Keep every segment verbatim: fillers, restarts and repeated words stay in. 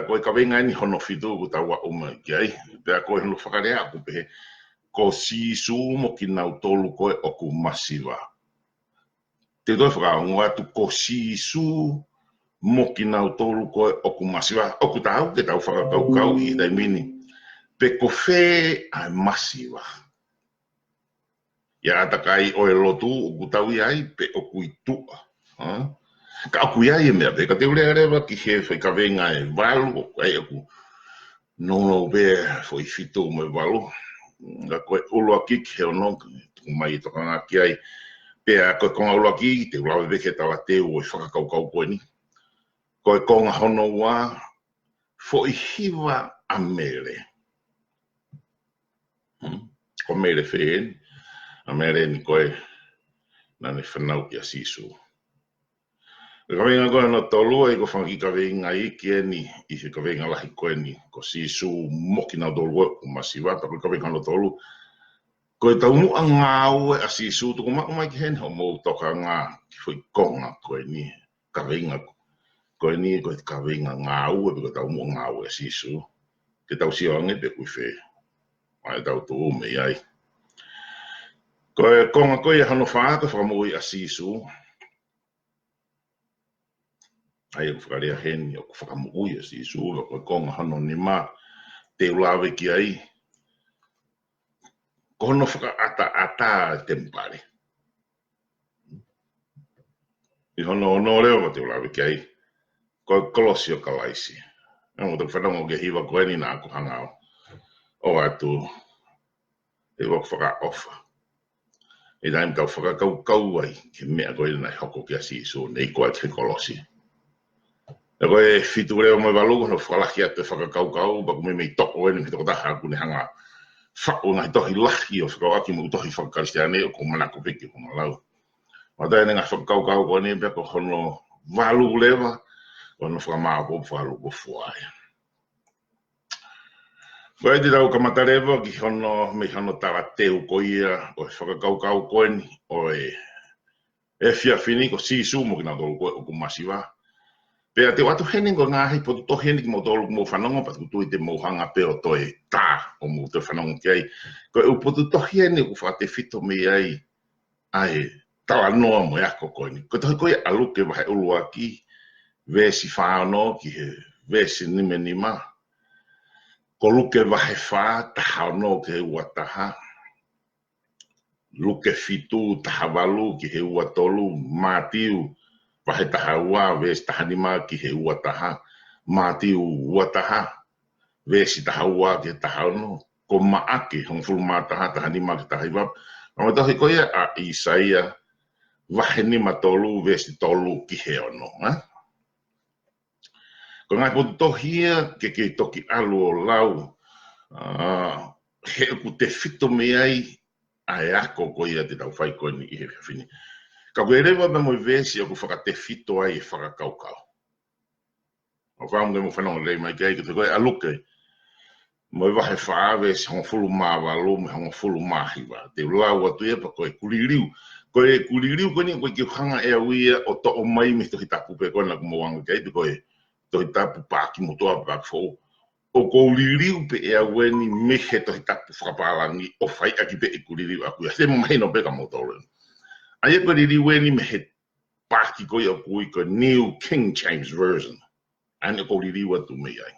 ko e kaveinga eni hono fitu ʻoku tau aʻu mai ki ai. Pea ko hono fakalea ʻoku pehē, ko Sīsū mo kinautolu ko ē ʻoku masiva. Te u toe fakaongo atu, ko Sīsū mo kinautolu ko ē ʻoku masiva. ʻOku taau ke tau fakakaukau ʻi he taimi ni pe ko fē ʻa e masiva. ʻI he ʻātakai ʻo e lotu ʻoku tau ʻi ai pe ʻoku ʻi tuʻa. Hā? Ka ʻoku ʻi ai e meʻa pē, ka te u lea leva ki he foʻi kaveinga ʻe valu, ʻoku ʻi ai ʻoku nounou pē foʻi fitu mo e valu. Ka ko e ʻuluaki ki he ono, tuku mai e tokanga ki ai. Pea ko e konga ʻuluaki, te u lave pē ki he talateu ʻo e fakakaukau ko eni. Ko e konga hono ua, foʻi hiva ʻa Mele. Hmm? Ko Mele fē eni? ʻA Mele eni ko ē naʻa ne fanauʻi ʻa Sīsū. Ko e kaveinga ko ē hono tolu, ʻa ia ko e fanga kiʻi kaveinga iiki eni ʻi he kaveinga lahi ko eni, ko Sīsū mo kinautolu ko ē ʻoku masiva, pea ko e kaveinga hono tolu, ko e taumuʻa ngāue ʻa Sīsū. Tuku mai, mai ki heni hoʻomou tokanga ki he foʻi konga ko eni, kaveinga ko eni, ko e kaveinga ngāue, pe ko e taumuʻa ngāue ʻa Sīsū. Ke tau sio ange pe ʻoku ʻi fē ʻa ʻetau tuʻu mei ai. Ko e konga ko ia hono fā, ko e fakamoʻui ʻa Sīsū. ʻA ia ʻoku fakalea heni ʻoku fakamoʻui ʻa Sīsū, ka ko e konga hono nima te u lave ki ai, ko hono fakaʻataʻatā e temipale. ʻI hono ono leva te u lave ki ai, ko e kolosi ʻo Kalaisi. Naʻa mou toki fanongo ki he hiva ko eni naʻa ku hanga ʻo ʻoatu e hiva fakaʻofa. ʻI he taimi tau fakakaukau ai ki he meʻa ko ē naʻe hoko kia Sīsū, ne iku ai ki he kolosi. Pea ko e fitu leva mo e valu, ko hono fakalahi atu e fakakaukau, pea ʻoku meimei toʻo eni mei he tokotaha ʻoku ne hanga faʻu e ngaahi tohi lahi ʻo fekauʻaki mo e tohi faka-Kalisitiane ʻoku ou manako pē ke u hanga lau. Mata ʻene ngaahi fakakaukau ko eni pea ko hono valu leva, ko hono fakamāʻopoʻopo fakalūkufua ai. Ko ia te tau kamata leva ki hono, mei hono talateu ko ia ʻo e fakakaukau ko eni ʻo e efiafi ni, ko Sīsū mo kinautolu ko ē ʻoku masiva. Pea te u ʻoatu heni ko e ngaahi potu tohi eni kimoutolu ʻoku mou fanongo, pea ʻoku ou tui te mou hanga pē ʻo toe tā ʻo mou toe fanongo ki ai. Ko e ʻū potu tohi eni ʻoku fakatefito mei ai ʻa e talanoa mo e ako ko eni. Ko e tohi ko ia ʻa Luke vahe ʻuluaki, veesi fā ono ki he veesi nima nima. Ko Luke vahe fā, taha ono ki he ua taha. Luke fitu, taha valu ki he ua tolu. Mātiu vahe taha ua, veesi taha nima ki he ua taha. Mātiu ua taha, veesi taha ua ki he taha ono. Ko Maʻake hongofulu mā taha, taha nima ki he taha hiva. Pea mo e tohi ko ia ʻa ʻĪsaia vahe nima tolu, veesi tolu ki he ono, ē? Ko e ngaahi potu tohi ia ke kei toki ʻalu ʻo lau, ā, he ʻoku tefito mei ai ʻa e ako ko ia te tau fai ko eni ʻi he efiafi ni. Ka ʻoku ʻi ai leva pē mo e veesi ʻoku fakatefito ai e fakakaukau. ʻOku ou fakaʻamu ke mou fanongo lelei mai ki ai, ko e tohi ko ē ʻa Luke, mo e vahe fā, veesi hongofulu mā valu mo e hongofulu mā hiva. Te u lau atu ia pea ko ʻeku liliu. Ko ʻeku liliu ko eni, ʻoku ʻikai ke u hanga ʻe au ia ʻo toʻo mai mei he Tohi Tapu pē ko ena ʻoku mou anga ki ai, pe ko e Tohi Tapu paaki motuʻa pe paaki foʻou. ʻOku ou liliu pē ʻe au eni mei he Tohi Tapu fakapālangi ʻo fai ʻaki pē ʻeku liliu ʻaʻaku ia. Te mahino pē kia moutolu eni. ʻA ia ko e liliu eni mei he paaki ko ia ʻoku ui ko e New King James Version. ʻA eni ʻoku ou liliu atu mei ai.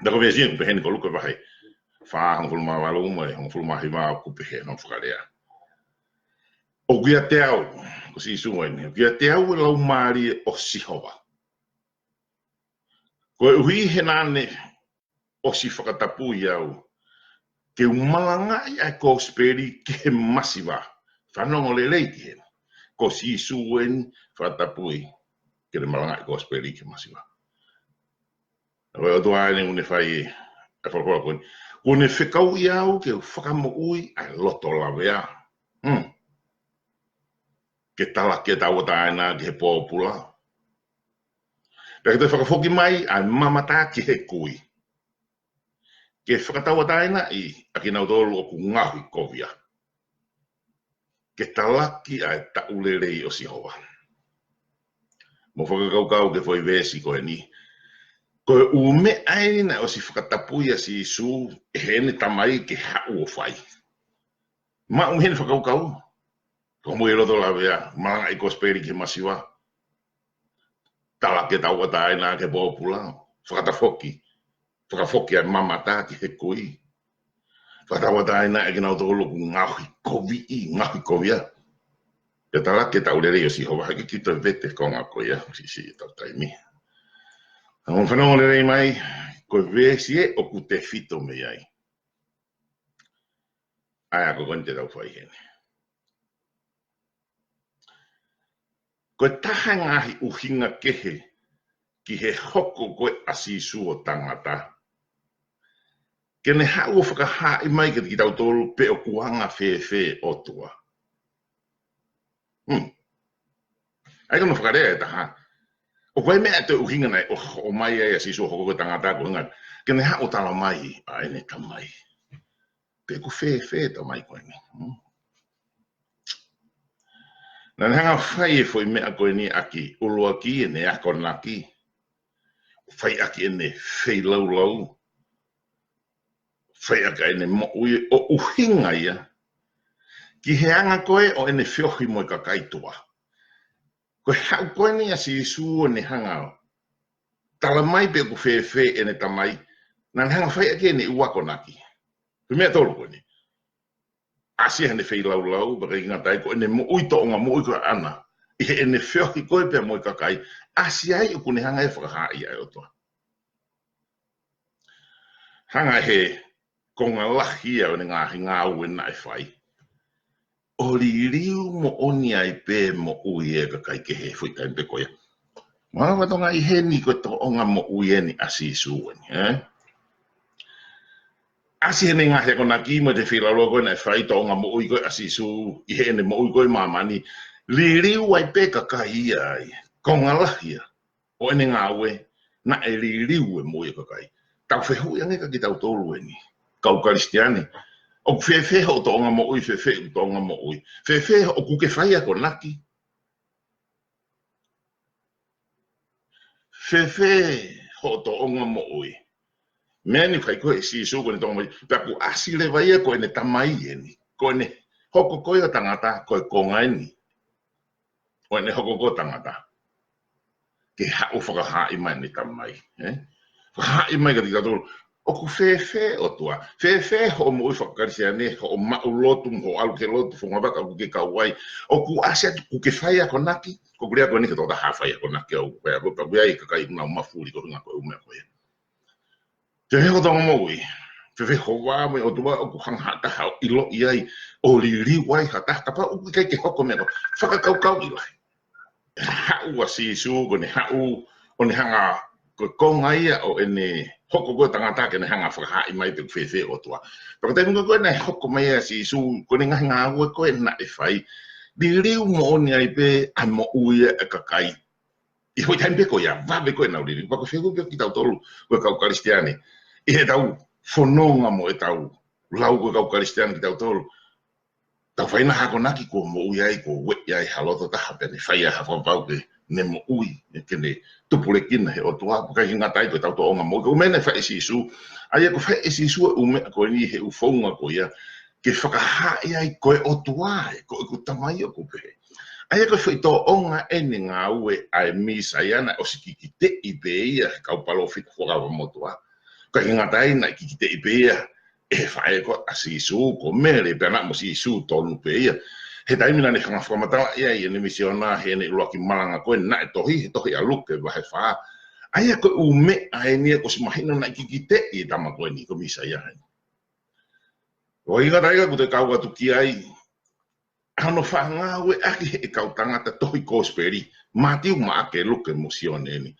Pea ko e veesi ʻoku pehē ni, ko Luke vahe fā, hongofulu mā valu mo e hongofulu mā hiva, ʻoku pehē hono fakalea: ʻOku ʻiate au, ko Sīsū eni, ʻoku ʻiate au e Laumālie ʻo Sihova, koeʻuhi he naʻa ne ʻosi fakatapui au ke u malangaʻi ʻa e kosipeli ki he masiva. Fanongo lelei ki heni. Ko Sīsū eni fakatapui ke ne malangaʻi e kosipeli ki he masiva. Ko e ʻOtua eni ʻoku ne fai e folofola ko eni. ʻOku ne fekauʻi au ke u fakamoʻui ʻa e loto lavea. Hmm. Ke talaki e tauʻatāina ki he pōpula. Pea ke toe fakafoki mai ʻa e mamata ki he kui. Ke fakatauʻatāinaʻi ʻa kinautolu ʻoku ngaohikovia. Ke talaki ʻa e taʻu lelei ʻo Sihova. Mou fakakaukau ki he foʻi veesi ko eni. Ko e ʻū meʻa ʻeni naʻe ʻosi fakatapui ʻa Sīsū ʻe heʻene Tamai ke haʻu ʻo fai. Maʻu mei heʻene fakakaukau. Ko e mui loto lavea, malangaʻi kosipeli ki he masiva. Talaki e tauʻatāina ki he pōpula. Fakatafoki. Fakafoki ʻa e mamata ki he kui. Fakatauʻatāinaʻi kinautolu ʻoku ngaohi koviʻi, ngaohi kovia. Pea talaki e tau lelei ʻo Sihova, ʻikai ke toe vete e konga ko ia, siʻisiʻi ʻetau taimi. Hangē fanongo lelei mai, ko e veesi ē ʻoku tefito mei ai. ʻA ia ko eni te tau fai heni. Ko e taha e ngaahi ʻuhinga kehe ki he hoko ko ē ʻa Sīsū ʻo tangata, ke ne haʻu ʻo fakahaaʻi mai kiate kitautolu pe ʻoku anga fēfē ʻOtua. Hmm. ʻA ia ko hono fakalea ʻe taha. ʻOku ʻi ai e meʻa ʻe toe ʻuhinga naʻe ʻo, ʻomai ai ʻa Sīsū ʻo hoko ko e tangata ko e ʻuhinga ke ne haʻu ʻo tala mai ʻa ʻene Tamai. Pe ʻoku fēfē e Tamai ko eni. Hmm. Naʻa ne hanga ʻo fai e foʻi meʻa ko eni ʻaki, ʻuluaki ʻene akonaki. Fai ʻaki ʻene feilaulau. Fai ʻaki ʻene moʻui ʻo ʻuhinga ia ki he anga ko ē ʻo ʻene feohi mo e kakai tuʻa. Ko e haʻu ko eni ʻa Sīsū ʻo ne hanga ʻo tala mai pe ʻoku fēfē ʻene Tamai, naʻa ne hanga ʻo fai ʻaki ʻene ʻū akonaki. Ko e meʻa ʻe tolu ko eni. ʻAsi ʻene feilaulau, pea ʻikai ke ngata ai, ko ʻene moʻui, tōʻonga moʻui ko ʻana ʻi heʻene feohi ko ē pea mo e kakai, ʻasi ai ʻoku ne hanga ʻe fakahaaʻi ʻa e ʻOtua. Hanga ʻe he konga lahi ia ʻo ʻene ngaahi ngāue naʻe fai, ʻo liliu moʻoni ai pē moʻui e kakai kehe he foʻi taimi pē ko ia. Mālō Tonga, ʻi heni ko e tōʻonga moʻui eni ʻa Sīsū eni, ē? ʻAsi ʻene ngaahi akonaki mo e feilaulau ko ē naʻe fai, tōʻonga moʻui ko ē ʻa Sīsū ʻi heʻene moʻui ko ē ʻi māmani, liliu ai pē kakai ia ai. Konga lahi ia ʻo ʻene ngāue, naʻe liliu e moʻui e kakai. Tau fehuʻi ange kia kitautolu eni, kau Kalisitiane. ʻOku fēfē hoʻo tōʻonga moʻui, fēfē hoʻo tōʻonga moʻui. Fēfē hoʻo, ʻoku ke fai akonaki. Fēfē hoʻo tōʻonga moʻui. Meʻa ni ʻoku ʻikai ko e Sīsū ko eni tōʻonga moʻui. Pea kuo ʻasi leva ia ko ʻene Tamai eni. Ko ʻene hoko ko ē ʻo tangata ko e konga eni ʻo ʻene hoko ko ē ʻo tangata, ke haʻu ʻo fakahaaʻi mai ʻene Tamai, ē? Fakahaaʻi mai kiate kitautolu ʻoku fēfē ʻOtua, fēfē hoʻo moʻui faka-Kalisitiane, hoʻo maʻu lotu, hoʻo ʻalu ki he lotu, founga vaka ʻoku ke kau ai, ʻoku ʻasi atu ʻoku ke fai akonaki. Ko ʻeku lea ko eni ki he tokotaha fai akonaki au, pea ko e pea ko ia e kakai ʻoku nau mafuli ko e ʻuhinga ko e ʻū meʻa ko ia. Fēfē hoʻo tōʻonga moʻui, fēfē hoʻo vā mo e ʻOtua, ʻoku hanga ʻe ha taha ʻo ʻiloʻi ai, ʻo liliu ai ha taha, kapau ʻoku ʻikai ke hoko e meʻa ko ē, fakakaukauʻi lahi. Haʻu ʻa Sīsū, ko ʻene haʻu, ʻo ne hanga, ko e konga ia ʻo ʻene hoko ko ē ʻo tangata ke ne hanga ʻo fakahaaʻi mai pe ʻoku fēfē ʻOtua. Pea ko e taimi ko ē ko ē naʻe hoko mai ai ʻa Sīsū, ko ʻene ngaahi ngāue ko ē naʻe fai, liliu moʻoni ai pē ʻa e moʻui ʻa e kakai. ʻI he foʻi taimi pē ko ia, vave ko ē ʻenau liliu. Pea ko e fehuʻi pē kia kitautolu, ko e kau Kalisitiane, ʻi heʻetau fononga mo ʻetau lau ko e kau Kalisitiane kitautolu, tau fai ʻa e akonaki kuo moʻui ai, kuo ueʻi ai ha loto taha pea ne fai ai ha fakapapau ke ne moʻui, ke ne tupulekina he ʻOtua, pea ʻikai ke ngata ai ko ʻetau tōʻonga moʻui. Ko e ʻū meʻa naʻe fai ʻe Sīsū, ʻa ia ko e fai ʻe Sīsū e ʻū meʻa ko eni he ʻū founga ko ia, ke fakahaaʻi ai ko e ʻOtua ē, ko ʻeku Tamai ʻoku pehē. ʻA ia ko e foʻi tōʻonga ʻeni e ngāue ʻa e Mīsaia naʻe ʻosi kikiteʻi pē ia ʻe he kau palōfita fuakava motuʻa. ʻIkai ke ngata ai naʻe kikiteʻi pē ia ʻe he faʻē ko ē ʻa Sīsū, ko Mele, pea naʻa mo Sīsū tonu pē ia. He taimi naʻa ne hanga ʻo fakamatalaʻi ai ʻene misiona, heʻene ʻuluaki malanga ko ē naʻe tohi, he tohi ʻa Luke vahe fā. ʻA ia ko e ʻū meʻa ʻeni ia kuo ʻosi mahino naʻe kikiteʻi e tama ko eni ko e Mīsaia eni. ʻOku ʻikai ngata ai ka ʻoku toe kau atu ki ai, ʻa hono fakangāueʻaki ʻe he kau tangata tohi kosipeli, Mātiu, Maʻake, Luke mo Sione eni,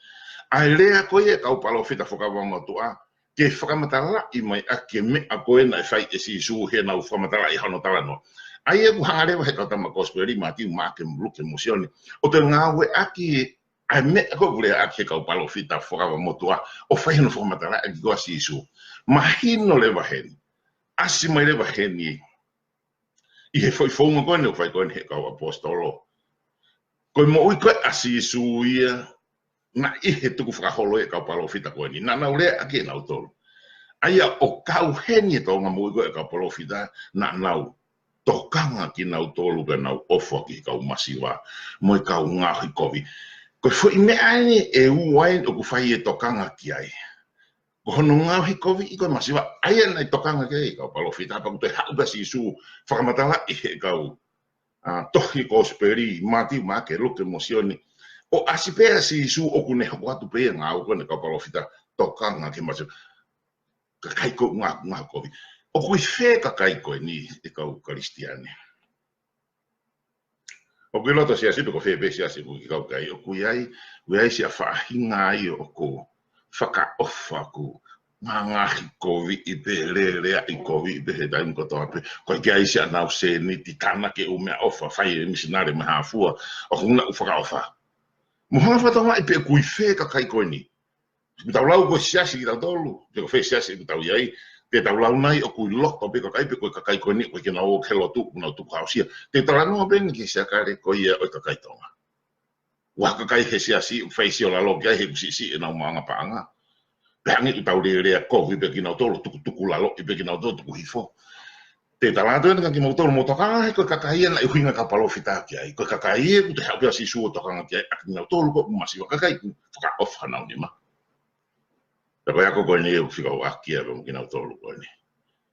ʻa e lea ko ia ʻa e kau palōfita fuakava motuʻa, ke fakamatalaʻi mai ʻaki e meʻa ko ē naʻe fai ʻe Sīsū heʻenau fakamatalaʻi hono talanoa. ʻA ia ʻoku hanga leva ʻe he kau tama kosipeli, Mātiu, Maʻake, Luke mo Sione, ʻo toe ngāueʻaki ʻa e meʻa ko ē ʻoku leaʻaki ʻe he kau palōfita fuakava motuʻa, ʻo fai hono fakamatalaʻi ko ē ʻa Sīsū. Mahino leva heni, ʻasi mai leva heni, ʻi he foʻi founga ko eni ʻoku fai ko eni ʻe he kau ʻaposetolo. Ko e moʻui ko ē ʻa Sīsū ia, naʻe ʻi he tukufakaholo ʻa e kau palōfita ko eni, naʻa nau lea ʻaki ʻe nautolu. ʻA ia ʻoku kau heni e tōʻonga moʻui ko ē ʻa e kau palōfita, naʻa nau tokanga kinautolu pea nau ʻofa ki he kau masiva mo e kau ngaohikoviʻi. Ko e foʻi meʻa eni ʻe ua eni ʻoku fai e tokanga ki ai. Ko hono ngaohikoviʻi ko e masiva, ʻa ia naʻe tokanga ki ai e kau palōfita, pea kuo toe haʻu pē ʻa Sīsū fakamatalaʻi he kau, ʻa, tohi kosipeli, Mātiu, Maʻake, Luke mo Sione. ʻO ʻasi pē ʻa Sīsū ʻoku ne hoko atu pē ia ngāue ko eni ʻa e kau palōfita, tokanga ki he masiva. Kakai ko ē ʻoku ngā, ngaohikoviʻi. ʻOku ʻi fē kakai ko eni ʻe kau Kalisitiane? ʻOku ʻi loto siasi pe ko fē pē siasi ʻoku ke kau ki ai, ʻoku ʻi ai, ʻoku ʻi ai siʻa faʻahinga ai ʻoku fakaʻofa, ʻoku ngaohikoviʻi pē, leleaʻi koviʻi pē he taimi kotoa pē. ʻOku ʻikai ke ʻi ai siʻa nau sēniti, tānaki e ʻū meʻaʻofa, fai e misinale mei he hā fua, ʻoku nau fakaʻofa. Mou hanga ʻo fakatokangaʻi pe ʻoku ʻi fē kakai ko eni. Te tau lau ko e siasi kitautolu, pe ko fē siasi ʻoku tau ʻi ai, te tau lau nai ʻoku ʻi loto pē kakai pe ko e kakai ko eni, ʻoku ʻikai ke nau ō ki he lotu, ʻoku nau tukuhāusia. Te u talanoa pē eni ki he siakale ko ia ʻo e kakai Tonga. ʻOku ʻi ai ha kakai he siasi, ʻoku fai siolalo ki ai he ʻoku siʻisiʻi ʻenau maʻuʻanga paʻanga. Pea hangē ʻoku tau lelea kovi pē kinautolu, tukutukulaloʻi pē kinautolu, tukuhifo. Te u tala atu eni kia kimoutolu, mou tokanga he ko e kakai ia naʻe ʻuhinga e kau palōfita ki ai. Ko e kakai ia ʻoku toe haʻu pē ʻa Sīsū ʻo tokanga ki ai, ʻa kinautolu ko e masiva, kakai ʻoku fakaʻofa honau nima. Pea ko e ako ko eni ʻoku fika ʻo ʻaki ia mo kinautolu ko eni.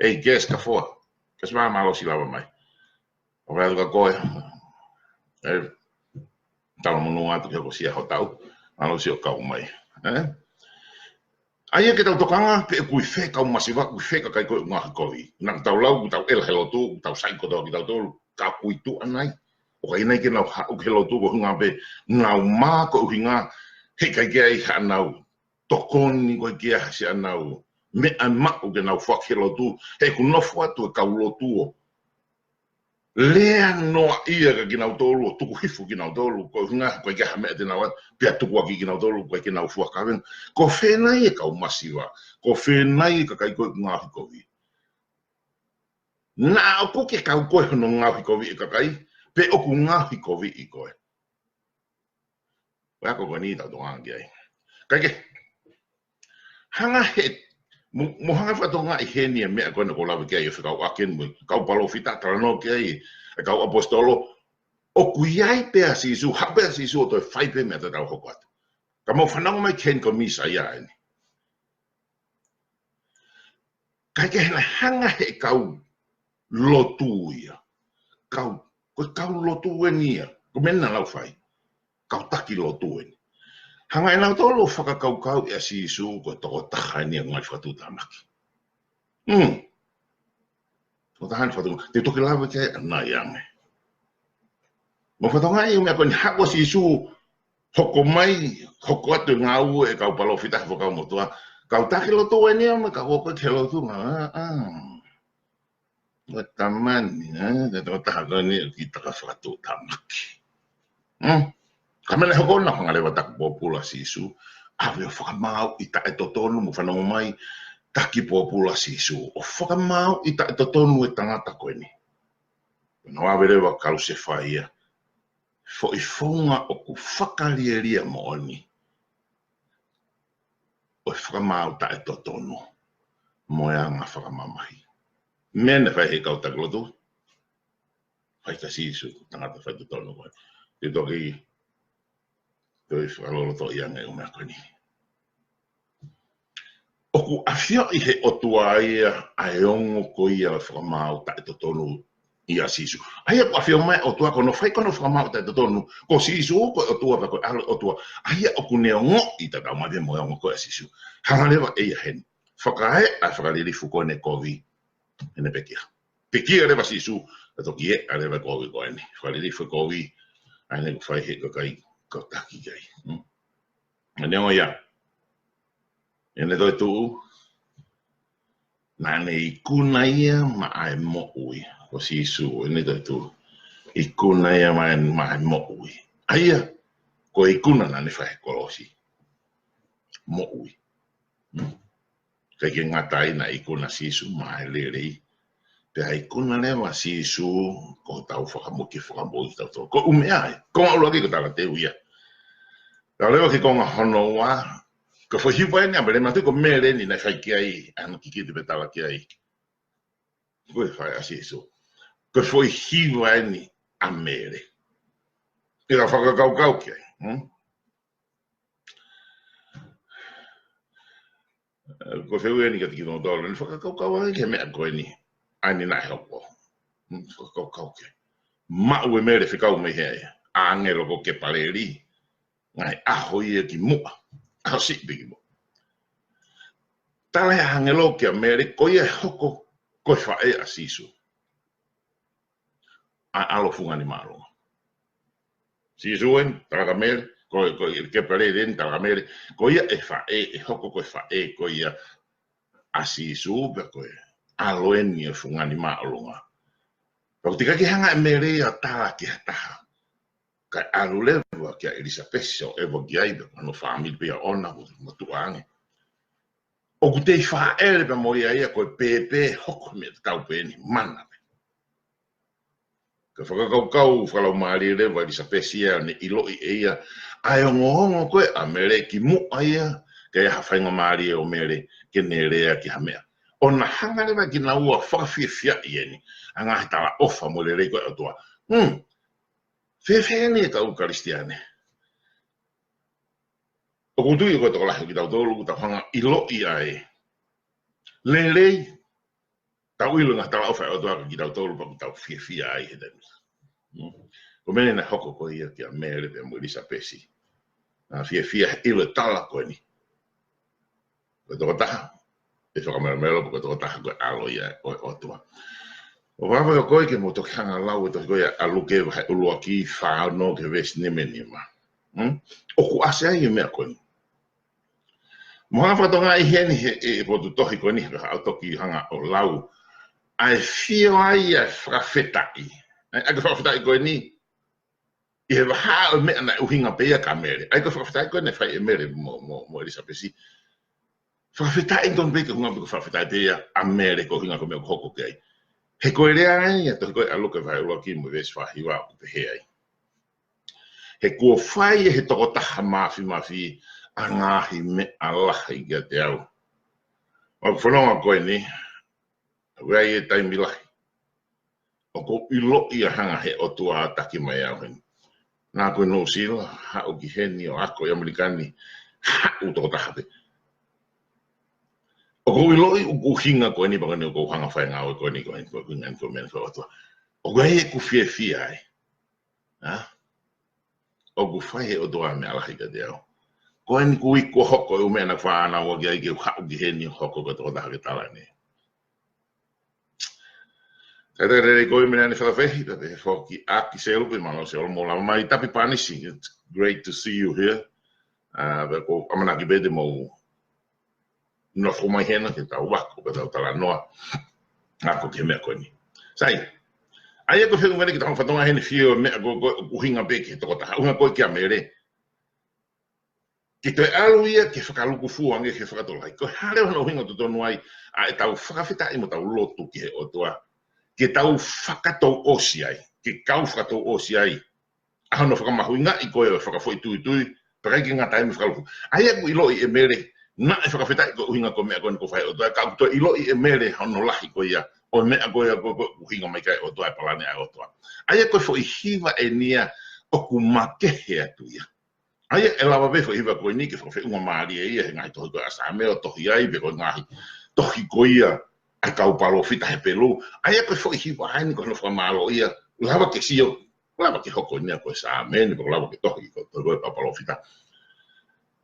ʻEi, Kes Kafoa. Kes, mālō mālō hoʻo lava mai. ʻOku ʻi ai ka ko e, ʻe, talamonū atu ki he ko sia hotau, mālō siʻo kau mai. ʻE? ʻA ia ke tau tokanga pe ʻoku ʻi fē kau masiva, ʻoku ʻi fē kakai ko ē ʻoku ngaohikoviʻi. Naʻa tau lau, ʻoku tau ʻela he lotu, ʻoku tau saiʻia kotoa kitautolu, ka ʻoku ʻi tuʻa nai. ʻOku ʻikai nai ke nau haʻu ki he lotu koeʻuhinga pē, nau mā koeʻuhinga, heʻikai ke ʻi ai haʻanau tokoni, ʻoku ʻikai ke ʻi ai siʻanau meʻa maʻu ke nau foaki he lotu, he ʻoku nofo atu e kau lotu ʻo lea noaʻia kia kinautolu, ʻo tukuhifo kinautolu, koeʻuhinga, ʻoku ʻikai ke ʻi ai ha meʻa te nau ʻai, pea tukuakiʻi kinautolu, ʻoku ʻikai ke nau fuakaveinga. Ko fē nai e kau masiva, ko fē nai e kakai ko ē ʻoku ngaohikoviʻi. Naʻa ʻoku ke kau koe hono ngaohikoviʻi e kakai, pe ʻoku ngaohikoviʻi koe. Pea ko eni tau tokanga ki ai. Kae kehe, hanga he, mou, mou hanga ʻo fakatokangaʻi heni e meʻa ko ena ʻoku ou lave ki ai ʻo fekauʻaki mo e kau palōfita, talanoa ki ai e kau ʻaposetolo, ʻoku ʻi ai pē ʻa Sīsū, haʻu pē ʻa Sīsū ʻo toe fai pē meʻa tatau hoko atu. Ka mou fanongo mai ki heni ko e Mīsaia eni. Kae kehe naʻe hanga he kau lotu ia. Kau, ko e kau lotu eni ia. Ko e meʻa naʻa nau fai. Kau taki lotu eni. Hanga ʻe nautolu ʻo fakakaukauʻi ʻa Sīsū ko e tokotaha eni ʻoku ngali fakatuʻutāmaki. Hmm. Tokotaha eni fakatuʻutāmaki. Te u toki lave ki ai ʻanai ange. Mou fakatokangaʻi e meʻa ko eni, haʻu ʻa Sīsū, hoko mai, hoko atu e ngāue e kau palōfita he Fuakava Motuʻa. Kau taki lotu eni ia mo e kau ō ko ē ki he lotu, ʻa, ʻa. ʻO tamani, ʻe, te tokotaha ko eni ʻoku ʻikai ke fakatuʻutāmaki. Hmm? Ka meʻa naʻe hoko, naʻe hanga leva ʻo taki pōpula ʻa Sīsū, ʻave ʻo fakamaauʻi taʻetotonu, mou fanongo mai, taki pōpula ʻa Sīsū, ʻo fakamaauʻi taʻetotonu e tangata ko eni. Naʻa nau ʻave leva ʻo kalusefai ia. Foʻi founga ʻoku fakalielia moʻoni ʻo e fakamaau taʻetotonu mo e anga fakamamahi. Meʻa naʻe fai he kau taki lotu, fai kia Sīsū, tangata faitotonu ko ē. Te u toki, te u fakalolotoʻi ange e ʻū meʻa ko eni. ʻOku ʻafioʻi he ʻOtua ia ʻa e ongo ko ia ʻo e fakamaau taʻetotonu ʻia Sīsū. ʻA ia ʻoku ʻafio mai e ʻOtua ko hono fai ko hono fakamaau taʻetotonu, ko Sīsū ko e ʻOtua pea ko e ʻAlo ʻo e ʻOtua. ʻA ia ʻoku ne ongoʻi tatau mai pē mo e ongo ko ē ʻa Sīsū. Hanga leva ʻe ia heni ʻo fakaeʻa e fakalilifu ko eni e kovi, ʻene pekia. Pekia leva ʻa Sīsū, ʻo toki eʻa leva e kovi ko eni. Fakalilifu e kovi, ʻa eni ʻoku fai he kakai kau taki ki ai. Hmm? Neongo ia, ʻene toetuʻu, naʻa ne ikuna ia maʻa e moʻui. Ko Sīsū, ʻene toetuʻu, ikuna ia maʻa e, maʻa e moʻui. ʻA ia, ko e ikuna naʻa ne fai he kolosi, moʻui. Hmm. ʻIkai ke ngata ai, naʻe ikuna ʻa Sīsū maʻa e lelei. Pea ikuna leva ʻa Sīsū ko hotau fakamoʻui, ke fakamoʻui kitautolu. Ko e ʻū meʻa ia. Ko e ʻuluaki ko e talateu ia. Tau leva ki he konga hono ua, ko e foʻi hiva eni ʻa Mele, manatuʻi ko Mele eni naʻe fai ki ai ʻa e kikite pe tala ki ai. Ko e fai ʻa Sīsū. Ko e foʻi hiva eni ʻa Mele. Ke tau fakakaukau ki ai. Hmm? Ko e fehuʻi eni kiate kimoutolu, ʻeni fakakaukau ange ki he meʻa ko eni. ʻA eni naʻe hoko. Hmm, fakakaukau ki ai. Maʻu ʻe Mele fekau mei he ʻāngelo ko Kepaleli. Ngaahi ʻaho ia ki muʻa. ʻAho siʻi pē ki muʻa. Tala ʻe he ʻāngelo kia Mele, ko ia ʻe hoko ko e faʻē ʻa Sīsū. ʻA e ʻAlo Fungani Māʻolunga. Sīsū eni, tala kia Mele, ko, ko Kepaleli eni, tala kia Mele, ko ia ʻe faʻē, ʻe hoko ko e faʻē, ko ia ʻa Sīsū, pea ko e ʻAlo eni ʻo e Fungani Māʻolunga. Pea ʻoku teʻeki ke hanga ʻe Mele ia ʻo tala ki ha taha. Kae ʻalu leva kia ʻElisapesi ʻo ʻeva ki ai, pea ko hono fāmili pē ia ʻoʻona, mo, mo tuʻa ange. ʻOku tei fāʻele pē mo ia ia ko e pēpē hoko meʻa tatau pē eni, mana pē. Ka fakakaukau fakalaumālie leva ʻElisapesi ia, ne ʻiloʻi ʻe ia ʻa e ongoongo ko ē ʻa Mele ki muʻa ia ke ʻi ai ha faingamālie ʻo Mele ke ne lea ki ha meʻa. ʻO na hanga leva kinaua fakafiefiaʻi eni ʻa e ngaahi talaʻofa mo e lelei ko ē ʻa e ʻOtua. Hmm. Fēfē eni e kau Kalisitiane? ʻOku ou tui ko e tokolahi ʻo kitautolu, ʻoku tau hanga ʻiloʻi ʻa e lelei, tau ʻilo ngaahi talaʻofa ʻa e ʻOtua kia kitautolu, pea ʻoku tau fiefia ai he taimi. Hmm. Ko e meʻa naʻe hoko ko ia kia Mele pea mo ʻElisapesi. Na fiefia he ʻilo e tala ko eni. Ko e tokotaha ʻe fakamelomelo, ko e tokotaha ko e ʻAlo ia ʻo e ʻOtua. ʻOku ou fakaʻamu ko ē ke mou toki hanga ʻo lau e tohi ko ia ʻa Luke vahe ʻuluaki, fā ono ki he veesi nima nima. Hmm? ʻOku ʻasi ai e meʻa ko eni. Mou hanga ʻo fakatokangaʻi heni he, he, he potu tohi ko eni, ka ʻoku ou toki hanga ʻo lau. ʻA e fio ai ʻa e fakafetaʻi. ʻA e, ʻa e fakafetaʻi ko eni, ʻi he vahaʻa ʻo e meʻa naʻe ʻuhinga pē ia kia Mele. ʻA ia ko e fakafetaʻi ko ē naʻe fai ʻe Mele mo, mo, mo ʻElisapesi. Fakafetaʻi tonu pē ke ʻuhinga pē ko e fakafetaʻi pē ia ʻa Mele ko e ʻuhinga ko e meʻa ʻoku hoko ki ai. He ko e lea eni ʻa e tohi ko ē ʻa Luke vahe ʻuluaki mo e veesi fā hiva ʻoku pehē ai. He kuo fai ʻe he tokotaha māfimafi ʻa e ngaahi meʻa lahi kiate au. ʻOku ou fononga ko eni, ʻoku ʻi ai e taimi lahi ʻoku ou ʻiloʻi ʻa e hanga ʻe he ʻOtua ʻo taki mai au heni. Naʻa ku ʻi Nuʻusila, haʻu ki heni ʻo ako ʻi ʻAmelika ni, haʻu tokotaha pē. ʻOku ou ʻiloʻi ʻoku ʻuhinga ko eni pea ko eni ʻoku ou hanga ʻo fai e ngāue ko eni ko eni ko e ʻuhinga eni ko e meʻa ʻa e ʻOtua. ʻOku ʻi ai ʻeku fiefia ai. ʻA? ʻOku fai ʻe he ʻOtua meʻa lahi kiate au. Ko eni kuo u hoko e ʻū meʻa naʻa ku fānau ʻaki ai ke u haʻu ki heni ʻo hoko ko e tokotaha ke tala eni. Talitali lelei koe Mele ʻAne Fakafehi, pea pehē foki ʻa ʻAki Selupe, mālō Selupe mo lava mai. Tapi Panisi, it's great to see you here. ʻA, pea ʻoku ou ʻamanaki pē te mou nofo mai heni ke tau ako, ke tau talanoa. Ako ki he meʻa ko eni. Sai. ʻA ia ko e fehuʻi mai ke tau fakatonga heni fio meʻa ko, ko, ʻuhinga pē ki he tokotaha. ʻUhinga ko ē kia Mele. Ke toe ʻalu ia ke fakalūkufua ange ke fakatolai. Ko e hā leva hono ʻuhinga totonu ai, ʻa ʻetau fakafetaʻi mo ʻetau lotu ki he ʻOtua. Ke tau fakatouʻosi ai. Ke kau fakatouʻosi ai. ʻA hono fakamahuʻingaʻi ko ē ʻo e fakafoʻituitui, pea ʻikai ke ngata ai mo e fakalūkufua. ʻA ia ʻoku ʻiloʻi ʻe Mele, naʻe fakafetaʻi ko e ʻuhinga ko e meʻa ko eni ʻoku fai ʻe he ʻOtua, ka ʻoku toe ʻiloʻi ʻe Mele hono lahi ko ia, ʻo e meʻa ko ia ko, ko e ʻuhinga mai ki ai ʻa e ʻOtua, e palani ʻa e ʻOtua. ʻA ia ko e foʻi hiva eni ia ʻoku makehe atu ia. ʻA ia ʻe lava pē foʻi hiva ko eni ke fakafeʻunga mālie ia he ngaahi tohi ko ē ʻa e Saame ʻo tohi ai, pe ko e ngaahi tohi ko ia ʻa e kau palōfita Hepelū. ʻA ia ko e foʻi hiva eni ko hono fakamālō ia, lava ke sio, lava ke hoko eni ia ko e Saame ni, pe ko e lava ke tohi ko e tohi ko ē ʻa e kau palōfita.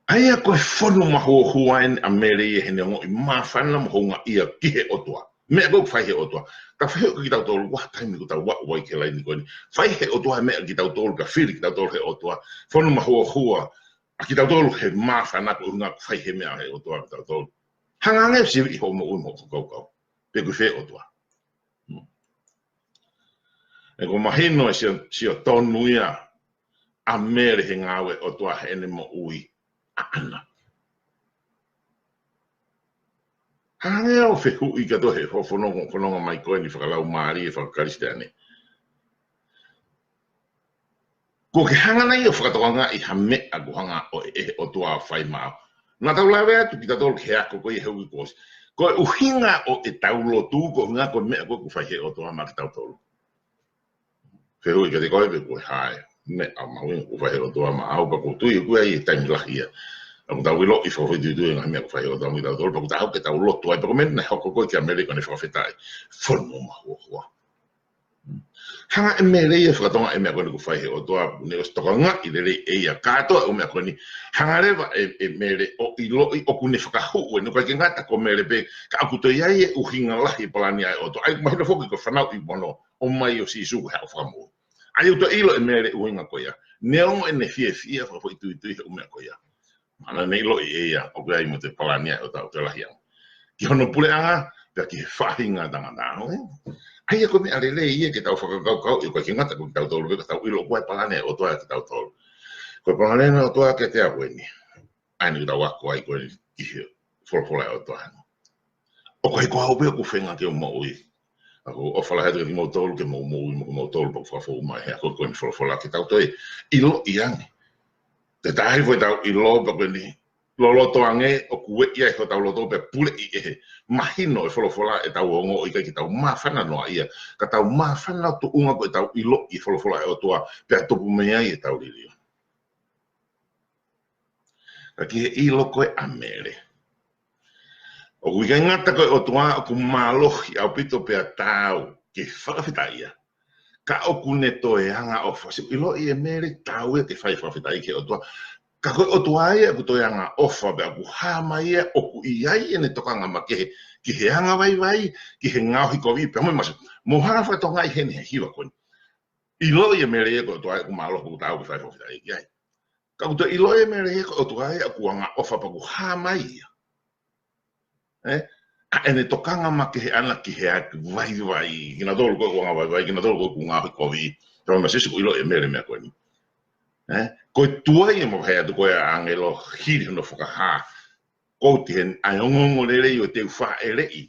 ʻA ia ko e fonu mahuohua eni ʻa Mele ia heʻene ongoʻi māfana mo houngaʻia ki he ʻOtua. Meʻa ko ē ʻoku fai ʻe he ʻOtua. Ka fehuʻi kia kitautolu, ʻoku ʻi ai ha taimi ʻoku tau aʻu ai ki he laine ko eni. Fai ʻe he ʻOtua e meʻa kia kitautolu, ka fili kitautolu ʻe he ʻOtua. Fonu mahuohua ʻa kitautolu he māfana ko e ʻuhinga ʻoku fai e meʻa ʻe he ʻOtua kia kitautolu. Hanga ange ʻo sivi ʻi hoʻo moʻui mo hoʻo fakakaukau. Pe ʻoku ʻi fē ʻOtua. Hmm. ʻOku mahino e sio, sio tonu ia ʻa Mele he ngāue ʻa e ʻOtua heʻene moʻui ʻaʻana. Hanga ange ʻo fehuʻi kātoa he fo-, fononga, fononga mai ko eni fakalaumālie fakakalisitiane. Ko ke hanga nai ʻo fakatokangaʻi ha meʻa ko e hanga ʻe he ʻOtua ʻo fai maʻau. Naʻa tau lave atu kitautolu ki he ako ko ia he uike kuo ʻosi. Ko e ʻuhinga ʻo ʻetau lotu, ko e ʻuhinga ko e meʻa ko ē ʻoku fai ʻe he ʻOtua maʻa kitautolu. Fehuʻi kiate koe pe ko e hā e meʻa mahuʻinga ʻoku fai ʻe he ʻOtua maʻau, pea ʻoku ou tui ʻoku ʻi ai e taimi lahi ia. ʻOku tau ʻiloʻi fakafoʻituitui e ngaahi meʻa ʻoku fai ʻe he ʻOtua maʻa kitautolu, pea ʻoku taau ke tau lotu ai, pea ko e meʻa naʻe hoko ko ē kia Mele ko ʻene fakafetaʻi. Fonu mahuohua. Hanga ʻe Mele ia ʻo fakatokangaʻi e meʻa ko eni ʻoku fai ʻe he ʻOtua, ne ʻosi tokangaʻi lelei ʻe ia kātoa e ʻū meʻa ko eni. Hanga leva ʻe, ʻe Mele ʻo ʻiloʻi ʻoku ne fakahū eni, ʻoku ʻikai ke ngata ko Mele pē, ka ʻoku toe ʻi ai e ʻuhinga lahi e palani ʻa e ʻOtua. ʻA ia, mahino foki ko e fanauʻi mono, ʻomai ʻo Sīsū ko e Haʻu Fakamoʻui. ʻA ia, ʻoku toe ʻilo ʻe Mele e ʻuhinga ko ia. Neongo ʻene fiefia fakafoʻituitui he ʻū meʻa ko ia, naʻa ne ʻiloʻi ʻe ia ʻoku ʻi ai mo e palani ʻa e ʻOtua ʻoku lahi ange ki hono puleʻanga, pea ki he faʻahinga ʻo e tangata, ē? ʻA ia ko e meʻa lelei ia ke tau fakakaukauʻi, ʻoku ʻikai ke ngata ko kitautolu pē ka tau ʻilo ko e palani ʻa e ʻOtua kiate kitautolu. Ko e palani ʻa e ʻOtua kiate au eni. ʻA eni ʻoku tau ako ai ko eni ki he folofola ʻa e ʻOtua. ʻOku ʻikai ko au pē ʻoku feinga ke u moʻui. ʻOku ou ʻofa lahi atu kiate kimoutolu ke mou moʻui mo kimoutolu pea ʻoku fakafou mai he ako ko eni folofola ke tau toe ʻiloʻi ange. Te tahi foʻi tau ʻilo pea ko eni loloto ange ʻoku ueʻi ai hotau loto pea puleʻi ʻe he mahino e folofola ʻetau ongoʻi, ʻikai ke tau māfana noa ia, ka tau māfana tuʻunga ko ʻetau ʻiloʻi e folofola ʻa e ʻOtua pea tupu mei ai ʻetau liliu. Ka ki he ʻilo ko ē ʻa Mele, ʻoku ʻikai ngata ko e ʻOtua ʻoku mālohi ʻaupito pea taau ke fakafetaʻi ia, ka ʻoku ne toe angaʻofa. Sio, ʻiloʻi ʻe Mele taau ia ke fai fakafetaʻi ki he ʻOtua. Ka ko e ʻOtua ia ʻoku toe angaʻofa pea ʻoku hā mai ia ʻoku ʻi ai ʻene tokanga makehe ki he angavaivai, ki he ngaohikovi, pea mo e masiʻi. Mou hanga ʻo fakatokangaʻi heni he hiva ko eni. ʻIloʻi ʻe Mele ia ko e ʻOtua ia ʻoku mālohi pea ʻoku taau ke fai fakafetaʻi ki ai. Ka ʻoku toe ʻiloʻi ʻe Mele ia ko e ʻOtua ia ʻoku angaʻofa pea ʻoku hā mai ia, ē, ʻa ʻene tokanga makehe ʻana ki he angavaivai, kinautolu ko ē ʻoku angavaivai, kinautolu ko ē ʻoku ngaohikovi. Talamai ʻe Sīsū ʻoku ʻiloʻi ʻe Mele e meʻa ko eni. Ē, ko e tuai ia mo e vahe atu ko ē ʻa e ʻāngelo hili hono fakahā. Quote heni, ʻa e ongoongolelei ʻo e teu fāʻeleʻi.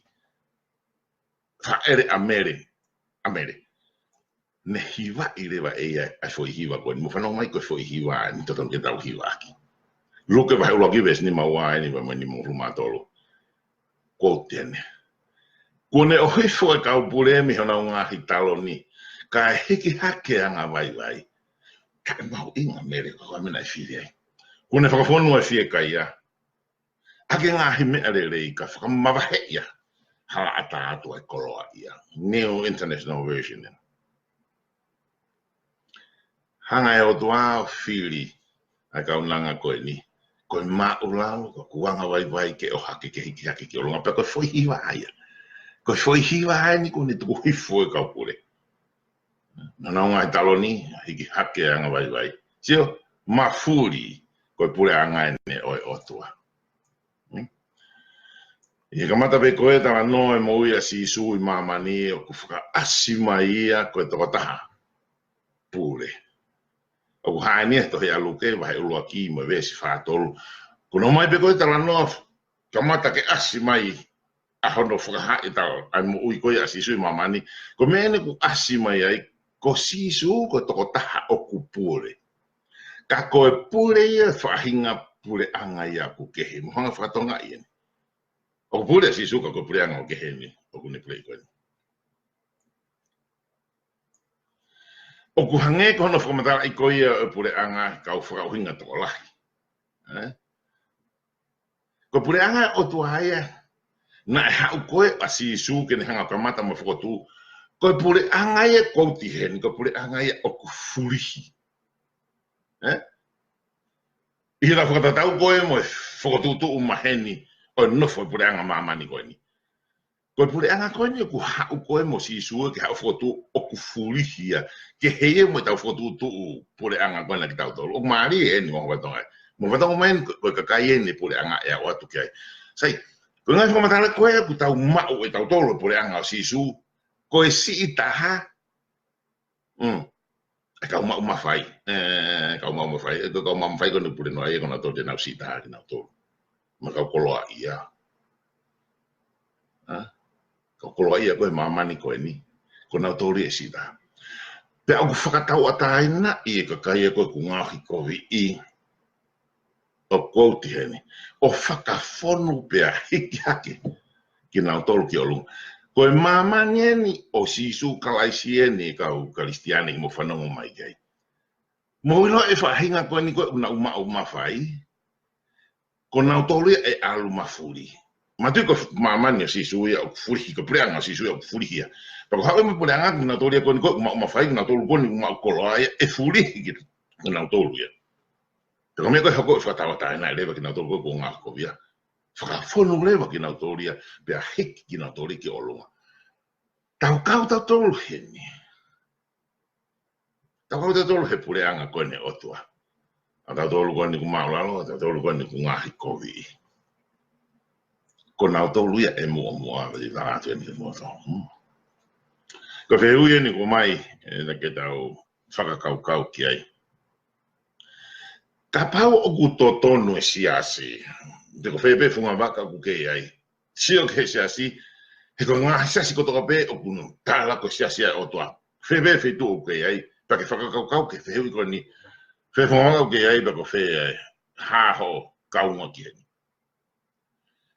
Fāʻele ʻa Mele, ʻa Mele. Ne hivaʻi leva ʻe ia ʻa e foʻi hiva ko eni. Mou fanongo mai ko e foʻi hiva eni totonu ke tau hivaʻaki. Luke vahe ʻuluaki veesi nima ua eni, vahe nima ua mo e nima tolu. Quote eni. Kuo ne ʻohifo e kau pule mei honau ngaahi taloni, kae hiki hake e angavaivai. Kae mahuʻinga Mele, ko e meʻa naʻe fili ai. Kuo ne fakafonu e fiekaia ʻaki e ngaahi meʻa lelei, kae fakamavaheʻi ia ʻi he hala ʻatā atu ʻa e koloaʻia. New International Version. Hanga ʻe he ʻOtua ʻo fili ʻa e kaunanga ko eni. Ko e māʻulalo, ko e angavaivai ke ʻohake, ke hiki hake ki ʻolunga, pea ko e foʻi hiva ia. Ko e foʻi hiva eni kuo ne tuku hifo e kau pule. Naʻa nau ngaahi taloni, hiki hake e angavaivai. Sio, mafuli, ko e puleʻanga eni ʻo e ʻOtua. Hmm? ʻI he kamata pē ko ē talanoa e moʻui ʻa Sīsū ʻi māmani, ʻoku fakaʻasi mai ia ko e tokotaha pule. ʻOku hā eni he tohi ʻa Luke, vahe ʻuluaki mo e veesi fā tolu. Kuo ne ʻomai pē ko ē talanoa kamata ke ʻasi mai ʻa hono fakahā ʻe tautolu ʻa e moʻui ko ia ʻa Sīsū ʻi māmani. Ko e meʻa eni ʻoku ʻasi mai ai, ko Sīsū ko e tokotaha ʻoku pule. Ka ko e pule ia faʻahinga puleʻanga ia ʻoku kehe. Mou hanga ʻo fakatokangaʻi eni. ʻOku pule ʻa Sīsū ka ko e puleʻanga ʻoku kehe eni ʻoku ne puleʻi ko eni. ʻOku hangē ko hono fakamatalaʻi ko ia ʻo e puleʻanga ʻe he kau fakaʻuhinga tokolahi. Ē? Ko e puleʻanga ʻo e ʻOtua ia naʻe haʻu ko ē ʻa Sīsū ke ne hanga ʻo kamata mo e fokotuʻu. Ko e puleʻanga ia ʻoku ou tui heni, ko e puleʻanga ia ʻoku fulihi. Ē? ʻI heʻetau fakatatau ko ē mo e fokotuʻutuʻu maheni ʻo e nofo e puleʻanga māmani ko eni. Ko e puleʻanga ko eni ʻoku haʻu ko ē mo Sīsū ke haʻu ʻo fokotuʻu ʻoku fulihi ia. Kehe ia mo ʻetau fokotuʻutuʻu puleʻanga ko ena kitautolu. ʻOku mālie eni mo e fatongia. Mo e fatongia mai eni ko, ko e kakai eni puleʻanga ʻe aʻu atu ki ai. Sai, ko e ngaahi fakamatala ko ē ʻoku tau maʻu ʻe tautolu puleʻanga ʻo Sīsū, ko e siʻi taha, mm, ʻa e kau maʻu mafai. Ē, kau maʻu mafai. Ē, ko e kau maʻu mafai ko eni pule noa ia ko nautolu te nau siʻi taha kinautolu. Mo e kau koloaʻia. Ē? Kau koloaʻia ko ē ʻi māmani ko eni. Ko nautolu ia ʻe siʻi taha. Pea ʻoku fakatauʻatāinaʻi e kakai ia ko ē ʻoku ngaohi koviʻi, ʻo quote heni, ʻo fakafonu pea hiki hake kinautolu ki ʻolunga. Ko e māmani eni ʻo Sīsū Kalaisi eni, kau Kalisitiane, ʻoku mou fanongo mai ki ai. Mou ʻilo e faʻahinga ko eni ko ē ʻoku nau maʻu mafai, ko nautolu ia ʻe ʻalu mafuli. Manatuʻi ko e māmani ʻo Sīsū ia ʻoku fulihi, ko e puleʻanga ʻo Sīsū ia ʻoku fulihi ia. Pea ko e haʻu ia mo e puleʻanga, ko nautolu ia ko eni ko ē ʻoku maʻu mafai, ko nautolu ko eni ʻoku maʻu koloa ia, ʻe fulihi kinautolu ia. Pea ko e meʻa ko ē ʻe hoko, ʻe fakatauʻatāinaʻi leva kinautolu ko ē ʻoku ngaohi koviʻi ia. Fakafonu leva kinautolu ia, pea hiki kinautolu ia ki ʻolunga. Tau kau tautolu heni. Tau kau tautolu he puleʻanga ko eni ʻo e ʻOtua. ʻA tautolu ko eni ʻoku maʻulalo, ʻa tautolu ko eni ʻoku ngaohi koviʻi. Ko nautolu ia ʻe muʻomuʻa, veli vā atu eni ki muʻa tau. Hmm. Ko e fehuʻi eni ʻoku ʻomai, ʻe, naʻa ke tau fakakaukau ki ai. Kapau ʻoku totonu e siasi, pe ko fē pē funga vaka ʻoku ke ʻi ai, sio ki he siasi, he ko e ngaahi siasi kotoa pē ʻoku nau tala ko e siasi ʻa e ʻOtua. Fē pē feituʻu ʻoku ke ʻi ai, pea ke fakakaukau ki he fehuʻi ko eni, fē funga vaka ʻoku ke ʻi ai, pea ko fē, ʻe, hā hoʻo kaunga ki heni.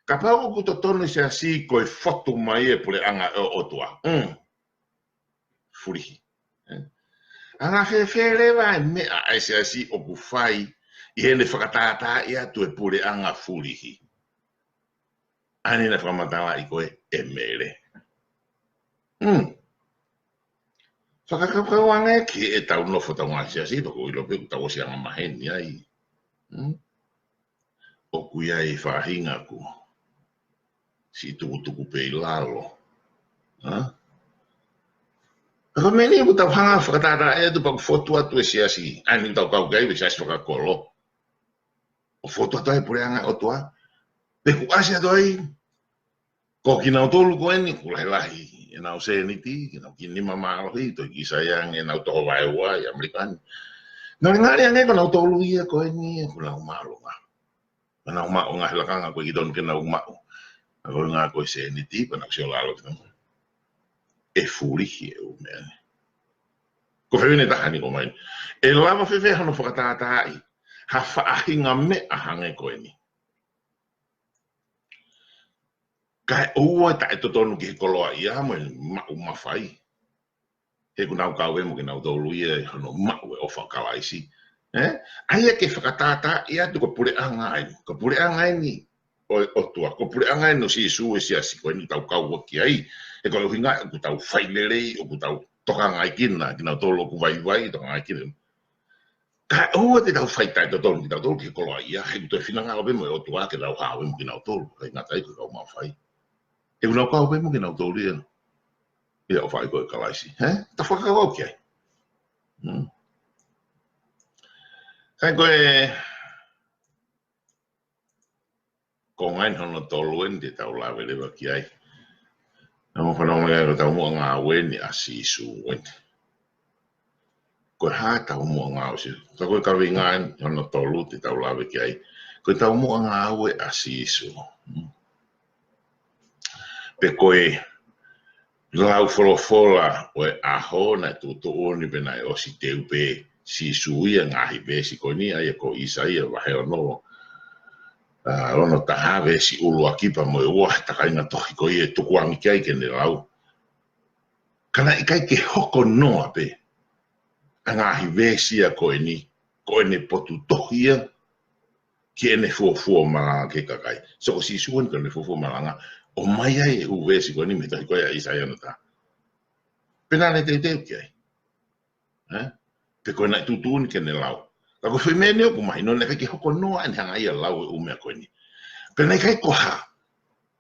Kapau ʻoku totonu e siasi ko e fotu mai e puleʻanga ʻo e ʻOtua. Mm. Fulihi. ʻE? Anga fēfē leva e meʻa ʻa e siasi ʻoku fai ʻi heʻene fakatātaaʻi atu e puleʻanga fulihi? ʻA eni naʻe fakamatalaʻi ko ē ʻe Mele. Mm. Fakakaukau ange ki heʻetau nofo ʻetau ngaahi siasi, pea ʻoku ou ʻilo pē ʻoku tau ʻosi anga maheni ai. Mm. ʻOku ʻi ai e faʻahinga ʻoku siʻi tukutuku pē ʻi lalo. Ha? Ka ko e meʻa ni ʻoku tau hanga fakatātaaʻi atu pea ʻoku fotu atu e siasi. ʻA eni ʻoku tau kau ki ai, e siasi fakakolo. ʻO fotu atu ai e puleʻanga ʻo e ʻOtua. Pea ʻoku ʻasi atu ai ko kinautolu ko eni ʻoku lahilahi ʻenau sēniti, ke nau kiʻi nima mālohi, toe kiʻi sai ange ʻenau toho vaeua ʻi ʻAmelika ni. Ngalingali ange ko nautolu ia ko eni ʻoku nau māʻolunga. Pea nau maʻu e ngaahi lakanga ʻoku ʻikai totonu ke nau maʻu. Ka ko e ngaahi ko e sēniti, pea nau sio lalo ki ai. ʻE fulihi e ʻū meʻa ni. Ko e fehuʻi ʻe taha eni ʻoku ʻomai. ʻE lava fēfē hano fakatātaaʻi ha faʻahinga meʻa hangē ko eni? Kae ʻoua ʻe taʻetotonu ki he koloaʻia mo e maʻu mafai. He ʻoku nau kau pē mo kinautolu ia ʻi hono maʻu e ʻofa ʻa Kalaisi. ʻE? ʻA ia ke fakatātaaʻi atu ko e puleʻanga eni. Ko e puleʻanga eni ʻo e ʻOtua. Ko e puleʻanga eni ʻo Sīsū e siasi ko eni ʻoku tau kau ki ai. He ko e ʻuhinga ʻoku tau fai lelei, ʻoku tau tokangaekina kinautolu ʻoku vaivai, tokangaekina. Kae ʻoua te tau fai taʻetotonu kitautolu ki he koloaʻia, he ʻoku toe finangalo pē mo e ʻOtua ke tau haʻu mo kinautolu, ʻikai ngata ai ko e kau mafai. He ʻoku nau kau pē mo kinautolu ia. Ia ʻofa ʻa e ʻOtua ʻia Kalaisi. He? Tau fakakaukau ki ai. Hmm. Kae ko e konga eni hono tolu eni te tau lave leva ki ai. Naʻa mo fanongo mai ko e taumuʻa ngāue eni ʻa Sīsū eni. Ko e hā taumuʻa ngāue ʻa Sīsū? Ka ko e kaveinga eni hono tolu te tau lave ki ai. Ko e taumuʻa ngāue ʻa Sīsū. Hmm. Pe ko e lau folofola ʻo e ʻaho naʻe tuʻutuʻuni pē naʻe ʻosi teu pē ʻe Sīsū ia ngaahi veesi ko eni, ʻa ia ko ʻĪsaia vahe ono, ʻa, ono taha veesi ʻuluaki pea mo e ua, he takainga tohi ko ia ʻe tukuange ki ai ke ne lau. Ka naʻe ʻikai ke hoko noa pē ʻa e ngaahi veesi ia ko eni, ko ʻene potu tohi ia, ki heʻene fuofua malanga ki he kakai. So ko Sīsū eni ko ʻene fuofua malanga, ʻomai ai e ʻū veesi ko eni mei he tohi ko ia ʻa ʻĪsaia ono taha. Pea naʻa ne teuteu ki ai. Ē? Pe ko e naʻe tuʻutuʻuni ke ne lau. Ka ko e foʻi meʻa eni ʻoku mahino naʻe ʻikai ke hoko noa ʻene hanga ia ʻo lau e ʻū meʻa ko eni. Pea naʻe ʻikai ko ha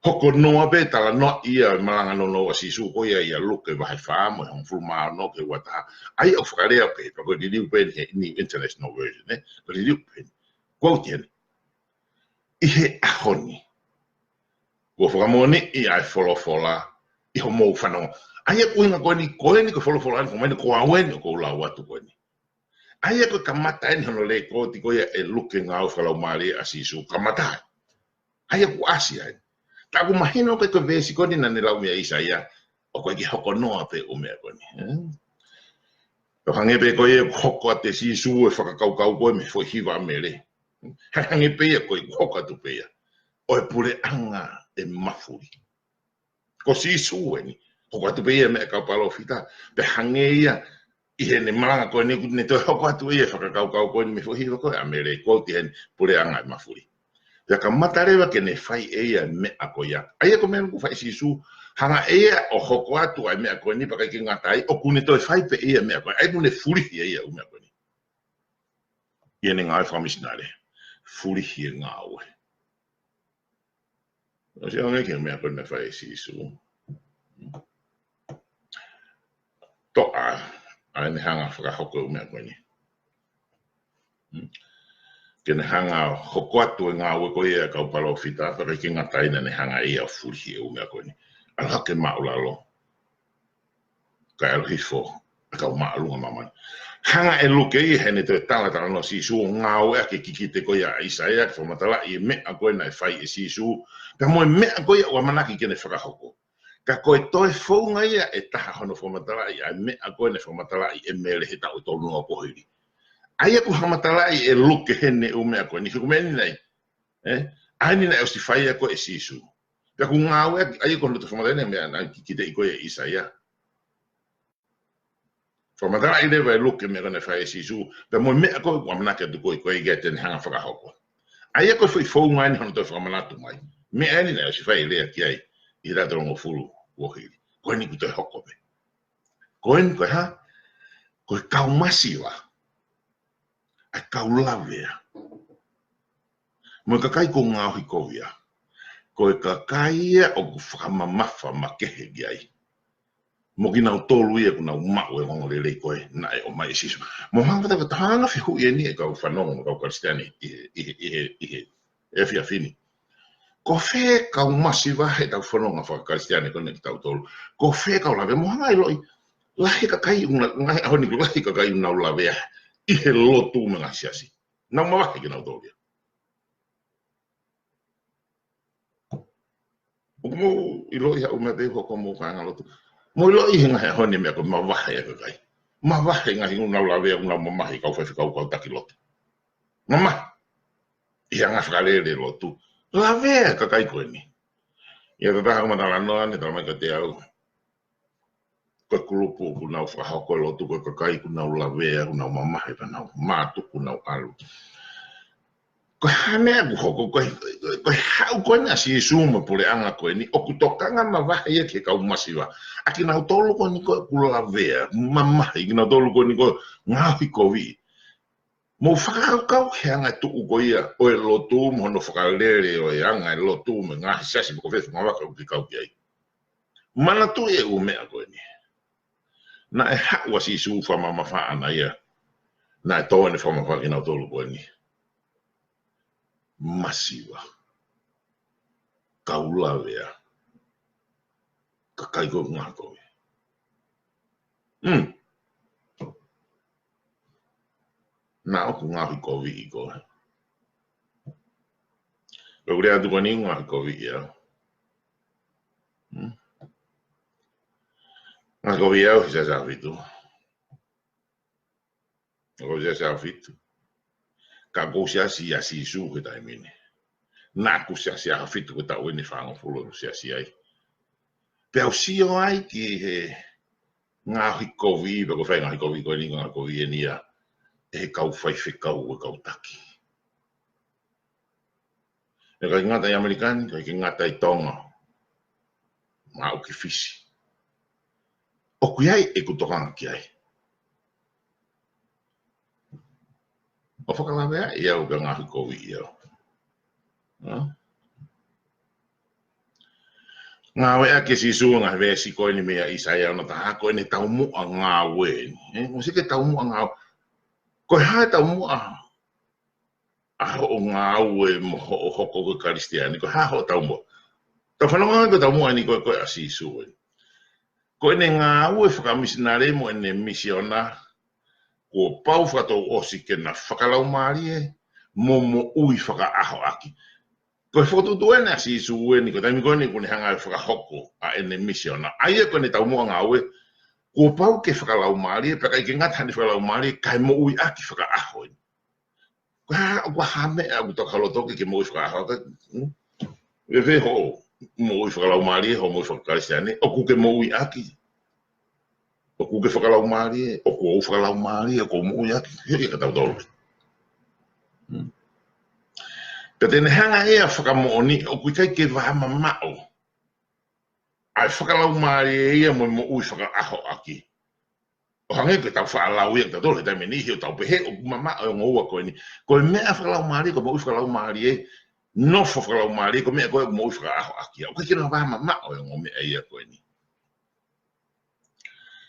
hoko noa pē talanoaʻi ia e malanga nounou ʻa Sīsū ko ia ʻia Luke vahe fā mo e hongofulu mā ono ki he ua taha. ʻA ia ʻoku fakalea pē, pea ko e liliu pē eni he New International Version, ē? Ko e liliu pē eni. Quote eni. ʻI he ʻaho ni, kuo fakamoʻoniʻi ʻa e folofola ʻi hoʻomou fanongo. ʻA ia ko e ʻuhinga ko eni, ko eni ko e folofola eni, ko eni ko au eni ʻoku ou lau atu ko eni. ʻA ia ko e kamata eni hono lēkooti ko ia ʻe Luke ngāue fakalaumālie ʻa Sīsū, kamata ai. ʻA ia kuo ʻasi ai. Ka ʻoku mahino ko e ko e veesi ko eni naʻa ne lau mei ʻa ʻĪsaia, ʻoku ʻikai ke hoko noa pē ʻū meʻa ko eni. Ē? Pea hangē pē ko ia ʻoku hoko atu ʻe Sīsū e fakakaukau ko ē mei he foʻi hiva ʻa Mele. Hangē pē ia ko e hoko atu pē ia ʻo e puleʻanga ʻe mafuli. Ko Sīsū eni, hoko atu pē ia e meʻa ʻa e kau palōfita, pea hangē ia ʻi heʻene malanga ko eni ʻoku ne toe hoko atu ia e fakakaukau ko eni mei he foʻi hiva ko ē ʻa Mele, ko e ʻuhinga ʻene puleʻanga ʻe mafuli. Pea kamata leva ke ne fai ʻe ia e meʻa ko ia. ʻA ia ko e meʻa ʻoku fai ʻe Sīsū, hanga ʻe ia ʻo hoko atu ʻa e meʻa ko eni pea ʻikai ke ngata ai, ʻoku ne toe fai pē ʻe ia e meʻa ko ē. ʻA ia ʻoku ne fulihi ʻe ia e ʻū meʻa ko eni. ʻI heʻene ngāue fakamisinale, fulihi e ngāue. ʻOsi ʻaonga ki he meʻa ko ē naʻe fai ʻe Sīsū. Toʻa, ʻa ʻene hanga ʻo fakahoko e ʻū meʻa ko eni. Ke ne hanga ʻo hoko atu e ngāue ko ia ʻa e kau palōfita, pea ʻikai ke ngata ai naʻa ne hanga ʻe ia ʻo fulihi e ʻū meʻa ko eni. ʻAlu hake māʻulalo. Kae ʻalu hifo e kau māʻolunga ʻo māmani. Hanga ʻe Luke ia heʻene toe talatalanoa ʻa Sīsū ʻo ngāueʻaki e kikite ko ia ʻa ʻĪsaia ke fakamatalaʻi e meʻa ko ē naʻe fai ʻe Sīsū, pea mo e meʻa ko ia ʻoku ʻamanaki ke ne fakahoko. Ka ko e toe founga ia ʻe taha hono fakamatalaʻi ʻa e meʻa ko ē naʻe fakamatalaʻi ʻe Mele he taʻu ʻe tolu noa kuohili. ʻA ia ʻoku fakamatalaʻi ʻe Luke heni e ʻū meʻa ko eni, he ko e meʻa eni nai. ʻE? ʻA eni naʻe ʻosi fai ia ko ē ʻe Sīsū. Pea ʻoku ngāueʻaki, ʻa ia ko hono toe fakamatalaʻi e meʻa naʻe kikiteʻi ko ē ʻe ʻĪsaia. Fakamatalaʻi leva ʻe Luke e meʻa ko ē naʻe fai ʻe Sīsū, pea mo e meʻa ko ē ʻoku ʻamanaki atu ko ē, ko ē ia te ne hanga ʻo fakahoko. ʻA ia ko e foʻi founga eni hono toe fakamanatu mai. Meʻa eni naʻe ʻosi fai e lea ki ai ʻi he taʻu ʻe tolungofulu kuohili. Ko eni kuo toe hoko pē. Ko eni ko e hā? Ko e kau masiva. ʻA e kau lavea. Mo e kakai ʻoku ngaohi kovi ia. Ko e kakai ia ʻoku fakamamafa makehe ki ai. Mo kinautolu ia ʻoku nau maʻu e ongoongolelei ko ē naʻe ʻomai ʻe Sīsū. Mou hanga ʻo fakatau, hanga ʻo fehuʻi eni e kau fanongo mo e kau Kalisitiane ʻi he, ʻi he, ʻi he, ʻi he efiafi ni. Ko fē kau masiva heʻetau fononga faka-Kalisitiane ko eni kitautolu? Ko fē kau lavea? Mou hanga ʻo ʻiloʻi, lahi e kakai ʻoku na-, ngaahi ʻaho ni ʻoku lahi e kakai ʻoku nau lavea ʻi he lotu mo e ngaahi siasi. Nau mavahe kinautolu ia. ʻOku mou ʻiloʻi haʻu mei pē hoko mou kāingalotu. Mou ʻiloʻi he ngaahi ʻaho ni e meʻa ko e mavahe e kakai. Mavahe ngaahi ʻoku nau lavea, ʻoku nau mamahi kau faifekau, kau taki lotu. Mamahi. ʻI he anga fakalele lotu. Lavea e kakai ko eni. ʻI he taha ʻoku ma talanoa ni, talamai kiate au, ko e kulupu ʻoku nau fakahoko e lotu, ko e kakai ʻoku nau lavea, ʻoku nau mamahi, pea nau mātuku, nau ʻalu. Ko e hā e meʻa ʻoku hoko, ko e, ko e haʻu ko eni ʻa Sīsū mo e puleʻanga ko eni, ʻoku tokanga mavahe ia ki he kau masiva. ʻA kinautolu ko eni ko ē ʻoku lavea, mamahi, kinautolu ko eni ko e ngaohi kovi. Mou fakakaukau he anga e tuʻu ko ia ʻo e lotu mo hono fakalele ʻo e anga e lotu mo e ngaahi siasi mo e kau faifekau ʻoku ke kau ki ai. Manatuʻi e ʻū meʻa ko eni. Naʻe haʻu ʻa Sīsū fakamamafa ʻana ia. Naʻe tō ʻene fakamamafa kinautolu ko eni. Masiva. Kau lavea. Kakai ko ē ʻoku ngaohi kovi. Hmm. Naʻa ʻoku ngaohi kovi ʻi ko ē. Ko e lea atu ko eni, ngaohi kovi ia. Hmm? Ngaohi kovi ia ʻi he Siasi ʻAhofitu. ʻOku ou siasi ʻAhofitu. Ka ʻoku ou siasi ʻia Sīsū he taimi ni. Naʻa ku siasi ʻAhofitu ko e taʻu eni ʻe fāngofulu ʻeku siasi ai. Pea u sio ai ki he ngaohi kovi, pea ko e fai ngaohi kovi ko eni, ngaohi kovi eni ia ʻe he kau faifekau, ʻe he kau taki. ʻIkai ngata ʻi ʻAmelika ni, ʻikai ke ngata ʻi Tonga. Maʻu ki Fisi. ʻOku ʻi ai ʻeku tokanga ki ai. ʻO fakalaveaʻi au pea ngaohi koviʻi au. Hā? Ngāueʻaki ʻe Sīsū e ngaahi veesi ko eni meia ʻĪsaia ono taha ko eni taumuʻa ngāue eni. Ē, mo sike taumuʻa ngāue. Ko e hā e taumuʻa ʻa hoʻo ngāue mo hoʻo hoko ko e Kalisitiane, ko e hā hoʻo taumuʻa? Tau fanongo ange ko e taumuʻa eni ko ē, ko ē ʻa Sīsū eni. Ko ʻene ngāue fakamisinale mo ʻene misiona, kuo pau fakatouʻosi ke na fakalaumālie mo moʻui fakaʻaho ʻaki. Ko e fokotuʻutuʻu eni ʻa Sīsū eni, ko e taimi ko eni ʻoku ne hanga ʻo fakahoko ʻa ʻene misiona. ʻA ia ko ʻene taumuʻa ngāue, Kuo pau ke fakalaumālie, pea ʻikai ke ngata he fakalaumālie, kae moʻui ʻaki fakaʻaho eni. Ko e hā, ko e hā e meʻa ʻoku tokoloto ke ke moʻui fakaʻaho ʻaki? Hmm? Fēfē hoʻo moʻui fakalaumālie, hoʻo moʻui fakakalisitiane, ʻoku ke moʻui ʻaki? ʻOku ke fakalaumālie, ʻoku ou fakalaumālie, ʻoku ou moʻui ʻaki? He ʻikai ke tau tolu. Hmm. Pea te ne hanga ia ʻo fakamoʻoni, ʻoku ʻikai ke vā mamaʻo ʻa e fakalaumālie ia mo e moʻui fakaʻaho ʻaki. ʻO hangē ko ʻetau faʻa lau ia ʻe kitautolu he taimi ni, ʻi heʻetau pehē ʻoku mamaʻo e ongo ua ko eni. Ko e meʻa fakalaumālie, ko e moʻui fakalaumālie, nofo fakalaumālie, ko e meʻa ko ē ʻoku moʻui fakaʻaho ʻaki ia. ʻOku ʻikai ke na vā mamaʻo e ongo meʻa ia ko eni.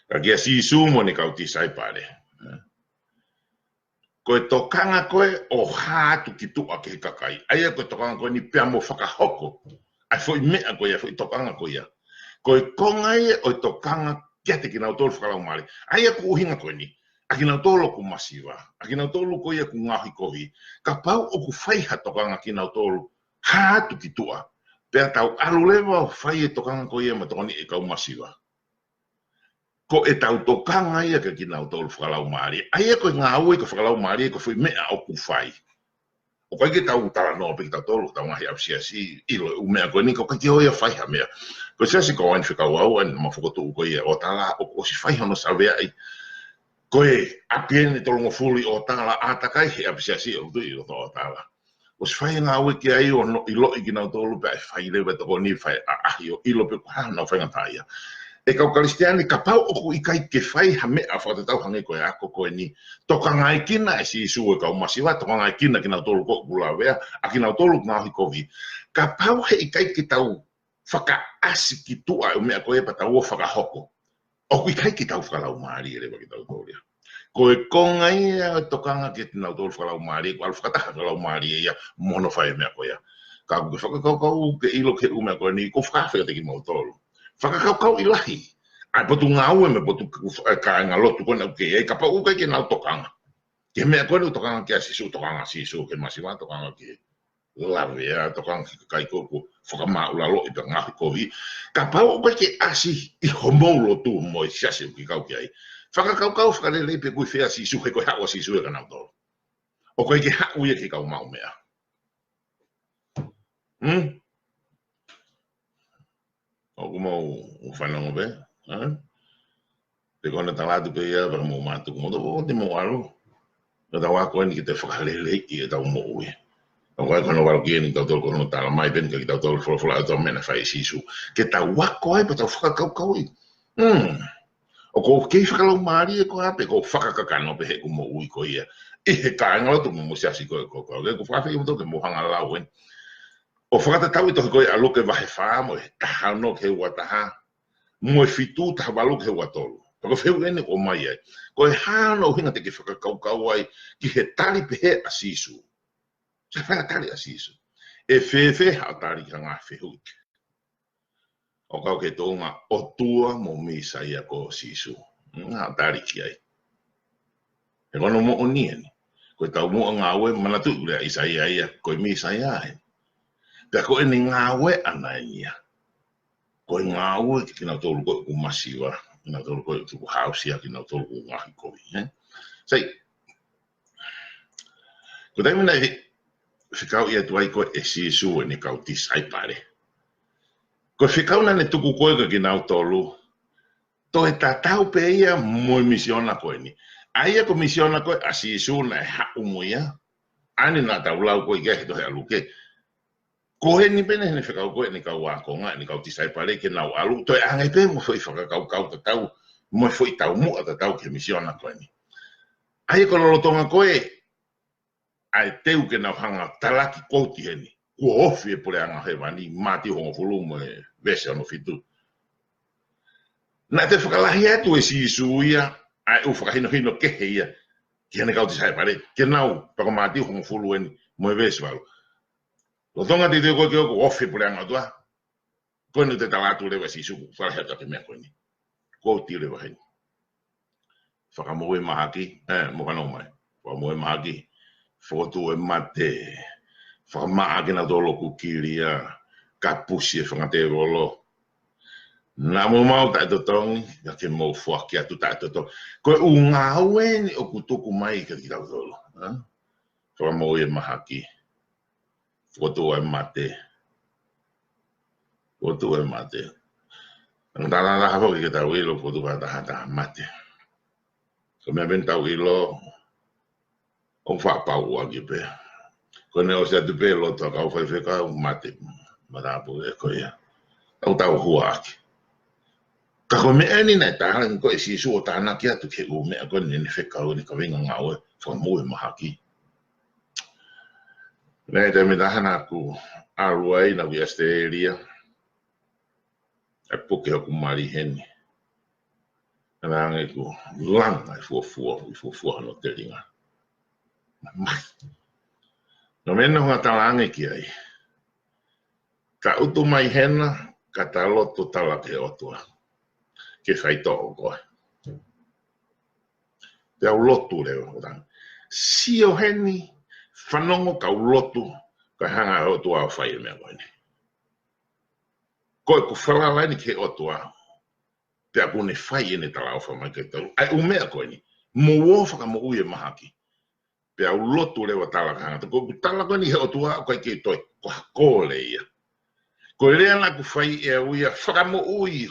Ka kia Sīsū mo ʻene kau tisaipale, ko e tokanga ko ē ʻo hā atu ki tuʻa ki he kakai. ʻA ia ko e tokanga ko eni pea mo fakahoko ʻa e foʻi meʻa ko ia, foʻi tokanga ko ia. Ko e konga ia ʻo e tokanga kiate kinautolu fakalaumālie. ʻA ia ko e ʻuhinga ko eni, ʻa kinautolu ʻoku masiva, ʻa kinautolu ko ia ʻoku ngaohi kovi, kapau ʻoku fai ha tokanga kinautolu, hā atu ki tuʻa, pea tau ʻalu leva ʻo fai e tokanga ko ia mo tokoni e kau masiva. Ko ʻetau tokanga ia kia kinautolu fakalaumālie. ʻA ia ko e ngāue ko e fakalaumālie, ko e foʻi meʻa ʻoku fai. ʻOku ʻikai ke tau talanoa pē kitautolu, tau ngaahi ʻapisiasi, ʻilo e ʻū meʻa ko eni, ka ʻoku ʻikai ke ʻoua ia fai ha meʻa. Ko e siasi ko eni fekau au, ʻa eni ma fokotuʻu ko ia ʻo tala, ʻoku ʻosi fai hono saveaʻi. Ko e ʻapi eni tolungofulu ʻo tala, ʻātakai he ʻapisiasi ʻoku tuʻu ʻi loto ʻo tala. ʻOsi fai e ngāue ki ai ʻo ʻiloʻi kinautolu pea ʻe fai leva e tokoni fai ʻaʻahi ʻo ʻilo pe ko e hā honau faingataʻaʻia. ʻE kau Kalisitiane, kapau ʻoku ʻikai ke fai ha meʻa fakatatau hangē ko e ako ko eni, tokangaʻi kinautolu ʻe Sīsū e kau masiva, tokangaʻi kinautolu ko ē ʻoku lavea, ʻa kinautolu ʻoku ngaohi kovi. Kapau he ʻikai ke tau fakaʻasi ki tuʻa e meʻa ko ē pea tau ō ʻo fakahoko, ʻoku ʻikai ke tau fakalaumālie leva kitautolu ia. Ko e konga ia e tokanga kiate kinautolu fakalaumālie, ko e ʻalu fakataha fakalaumālie ia mo hono fai e meʻa ko ia. Ka ʻoku ke fakakaukau ke ʻilo ki he ʻū meʻa ko eni, ʻoku ou fakaafe kiate kimoutolu. Fakakaukauʻi lahi ʻa e potungāue mo e potu, ʻa e kāingalotu ko ena ʻoku ke ʻi ai, kapau ʻoku ʻikai ke nau tokanga ki he meʻa ko eni, tokanga kia Sīsū, tokanga Sīsū ki he masiva, tokanga ki he lavea, tokanga ki he kakai ko ē ʻoku fakamaʻulaloʻi pea ngaohi kovi. Kapau ʻoku ʻikai ke ʻasi ʻi homou lotu mo e siasi ʻoku ke kau ki ai, fakakaukau fakalelei pe ʻoku ʻi fē ʻa Sīsū, he ko e haʻu ʻa Sīsū ia kia nautolu. ʻOku ʻikai ke haʻu ia ki he kau maʻu meʻa. Hmm? ʻOku mou fanongo pē, ē? Pe ko hono tala atu pē ia, pea mou mātuku, mou tō, ʻo te mou ʻalu. Ka tau ako eni ke tau fakaleleiʻi ʻetau moʻui. ʻOku ʻikai ko hono valokiʻi eni kitautolu, ko hono tala mai pē eni kia kitautolu e folofola ʻa e ʻOtua, meʻa naʻe fai ʻe Sīsū. Ke tau ako ai pea tau fakakaukauʻi. Hmm. ʻOku ou kei fakalaumālie koā pe ʻoku ou fakakakano pē heʻeku moʻui ko ia ʻi he kāingalotu mo e siasi ko ē ʻoku ou kau ki ai? ʻOku ou fakaafeʻi kimoutolu ke mou hanga ʻo lau eni. ʻO fakatatau ʻi he tohi ko ē ʻa Luke vahe fā mo e taha ono ki he ua taha, mo e fitu, taha valu ki he ua tolu. Pea ko e fehuʻi eni ʻoku ʻomai ai: Ko e hā hono ʻuhinga te ke fakakaukau ai ki he tali pehē ʻa Sīsū? Sai, fai ha tali ʻa Sīsū. ʻE fēfē haʻo tali ki he ngaahi fehuʻi ʻoku kau ki he tuʻunga ʻOtua mo Mīsaia ko Sīsū? Ngaahi tali ki ai. He ko hono moʻoni eni, ko e taumuʻa ngāue, manatuʻi lea ʻa ʻĪsaia ia, ko e Mīsaia eni. Pea ko ʻene ngāue ʻaʻana eni ia. Ko e ngāue kia kinautolu ko ē ʻoku masiva, kinautolu ko ē ʻoku tukuhāusia, kinautolu ʻoku ngaohi kovi, ē? Sai, ko e taimi naʻe fekauʻi atu ai ko ē ʻe Sīsū ʻene kau tisaipale, ko e fekau naʻa ne tuku ko ē kia kinautolu, toe tatau pē ia mo e misiona ko eni. ʻA ia ko e misiona ko ē ʻa Sīsū naʻe haʻu mo ia, ʻa eni naʻa tau lau ko ē ki ai he tohi ʻa Luke. Ko eni pē eni ʻene fekau ko ē ʻene kau ākonga, ʻene kau tisaipale ke nau ʻalu, toe ʻange pē mo e foʻi fakakaukau tatau, mo e foʻi taumuʻa tatau ki he misiona ko eni. ʻA ia ko e lolotonga ko ē ʻa e teu ke nau hanga ʻo talaki, quote heni, kuo ofi e puleʻanga hēvani, Mātiu hongofulu mo e veesi hono fitu. Naʻe toe fakalahi atu ʻe Sīsū ia ʻa e ʻū fakahinohino kehe ia ki heʻene kau tisaipale, ke nau, pea ko Mātiu hongofulu eni mo e veesi valu. Lolotonga e teu ko ē ke ʻoku ofi e puleʻanga ʻOtua, ko eni ʻoku toe tala atu leva ʻe Sīsū, fakalahi atu ki he meʻa ko eni. Quote leva heni: Fakamoʻui mahaki, ē, mou fanongo mai. Fakamoʻui mahaki, fokotuʻu e mate, fakamaʻa kinautolu ʻoku kilia, kapusi e fanga tēvolo. Naʻa mou maʻu taʻetotongi, ka ke mou foaki atu taʻetotongi. Ko e ʻū ngāue eni ʻoku tuku mai kiate kitautolu, ē? Fakamoʻui e mahaki. Fokotuʻu e mate. Fokotuʻu e mate. Naʻa tala laha foki ke tau ʻilo, fokotuʻu e taha taha mate. Ko e meʻa pē eni tau ʻilo, ʻoku fakapapauʻaki pē. Ko ʻene ʻosi atu pē loto ʻa e kau faifekau, mate, matāpule ko ia. Tau tau huaʻaki. Ka ko e meʻa eni naʻe tala ko ē ʻe Sīsū ʻo tānaki atu ki he ʻū meʻa ko eni naʻe fekau ʻi he kaveinga ngāue, fakamoʻui e mahaki. Naʻe taimi ʻe taha naʻa ku ʻalu ai naʻa ku ʻi ʻAositelēlia. ʻE puke hoku mali heni. Naʻe hangē kuo langa e fuofua, ʻi fuofua hono telinga. Mai. Ko e meʻa naʻa ku talaange ki ai. Ka utu mai hena, ka ta lotu tala ki he ʻOtua. Ke faitoʻo koe. Pea u lotu leva, ʻo tala. Sio heni, fanongo kau lotu, ka hanga ʻe he ʻOtua ʻo fai e meʻa ko eni. Ko ʻeku falala eni ki he ʻOtua, pea kuo ne fai ʻene talaʻofa mai kiate au. ʻA e ʻū meʻa ko eni, mou ō fakamoʻui e mahaki. Pea u lotu leva tala ka hanga. Ko ʻeku tala ko eni he ʻOtua, ʻoku ʻikai ke toe, ko ha kole ia. Ko e lea naʻa ku fai ʻe au ia, fakamoʻui,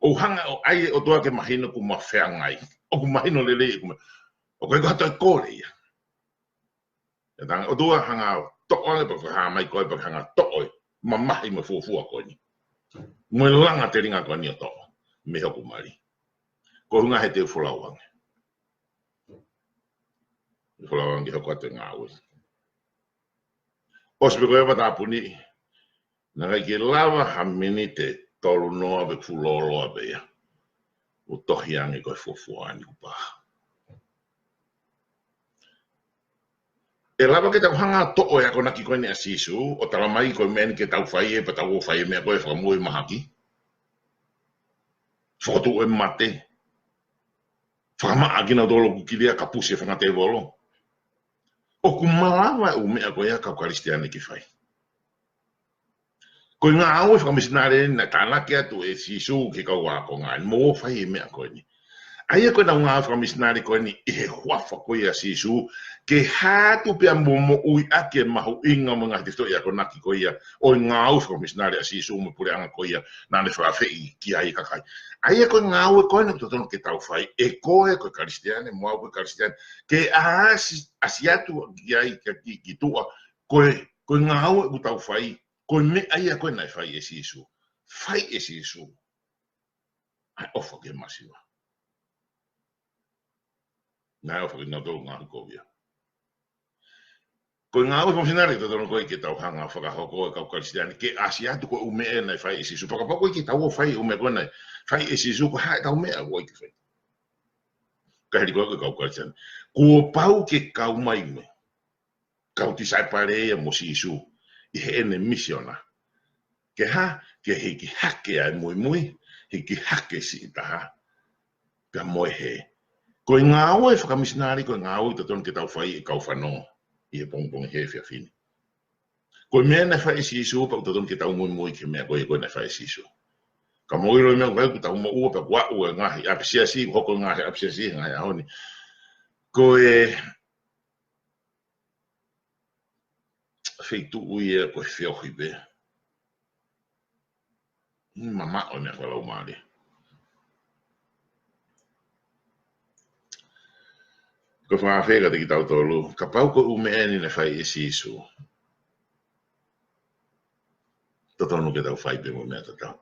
ʻo hanga ʻo ʻai e ʻOtua ke mahino kuo ma feangai. ʻOku mahino lelei, ʻoku ma-, ʻoku ʻikai ko ha toe kole ia. ʻE tala ʻe he ʻOtua hanga ʻo toʻo ange pea fakahā mai ko ē pea hanga ʻo toʻo e mamahi mo e fuofua ko eni. Mo e langa telinga ko eni ʻo toʻo mei hoku mali. Ko e ʻuhinga he te u folau ange. Folau ange hoko atu e ngāue. ʻOsi pē ko ē matāpuni. Naʻe ʻikai ke lava ha miniti ʻe tolu noa pe fuʻu lōloa pē ia. ʻO tohi ange ko e fuofua eni kuo pā. ʻE lava ke tau hanga ʻo toʻo e akonaki ko eni ʻa Sīsū, ʻo tala mai ko e meʻa eni ke tau fai ē, pea tau ō fai e meʻa ko ē fakamoʻui mahaki. Fokotuʻu e mate. Fakamaʻa kinautolu ʻoku kilia kapusi e fanga tēvolo. ʻOku malava e ʻū meʻa ko ia kau Kalisitiane ke fai. Ko e ngāue fakamisinale eni naʻe tānaki atu ʻe Sīsū ki he kau ākonga eni, mou ō fai e meʻa ko eni. ʻA ia ko ʻenau ngāue fakamisinale ko eni ʻi he huafa ko ia ʻo Sīsū, ke hā atu pea mo moʻui ʻaki e mahuʻinga mo e ngaahi tefitoʻi akonaki ko ia ʻo e ngāue fakamisinale ʻa Sīsū mo e puleʻanga ko ia naʻa ne fakaafeʻi ki ai e kakai. ʻA ia ko e ngāue ko eni ʻoku totonu ke tau fai, ʻe koe ko e Kalisitiane, mo au ko e Kalisitiane, ke ʻasi, ʻasi atu ki ai, ki, ki, ki tuʻa, ko e, ko e ngāue ʻoku tau fai, ko e meʻa ia ko ē naʻe fai ʻe Sīsū. Fai ʻe Sīsū ʻa e ʻofa ki he masiva. Naʻe ʻofa kinautolu ngaahi kovia. Ko e ngāue fakamisinale ʻoku totonu ko ē ke tau hanga ʻo fakahoko ʻe kau Kalisitiane, ke ʻasi atu ko e ʻū meʻa naʻe fai ʻe Sīsū. Fakapapauʻi ke tau ō fai e ʻū meʻa ko ē naʻe fai ʻe Sīsū, ko e hā ʻetau meʻa ʻoku ʻai ke fai. Ka hili ko ē ko e kau Kalisitiane. Kuo pau ke kau mai mo e kau tisaipale ia mo Sīsū ʻi heʻene misiona. Ke hā, ke hiki hake ʻa e muimui, hiki hake siʻi taha. Pea mo e hē. Ko e ngāue fakamisinale, ko e ngāue ʻoku totonu ke tau fai ʻe kau fanongo ʻi he pongipongi he efiafi ni. Ko e meʻa naʻe fai ʻe Sīsū, pea ʻoku totonu ke tau muimui ki he meʻa ko ia ko ē naʻe fai ʻe Sīsū. Ka mou ʻilo e meʻa ko ē ʻoku tau moʻua pea kuo aʻu e ngaahi ʻapisiasi, hoko e ngaahi ʻapisiasi he ngaahi ʻaho ni. Ko e feituʻu ia ko e feohi pē. Mamaʻo e meʻa fakalaumālie. Ko e fakaafe kiate kitautolu, kapau ko e ʻū meʻa eni naʻe fai ʻe Sīsū, totonu ke tau fai pē mo e meʻa tatau.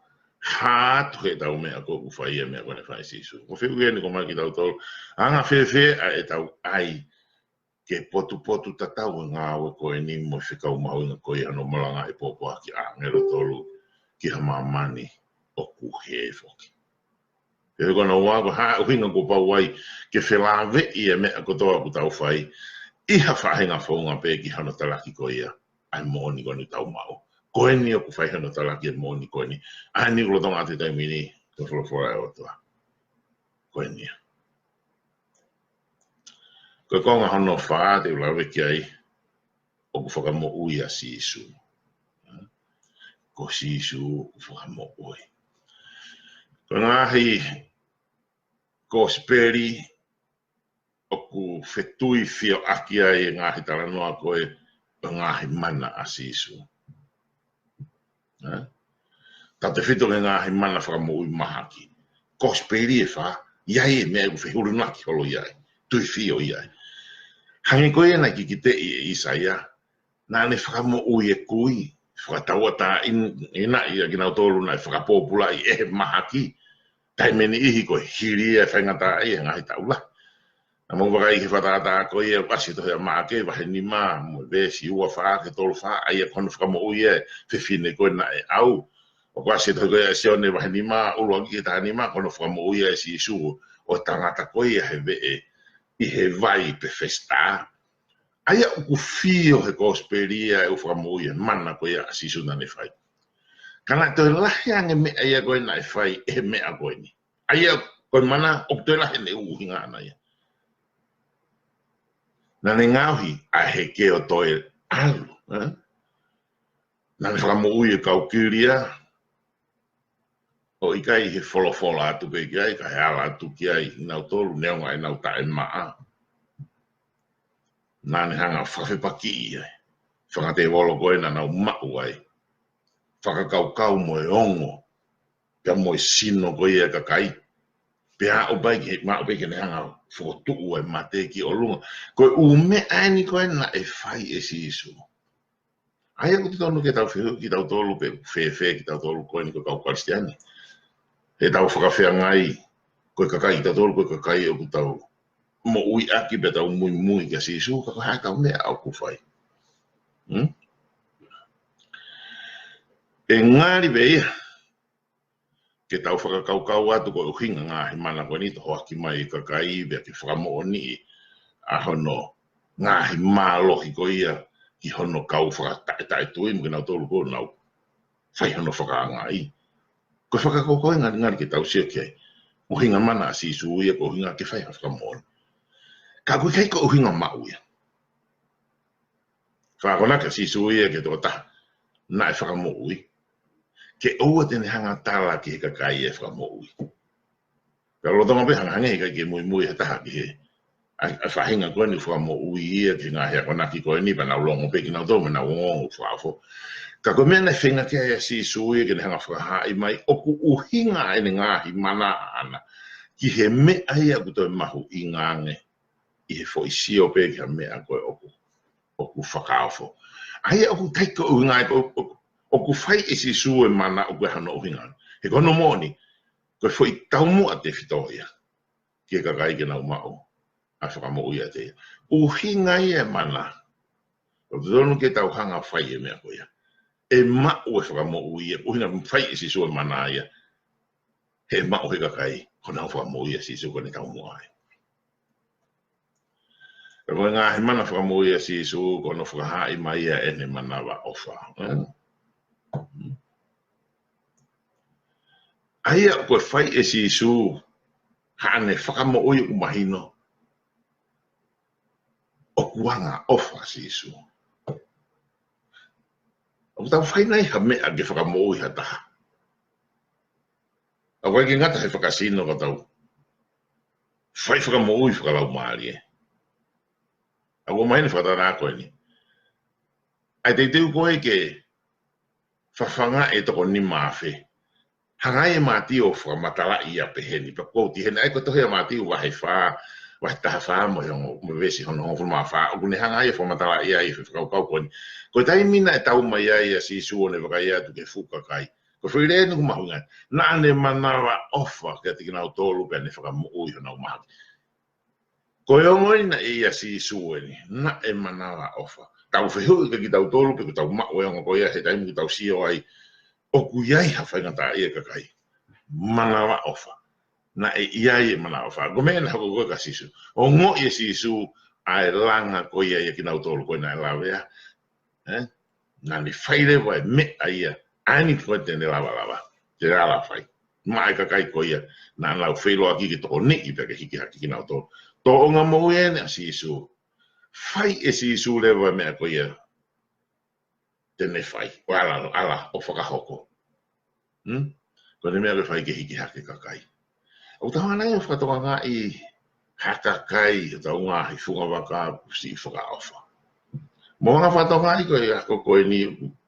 Hā atu heʻetau meʻa ko ē ʻoku fai e meʻa ko ē naʻe fai ʻe Sīsū. Ko e fehuʻi eni ko ē maʻa kitautolu, anga fēfē ʻa ʻetau ʻai ke potupotu tatau e ngāue ko eni mo e fekau mahuʻinga ko ia hono malangaʻi e pōpoaki ʻa e ʻāngelo tolu ki ha māmani ʻoku hē foki. He ko hono ua, ko e hā e ʻuhinga kuo pau ai ke felāveʻi e meʻa kotoa ʻoku tau fai ʻi ha faʻahinga founga pē ki hono talaki ko ia ʻa e moʻoni ko eni ʻoku tau maʻu. Ko eni ʻoku fai hono talaki e moʻoni ko eni. ʻA eni ʻoku lolotonga atu he taimi ni, ko e folofola ʻa e ʻOtua. Ko eni ia. Ko e konga hono fā te u lave ki ai, ʻoku fakamoʻui ʻa Sīsū. Ko Sīsū ʻoku fakamoʻui. Ko e ngaahi kosipeli ʻoku fetui fio ʻaki ai e ngaahi talanoa ko ē ʻo e ngaahi mana ʻa Sīsū. Ē? Tautefito ki he ngaahi mana fakamoʻui mahaki. Kosipeli ʻe fā, ʻi ai e meʻa ʻoku fehulunaki holo ʻi ai, tui fio ʻi ai. Hangē ko ia naʻe kikiteʻi ʻe ʻĪsaia, naʻa ne fakamoʻui e kui, fakatauʻatāinaʻi ʻa kinautolu naʻe fakapōpulaʻi ʻe he mahaki, taimi ʻe niʻihi ko e hili ia e faingataʻaʻia he ngaahi taʻu lahi. Naʻa mou vakai ki he fakatātā ko ia ʻoku ʻasi he tohi ʻa Maʻake vahe nima, mo e veesi ua fā ki he tolu fā, ʻa ia ko hono fakamoʻui ʻa e fefine ko ē naʻe ʻau. ʻOku ʻasi he tohi ko ia ʻa Sione vahe nima, ʻuluaki ki he taha nima, ko hono fakamoʻui ʻa Sīsū ʻo e tangata ko ia he veʻe ʻi he vai Pefesitā. ʻA ia ʻoku fio he kosipeli ia ʻoku fakamoʻui e mana ko ia ʻa Sīsū naʻa ne fai. Ka naʻe toe lahi ange meʻa ia ko ē naʻe fai ʻe he meʻa ko eni. ʻA ia ko e mana ʻoku toe lahi ʻene ʻuhinga ʻana ia. Naʻa ne ngaohi ʻa e heke ʻo toe ʻalu, ē? Naʻa ne fakamoʻui e kau kilia, ʻo ʻikai he folofola atu pē ki ai, ka he ala atu ki ai kinautolu, neongo ʻenau taʻemaʻa. Naʻa ne hanga ʻo fakafepakiʻi ai e fanga tēvolo ko ē naʻa nau maʻu ai fakakaukau mo e ongo, pea mo e sino ko ia e kakai. Pea aʻu pē ki he, maʻu pē ke ne hanga ʻo fokotuʻu e mate ki ʻolunga. Ko e ʻū meʻa eni ko ē naʻe fai ʻe Sīsū. ʻA ia ʻoku totonu ke tau fehuʻi kitautolu pe fēfē kitautolu ko eni ko e kau Kalisitiane. He tau fakafeangai, ko e kakai kitautolu, ko e kakai ʻoku tau moʻui ʻaki pea tau muimui kia Sīsū, ka ko e hā ʻetau meʻa ʻoku fai. Hmm? ʻE ngali pē ia ke tau fakakaukau atu ko e ʻuhinga ngaahi mana ko eni, tohoaki mai e kakai pea ke fakamoʻoniʻi ʻa hono ngaahi mālohi ko ia ki hono kau fakataʻetaʻetui mo kinautolu ko ē naʻa nau fai hono fakaangaʻi. Ko e fakakaukau ia ngali, ngali ke tau sio ki ai. ʻUhinga mana ʻa Sīsū ia ko e ʻuhinga ke fai ha fakamoʻoni. Ka ʻoku ʻikai ko e ʻuhinga maʻu ia. Fakaakonaki ʻa Sīsū ia ki he tokotaha naʻe fakamoʻui, ke ʻoua te ne hanga ʻo tala ki he kakai e fakamoʻui. Pea lolotonga pē hangehangē he ʻikai ke muimui ha taha ki he, ʻa, ʻa e faʻahinga ko eni ʻoku fakamoʻui ia ki he ngaahi akonaki ko eni, pea nau longo pē kinautolu mo nau ongoongo fakaofo. Ka ko e meʻa naʻe feinga ki ai ʻa Sīsū ia ke ne hanga ʻo fakahaaʻi mai ʻoku ʻuhinga ʻene ngaahi mana ʻaʻana ki he meʻa ia ʻoku toe mahuʻinga ange ʻi he foʻi sio pē ki ha meʻa ko ē ʻoku, ʻoku fakaofo. ʻA ia ʻoku ʻikai ko e ʻuhinga ia, ʻoku, ʻoku, ʻoku fai ʻe Sīsū e mana ʻoku ʻi ai hono ʻuhinga. He ko hono moʻoni, ko e foʻi taumuʻa tefito ia ki he kakai ke nau maʻu ʻa e fakamoʻui ʻiate ia. ʻUhinga ia e mana. ʻOku totonu ke tau hanga ʻo fai e meʻa ko ia. ʻE maʻu e fakamoʻui ia, ʻuhinga fai ʻe Sīsū e mana ia. He maʻu he kakai, ko honau fakamoʻui ʻa Sīsū ko ʻene taumuʻa ia. Pea ko e ngaahi mana fakamoʻui ʻa Sīsū, ko hono fakahaaʻi mai ia ʻene manavaʻofa. Ē? ʻA ia ko e fai ʻe Sīsū haʻane fakamoʻui ʻoku mahino ʻoku angaʻofa ʻa Sīsū. ʻOku tau fai nai ha meʻa ke fakamoʻui ha taha? ʻOku ʻikai ke ngata he fakasino ka tau fai fakamoʻui fakalaumālie. ʻOku mahino fakatātā ko eni. ʻA e teuteu ko ē ke fafangaʻi e toko nima afe. Hanga ʻe Mātiu ʻo fakamatalaʻi ia pehē ni. Pea ʻoku ou tui heni, ʻa ia ko e tohi ʻa Mātiu vahe fā, vahe taha fā mo e ongo, mo e veesi hono hongofulu mā fā. ʻOku ne hanga ia ʻo fakamatalaʻi ai e fakakaukau ko eni. Ko e taimi naʻe tau mai ai ʻa Sīsū ʻo ne vakai atu ki he fuʻu kakai. Ko e foʻi lea eni ʻoku mahuʻinga. Naʻa ne manavaʻofa kiate kinautolu pea ne fakamoʻui honau mahaki. Ko e ongo eni naʻe ʻia Sīsū eni, naʻe manavaʻofa. Tau fehuʻi kia kitautolu pe ʻoku tau maʻu e ongo ko ia he taimi ʻoku tau sio ai ʻoku ʻi ai ha faingataʻaʻia e kakai. Manavaʻofa. Naʻe ʻi ai e manavaʻofa. Ko e meʻa naʻe hoko ko ē kia Sīsū. Ongoʻi ʻe Sīsū ʻa e langa ko ia ʻia kinautolu ko ē naʻe lavea. Ē? Naʻa ne fai leva e meʻa ia, ʻa eni ko ē te ne lava lava, te ne ala fai. Maʻa e kakai ko ia, naʻa nau feʻiloaki ke tokoniʻi pea ke hiki hake kinautolu. Tōʻonga moʻui eni ʻa Sīsū. Fai ʻe Sīsū leva e meʻa ko ia te ne fai. ʻO ala, ala, ʻo fakahoko. Hmm? Ko ʻene meʻa ko e fai ke hiki hake kakai. ʻOku tau hanga ʻo fakatokangaʻi ha kakai, ʻo tau ngaahi funga vaka siʻi fakaʻofa. Mo hanga fakatokangaʻi ko e ako ko eni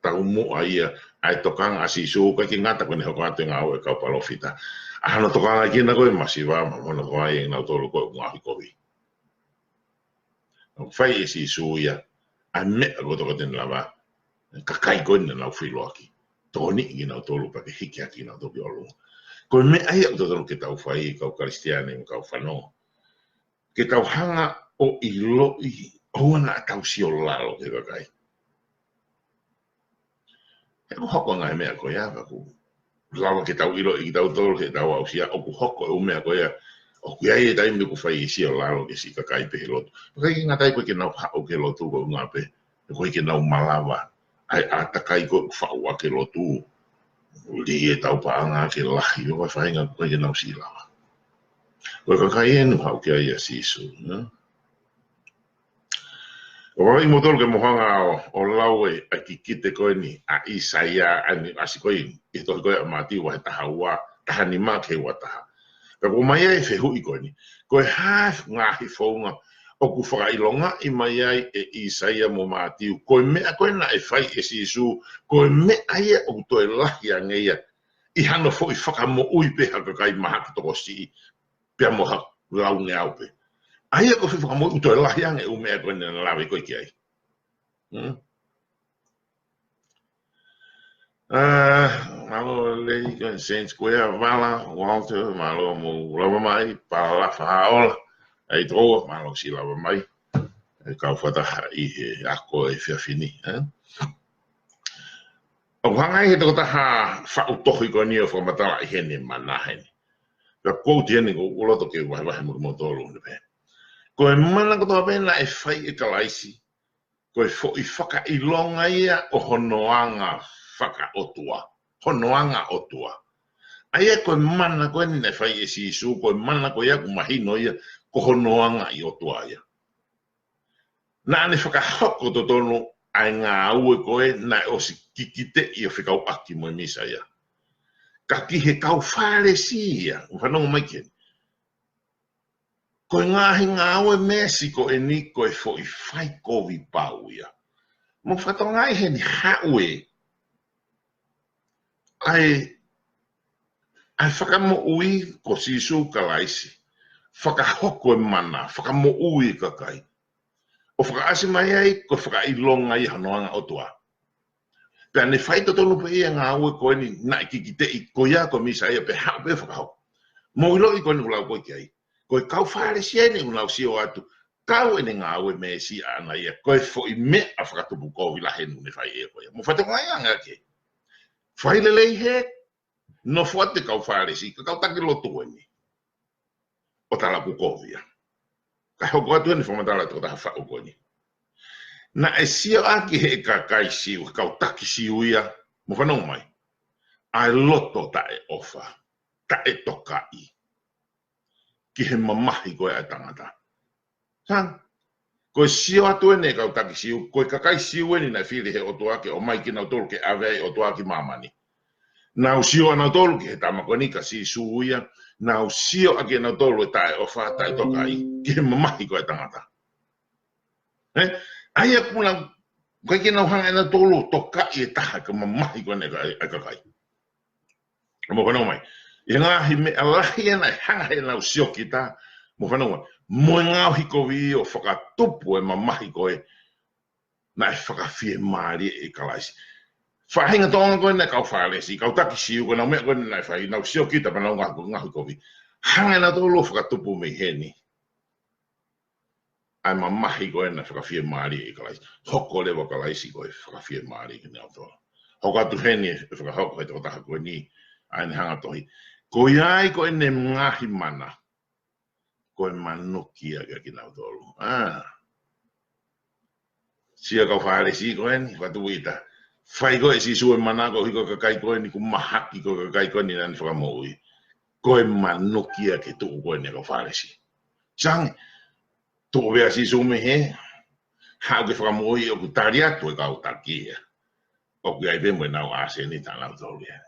taumuʻa ia, ʻa e tokanga ʻa Sīsū, ʻikai ke ngata ko ʻene hoko atu e ngāue ʻa e kau palōfita. ʻA hono tokanga ki heʻenau ko e masiva, mo hono tokanga ʻia kinautolu ko e ngaahi kovi. ʻOku fai ʻe Sīsū ia, ʻa e meʻa ko e tokoni ʻene lava, kakai ko eni naʻa nau feʻiloaki. Tokoniʻi kinautolu pea ke hiki hake kinautolu ki ʻolunga. Ko e meʻa ia ʻoku totonu ke tau fai, kau Kalisitiane, kau fanongo. Ke tau hanga ʻo ʻiloʻi, ʻoua naʻa tau sio lalo ki he kakai. He ʻoku hoko e ngaahi meʻa ko ia, pea ʻoku lava ke tau ʻiloʻi kitautolu, he tau aʻusia, ʻoku hoko e ʻū meʻa ko ia, ʻoku ʻi ai e taimi ʻoku fai e sio lalo ki he siʻi kakai pē he lotu. Pea ʻikai ke ngata ai ko e ke nau haʻu ki he lotu ko e ʻuhinga pē, he ʻoku ʻikai ke nau malava ʻa e ʻātakai ko ē ʻoku faʻu ʻaki e lotu. Lī e tau paʻanga ke lahi, ʻo e faʻahinga ʻoku ʻikai ke nau siʻi lava. Ko e kakai eni ʻoku haʻu ki ai ʻa Sīsū, nē? ʻOku ou ʻai kimoutolu ke mou hanga ʻo, ʻo lau e, ʻa e kikite ko eni, ʻa ʻĪsaia, ʻa eni, ʻasi ko eni, ʻi he tohi ko ē ʻa Mātiu vahe taha ua, taha nima ki he ua taha. Pea ʻoku ʻomai ai e fehuʻi ko eni. Ko e hā e ngaahi founga ʻoku fakaʻilongaʻi mai ai ʻe ʻĪsaia mo Mātiu. Ko e meʻa ko ē naʻe fai ʻe Sīsū, ko e meʻa ia ʻoku toe lahi ange ia ʻi hano foʻi fakamoʻui pē ha kakai mahaki tokosiʻi, pea mo ha laungeau pē. ʻA ia ko e foʻi fakamoʻui ʻoku toe lahi ange e ʻū meʻa ko ē naʻe lave ko ē ki ai. Hmm? Ah, mālō Lady ko ē Saint Square, Vala, Walter, mālō mou lava mai, Palafa Haola, ʻai tō, mālō siʻi lava mai, e kau fakataha ʻi he ako efiafi ni, eh? ʻOku hanga ʻe he tokotaha faʻu tohi ko eni ʻo fakamatalaʻi heni e mana heni. Pea quote heni ʻoku ou loto ke vahevahe mo kimoutolu ni pē. Ko e mana kotoa pē naʻe fai ʻe Kalaisi, ko e foʻi fakaʻilonga ia ʻo hono anga fakaʻotua, hono anga ʻotua. ʻA ia ko e mana ko eni naʻe fai ʻe Sīsū, ko e mana ko ia ʻoku mahino ia, ko hono anga ʻi ʻotua ia. Naʻa ne fakahoko totonu ʻa e ngāue ko ē naʻe ʻosi kikiteʻi ʻo fekauʻaki mo e Mīsaia. Ka ki he kau Fālesi ia, ʻoku fanongo mai ki heni. Ko e ngaahi ngāue mēsi ko eni ko e foʻi fai kovi pau ia. Mo fakatokangaʻi heni haʻu e ʻa e, ʻa e fakamoʻui ko Sīsū Kalaisi, fakahoko e mana, fakamoʻui e kakai. ʻO fakaʻasi mai ai ko e fakaʻilonga ia hono anga ʻotua. Pea ne fai totonu pē ia ngāue ko eni naʻe kikiteʻi ko ia ko e Mīsaia pea haʻu pē fakahoko. Mou ʻiloʻi ko eni ʻoku lau ko ē ki ai. Ko e kau Fālesi eni ʻoku nau sio atu, kau ʻene ngāue mēsi ʻaʻana ia, ko e foʻi meʻa fakatupu kovi lahi eni ʻoku ne fai ʻe ia ko ia. Mo fakatokangaʻi ange ʻaki. Fai lelei hē, nofo atu e kau Fālesi, ka kau taki lotu eni. ʻO tala ʻoku kovi ia. Kae hoko atu eni fakamatala ʻa e tokotaha faʻu ko eni. Naʻe sio ʻaki ʻe he kakai Siu, kau taki Siu ia, mo fanongo mai. ʻA e loto taʻeʻofa, taʻetokaʻi ki he mamahi ko ē ʻa e tangata. Sang, ko e sio atu eni e kau taki Siu, ko e kakai Siu eni naʻe fili ʻe he ʻOtua ke ʻomai kinautolu ke ʻave ai e ʻOtua ki māmani. Nau sio ʻanautolu ki he tama ko eni ko Sīsū ia, nau sio ʻaki ʻanautolu e taʻeʻofa, taʻetokaʻi, ki he mamahi ko ē ʻa e tangata. Eh? ʻA ia ʻoku nau, ʻikai ke nau hanga ʻe nautolu ʻo tokaʻi e taha ki he mamahi ko eni ʻa e ka-, ʻa e kakai. Mo fanongo mai. ʻI he ngaahi meʻa lahi ʻena ʻe hanga heʻenau siokita, mo fanongo mai. Mo e ngaohi kovi ʻo fakatupu e mamahi ko ē naʻe fakafiemālie ʻe Kalaisi. Faʻahinga Tonga ko ē naʻe kau Fālesi, kau taki Siu ko ē nau meʻa ko ē naʻe fai, nau siokita pea nau ngaohi, ngaohi kovi. Hanga ʻe nautolu ʻo fakatupu mei heni ʻa e mamahi ko ē naʻe fakafiemālie ʻe Kalaisi. Hoko leva ʻa Kalaisi ko e fakafiemālie kinautolu. Hoko atu heni e fakahoko ʻe he tokotaha ko eni ʻa ʻene hanga tohi. Ko ia ai ko ʻene ngaahi mana, ko e manuki ia kia kinautolu. Ah. Sio kau Fālesi ko eni, fakatupu ita. Fai ko ē ʻe Sīsū e mana koeʻuhi ko e kakai ko eni ʻoku mahaki ko e kakai ko eni naʻa ne fakamoʻui. Ko e manuki ia ki he tuʻu ko eni ʻa e kau Fālesi. Sang, tuʻu pē ʻa Sīsū mei hē, haʻu ke fakamoʻui ʻoku tali atu e kau taki ia. ʻOku ʻi ai pē mo ʻenau ʻāseni ʻanautolu ia.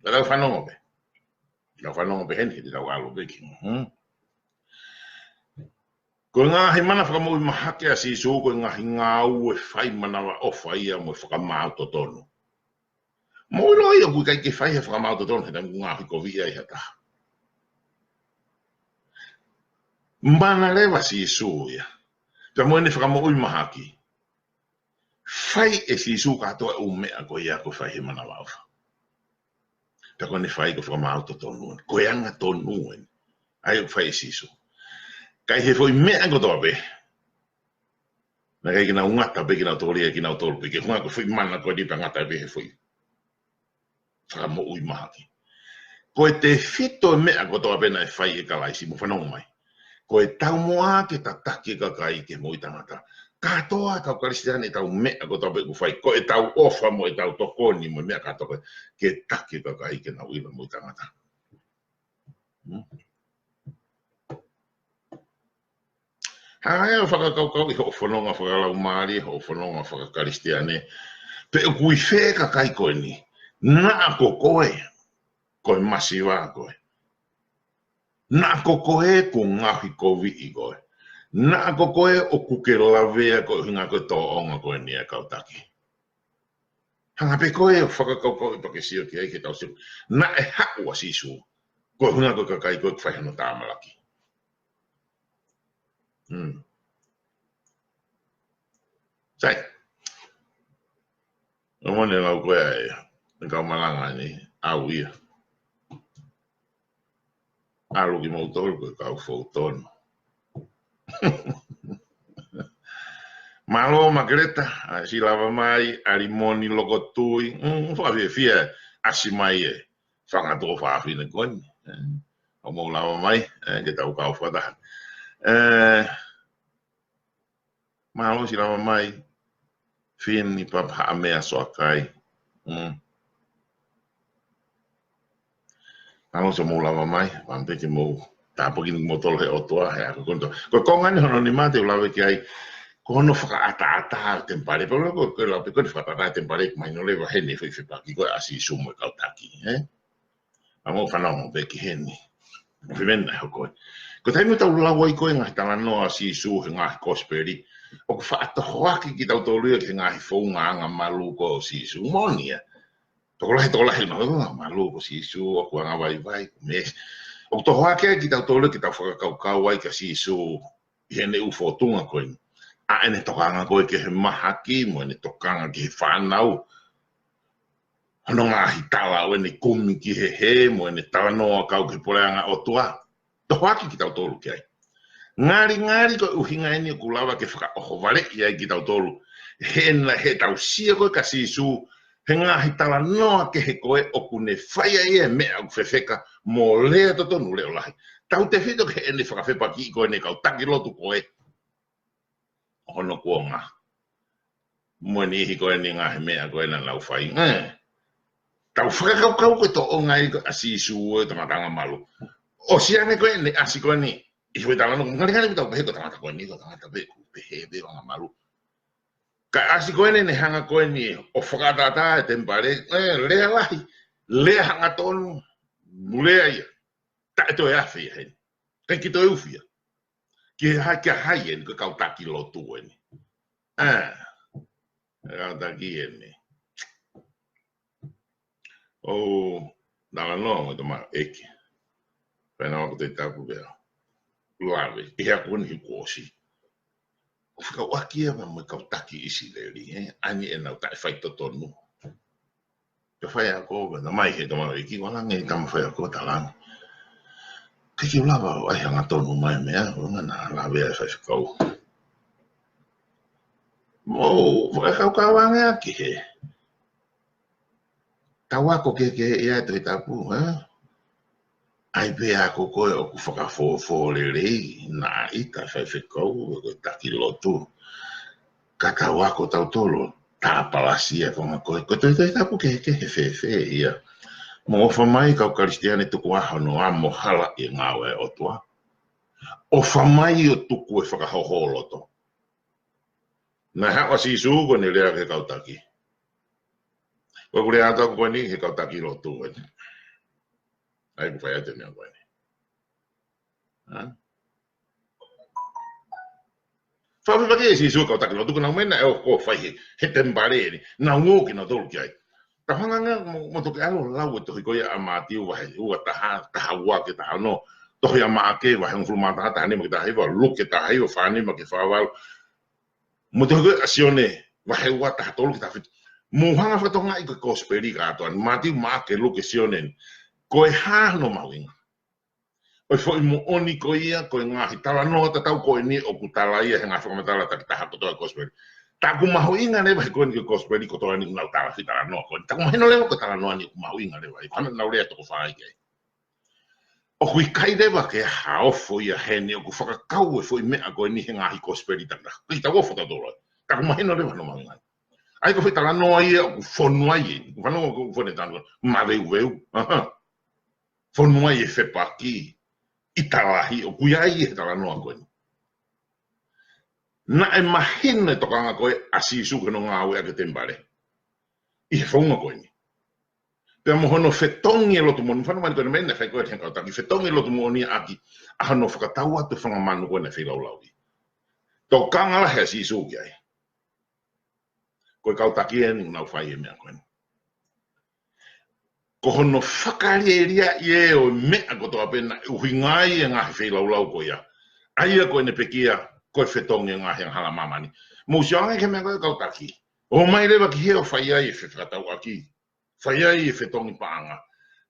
Ka tau fanongo pē. Tau fanongo pē heni, he te tau ʻalu pē ki. Mhm. Ko e ngaahi mana fakamoʻui mahaki ʻa Sīsū, ko e ngaahi ngāue fai manavaʻofa ia mo e fakamaau totonu. Mou ʻilo ia ʻoku ʻikai ke fai ha fakamaau totonu he taimi ʻoku ngaohikoviʻi ai ha taha. Mana leva Sīsū ia. Pea mo ʻene fakamoʻui mahaki. Fai ʻe Sīsū kātoa e ʻū meʻa ko ia ʻoku fai he manavaʻofa. Pea ko ʻene fai ko e fakamaau totonu eni. Ko e angatonu eni. ʻA ia ʻoku fai ʻe Sīsū. Ka ʻi he foʻi meʻa kotoa pē. Naʻe ʻikai ke nau ngata pē kinautolu ia kinautolu pē. Ke hanga ko e foʻi mana ko eni pea ngata pē he foʻi fakamoʻui mahaki. Ko e tefito e meʻa kotoa pē naʻe fai ʻe Kalaisi, mou fanongo mai. Ko e taumuʻa ke tataki e kakai ki he moʻui taʻengata. Kātoa kau Kalisitiane ʻetau meʻa kotoa pē ʻoku fai. Ko ʻetau ʻofa mo ʻetau tokoni mo e meʻa kātoa ko ē ke taki e kakai ke nau ʻilo e moʻui taʻengata. Hmm? Hanga ʻo fakakaukauʻi hoʻo fononga fakalaumālie, hoʻo fononga fakakalisitiane. Pe ʻoku ʻi fē kakai ko eni. Naʻa ko koe, ko e masiva koe. Naʻa ko koe kuo ngaohikoviʻi koe. Naʻa ko koe ʻoku ke lavea koeʻuhinga ko e tōʻonga ko eni ʻa e kau taki. Hanga pē koe ʻo fakakaukauʻi pea ke sio ki ai ke tau sio. Naʻe haʻu ʻa Sīsū. Koeʻuhinga ko e kakai ko ē ʻoku fai hono tāmalaki. Hmm. Sai. ʻOmone lau ko ē ʻa e kau malanga ni, ʻau ia. ʻAlu kimoutolu ko e kau fou tonu. Mālō Makeleta, ʻa, siʻi lava mai, ʻa Limoni Lokotui, mm, fakafiefia, ʻasi mai e fanga tuofāfine ko eni. Eh, ʻoku mou lava mai, eh, ke tau kau fakataha. Eh, mālō siʻi lava mai, Fini Papa Haʻamea Soakai. Mm. Mālō siʻi mou lava mai, pea pē ke mou tāpuakiʻi kimoutolu he ʻOtua, he ʻaho ko eni. Ko e konga eni hono nima te u lave ki ai, ko hono fakaʻataʻatā e temipale, pea ko, ko e lau pē ko e fakaʻataʻatā e temipale, mahino leva heni foʻi fepaki ko ē ʻa Sīsū mo e kau taki, eh? ʻA mou fanongo pē ki heni. Fimena hoko. Ko e taimi ʻoku tau lau ai ko ē ngaahi talanoa ʻa Sīsū he ngaahi kosipeli, ʻoku faʻa tohoaki kitautolu ia ki he ngaahi founga angamalū ko ē ʻo Sīsū. Moʻoni ia. Tokolahi, tokolahi, no, angamalū ko Sīsū, ʻoku angavaivai, ko e meʻa. ʻOku tohoaki ai kitautolu ke tau fakakaukau ai kia Sīsū ʻi heʻene ʻū fōtunga ko eni. ʻA ʻene tokanga ko ē ki he mahaki, mo ʻene tokanga ki he fānau. Hono ngaahi tala ʻo ʻene kumi ki he hē, mo ʻene talanoa kau ki he puleʻanga ʻo e ʻOtua. Tohoaki kitautolu ki ai. Ngalingali ko e ʻuhinga eni ʻoku lava ke fakaʻohovaleʻi ai kitautolu. He naʻe, he tau sio ko ē kia Sīsū, he ngaahi talanoa kehe ko ē ʻoku ne fai ai e meʻa ʻoku fefeka mo lea totonu leʻo lahi. Tautefito ki heʻene fakafepakiʻi ko eni e kau taki lotu ko ē ʻo hono kuonga. Mo e niʻihi ko eni ngaahi meʻa ko ē naʻa nau fai. Eh. Tau fakakaukau ko e tōʻonga ia ʻa Sīsū ʻo e tangata angamalū. ʻOsi ange ko ē ʻene ʻasi ko eni ʻi he foʻi talanoa, ngalingali ʻoku tau pehē ko e tangata ko eni, ko e tangata pē, ʻoku pehē pē ʻo angamalū. Ka ʻasi ko eni ʻene hanga ko eni ʻo fakaʻataʻatā e temipale, eh, lea lahi, lea hangatonu, lea ia. Taʻe toe afe ia heni. ʻIkai ke toe ʻufi ia. Ki he hai, ki he hai eni, ko e kau taki lotu eni. Ah, e kau taki eni. ʻO talanoa mo e tamaiki. Pea naʻe ʻoatu e tapu pea. Lave, ʻi he ako ni kuo ʻosi. ʻO fekauʻaki ia mo e kau taki ʻIsileli, eh? ʻA eni ʻenau taʻe faitotonu. Pea faiako, pea naʻe mai he tamaiki, ʻoange tama faiako talange. ʻIkai ke u lava ʻo ʻai hangatonu mai meʻa, ʻo ngana lave ai faifekau. Mou, fakakaukau ange ʻaki he. Tau ako kehekehe ia e Tohi Tapu, eh? ʻAi pē ako ko ē ʻoku fakafōfō lelei, naʻa ʻita faifekau, ko e taki lotu. Ka tau ako tautolu, tāpalasia e konga ko ē, ko e Tohi, Tohi Tapu kehekehe fēfē ia. Mou ʻofa mai kau Kalisitiane tuku ā hono amo hala ʻi he ngāue ʻa e ʻOtua. ʻOfa mai ʻo tuku e fakahoholoto. Naʻe haʻu ʻa Sīsū ko ʻene lea ki he kau taki. Ko ʻeku lea atu ko eni ki he kau taki lotu eni. ʻA ia ʻoku fai atu e meʻa ko eni. Hā? Fakafepaki ʻe Sīsū e kau taki lotu ko ē naʻa nau meʻa naʻe ʻoku fai he, he temipale ni. Naʻa nau ō kinautolu ki ai. Tau hanga ange mo, mo toki ʻalu ʻo lau e tohi ko ia ʻa Mātiu vahe ua taha, taha ua ki he taha ono. Tohi ʻa Maʻake vahe hongofulu mā taha, taha nima ki he taha hiva, Luke taha hiva, fā nima ki he fā valu. Mo e tohi ko ē ʻa Sione vahe ua, taha tolu ki he taha fitu. Mou hanga ʻo fakatokangaʻi ko e kosipeli kātoa ni, Mātiu, Maʻake, Luke, Sione ni. Ko e hā hono mahuʻinga? ʻO e foʻi moʻoni ko ia, ko e ngaahi talanoa tatau ko eni ʻoku tala ia he ngaahi fakamatala takitaha kotoa e kosipeli. Tā ʻoku mahuʻinga leva he ko eni ko e kosipeli kotoa ni ʻoku nau tala e foʻi talanoa ko eni. Tā ʻoku mahino leva ko e talanoa ni ʻoku mahuʻinga leva. ʻIkai ke nau lea toko fā ai ki ai. ʻOku ʻikai leva ke ʻi ai ha ofo ia heni ʻoku fakakau e foʻi meʻa ko eni he ngaahi kosipeli takitaha. ʻIkai ke tau ofo tautolu ai. Tā ʻoku mahino leva hono mahuʻinga. ʻA ia ko e foʻi talanoa ia ʻoku fonu ai eni. ʻOku fanongo ʻoku fonu e talanoa. Maveuveu. Aha. Fonu ai e fepaki ʻi talahi ʻoku ʻi ai he talanoa ko eni. Naʻe mahino e tokanga ko ē ʻa Sīsū ki hono ngāueʻaki e temipale ʻi he founga ko eni. Pea mo hono fetongi e lotu moʻoni, fanongo mai ko eni meʻa naʻe fai ko ē he kau taki, fetongi e lotu moʻoni ʻaki ʻa hono fakatau atu e fanga manu ko ē naʻe feilaulau ia. Tokanga lahi ʻa Sīsū ki ai. Ko e kau taki eni ʻoku nau fai e meʻa ko eni. Ko hono fakalielia ʻa e meʻa kotoa pē naʻe ʻuhinga ai e ngaahi feilaulau ko ia. ʻA ia ko ʻene pekia, ko e fetongi e ngaahi angahala ʻa māmani. Mou sio ange ki he meʻa ko ē kau taki. ʻOmai leva ki hē ʻo fai ai e fefakatauʻaki. Fai ai e fetongi paʻanga.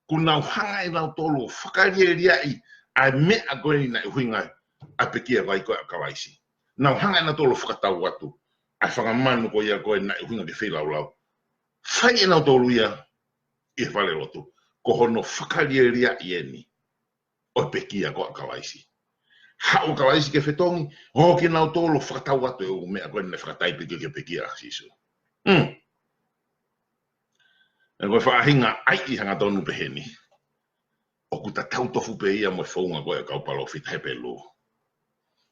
Kuo nau hanga ʻe nautolu ʻo fakalielia ʻa e meʻa ko eni naʻe ʻuhinga ai ʻa e pekia vai ko ē ʻa Kalaisi. Nau hanga ʻe nautolu ʻo fakatau atu ʻa e fanga manu ko ia ko ē naʻe ʻuhinga ke feilaulau. Fai ʻe nautolu ia ʻi he fale lotu. Ko hono fakalielia ʻeni ʻo e pekia ko ē ʻa Kalaisi. Haʻu Kalaisi ke fetongi, ʻo kinautolu fakatau atu e ʻū meʻa ko ē naʻe fakataipe ki he pekia ʻa Sīsū. Hmm. ʻE ko e faʻahinga ʻaiʻi hangatonu pehē ni. ʻOku tatau tofu pē ia mo e founga ko ē ʻa e kau palōfita Hepelū.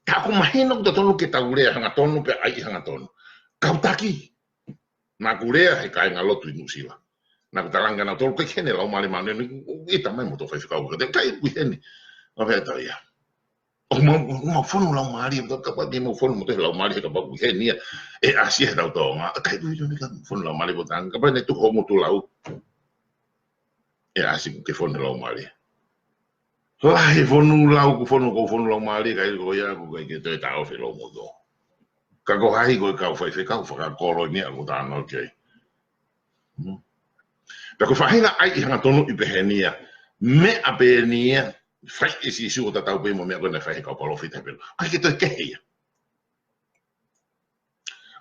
Tā ʻoku mahino ʻoku totonu ke tau lea hangatonu pea ʻaiʻi hangatonu. Kau taki. Naʻa ku lea he kāingalotu ʻi Nuʻusila. Naʻa ku talaange kia nautolu ʻoku ʻikai ke ʻi heni e Laumālie Māʻoniʻoni, ʻita mai mo e faifekau ka te kai ʻoku ʻi heni. ʻO pehē atu ia. ʻOku mau, mau fonu Laumālie, kapau ʻoku mau fonu mo e Laumālie, kapau ʻoku ʻi heni ia. ʻE ʻasi ia he tau Tonga. ʻIkai ʻoku ʻi heni ka fonu Laumālie mo tanga. Kapau ʻe tuku hoʻo ngutu lau. ʻE ʻasi ke fonu Laumālie. Lahi e fonu lau, ʻoku fonu, ʻoku fonu Laumālie, ʻikai ko ia, ʻoku ʻikai ke toe taʻofi e loungutu. Ka ko hai ko e kau faifekau fakakolonia ʻoku tau ʻalu ki ai. Hmm. Pea ko e faʻahinga ʻaiʻi hangatonu ʻi pehē ni ia. Meʻa pē eni ia, fai ʻe Sīsū ʻo tatau pē mo e meʻa ko ē naʻe fai he kau palōfita Hepelū. ʻIkai ke toe kehe ia.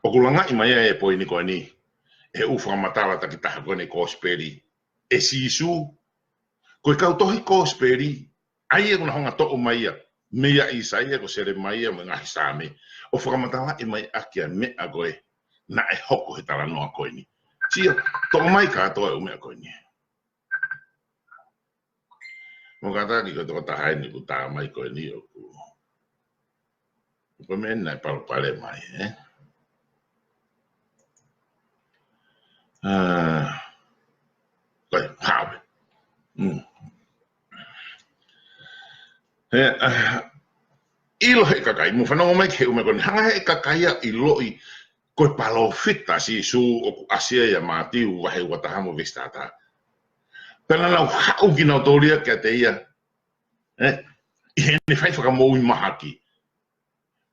ʻOku langaʻi mai ai e poini ko eni, ʻe ʻū fakamatala takitaha ko eni kosipeli ʻe Sīsū. Ko e kau tohi kosipeli, ʻa ia ʻoku na hanga ʻo toʻo mai ia, meia ʻĪsaia, ko Selemaia, mo e ngaahi Saame. ʻO fakamatalaʻi mai ʻaki ʻa e meʻa ko ē, naʻe hoko he talanoa ko eni. Sio, toʻo mai kātoa e ʻū meʻa ko eni. Mo kātaki ko e tokotaha eni ʻoku tā mai ko eni ʻoku. Ko e meʻa naʻe palopalema ai, ē? Ah, ko e, have. Mm. He, ah, ʻilo he kakai, mou fanongo mai ki he ʻū meʻa ko eni, hanga he kakai ʻo ʻiloʻi ko e palōfita Sīsū ʻoku ʻasi ai ʻa Mātiu vahe ua taha mo veesi taha taha. Pea naʻa nau haʻu kinautolu ia kiate ia. Ē? ʻI heʻene fai fakamoʻui mahaki.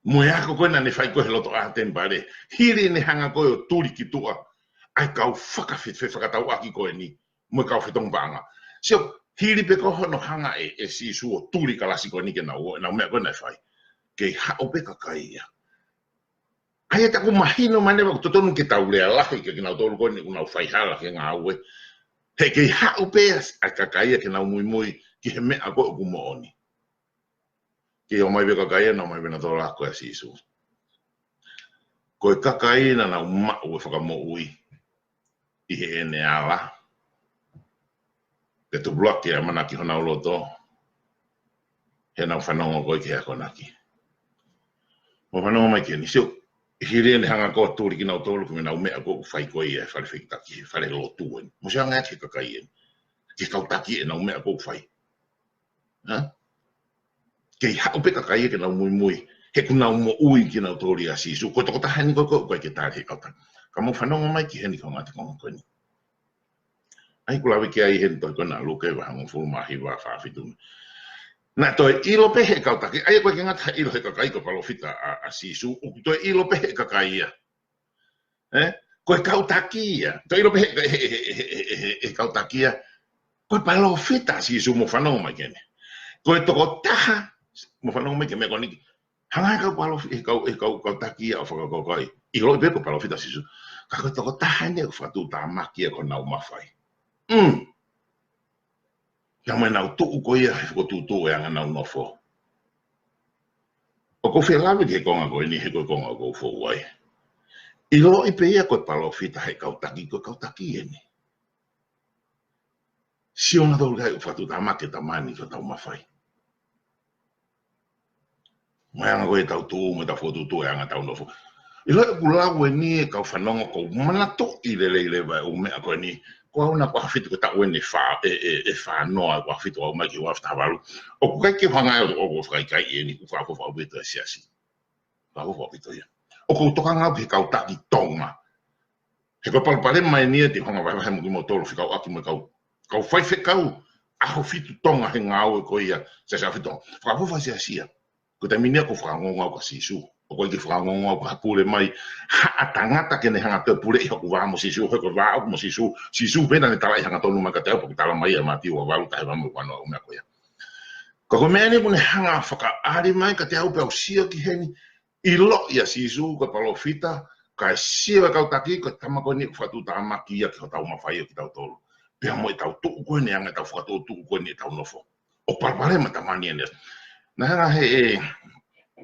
Mo e ako ko ē naʻa ne fai ko ē he loto ʻā temipale. Hili ʻene hanga ko ē ʻo tuli ki tuʻa ʻa e kau fakafe-, fefakatauʻaki ko eni. Mo e kau fetongi paʻanga. Sio, hili pē ko hono hanga ʻe, ʻe Sīsū ʻo tuli kalasi ko eni ke nau, nau meʻa ko ē naʻe fai. Kei haʻu pē kakai ia. ʻA ia tā ʻoku mahino mai leva ʻoku totonu ke tau lea lahi kia kinautolu ko eni ʻoku nau faihala ki he ngāue. He kei haʻu pē ʻa e kakai ia ke nau muimui ki he meʻa ko ē ʻoku moʻoni. Kei ō mai pē kakai ia, nau ō mai pē nautolu ʻo ako ʻia Sīsū. Ko e kakai naʻa nau maʻu e fakamoʻui ʻi heʻene ala. Pea tupulaki e ʻamanaki honau loto. He nau fanongo ko ē ki he akonaki. Mou fanongo mai ki heni, sio, hili ʻene hanga ko ē ʻo tuli kinautolu ki he meʻa, nau meʻa ko ē ʻoku fai ko ē ʻi he fale fehikitaki, fale lotu eni. Mou sio ange ki he kakai eni. Ki he kau taki ʻenau meʻa ko ē ʻoku fai. Ā? Kei haʻu pē kakai ia ke nau muimui, he ʻoku nau moʻui kinautolu ʻia Sīsū. Ko e tokotaha eni ko ē ʻoku ʻikai ke tali he kau taki. Ka mou fanongo mai ki heni, kau ngati konga ko eni. ʻA ia ʻoku lave ki ai heni tohi ko ena ʻa Luke vahe hongofulu mā hiva, fā fitu. Naʻe toe ʻilo pē he kau taki, ʻa ia ʻoku ʻikai ke ngata he ʻilo he kakai ko e palōfita ʻa, ʻa Sīsū, ʻoku toe ʻilo pē he kakai ia. Ē? Ko e kau taki ia. Toe ʻilo pē he, he, he kau taki ia. Ko e palōfita ʻa Sīsū, mou fanongo mai ki heni. Ko e tokotaha, mou fanongo mai ki he meʻa ko eni. Hanga he kau palofi-, he kau, he kau, kau taki ia ʻo fakakaukauʻi. ʻIloʻi pē ko e palōfita ʻa Sīsū. Ka ko e tokotaha eni ʻoku fakatuʻutāmaki ia ki honau mafai. Mm. Pea mo ʻenau tuʻu ko ia he fokotuʻutuʻu ʻo e anga ʻenau nofo. ʻOku ou fie lave ki he konga ko eni he ko e konga ʻoku ou fou ai. ʻIloʻi pē ia ko e palōfita he kau taki, ko e kau taki eni. Sio nautolu ki ai ʻoku fakatuʻutāmaki e tama ni ki hotau mafai. Mo e anga ko ē ʻetau tuʻu, mo ʻetau fokotuʻutuʻu, e anga ʻetau nofo. ʻIloʻi ʻoku lau eni e kau fanongo, ʻoku ou manatuʻi lelei leva e ʻū meʻa ko eni. Ko au naʻa ku ʻaho fitu ko e taʻu eni ʻe fā, ʻe, ʻe, ʻe fā noa, ʻaho fitu ʻo aʻu mai ki he ua afe taha valu. ʻOku ʻikai ke u hanga ʻo, ʻo, ʻo fakaʻikaiʻi eni, ʻoku fakaʻofoʻofa ʻaupito e siasi. Fakaʻofoʻofa ʻaupito ia. ʻOku ou tokanga au ki he kau taki Tonga. He ko e palopalema eni ia te u hanga vahevahe mo kimoutolu fekauʻaki mo e kau, kau faifekau ʻaho fitu Tonga he ngāue ko ia, Siasi ʻAhofitu Tonga. Fakaʻofoʻofa e siasi ia. Ko e taimi ni ia ʻoku ou fakaongoongo au kia Sīsū. ʻOku ʻikai ke fakaongoongo au ke pule mai ha tangata ke ne hanga ʻo toe puleʻi hoku vā mo Sīsū, he ko e vā ʻoʻoku mo Sīsū, Sīsū pē naʻa ne talaʻi hangatonu mai kiate au, pea ʻoku tala mai ʻia Mātiu ua valu, taha hiva mo e ua noa, ʻū meʻa ko ia. Ka ko e meʻa eni ʻoku ne hanga ʻo fakaʻali mai kiate au pea u sio ki heni, ʻiloʻi ʻa Sīsū ko e palōfita, kae sio e kau taki ko e tama ko eni ʻoku fakatuʻutāmaki ia ki hotau mafai ʻo kitautolu. Pea mo ʻetau tuʻu ko eni, anga ʻetau fokotuʻutuʻu ko eni ʻetau nofo. ʻOku palopalema e tama ni eni. Naʻe hanga he, ē,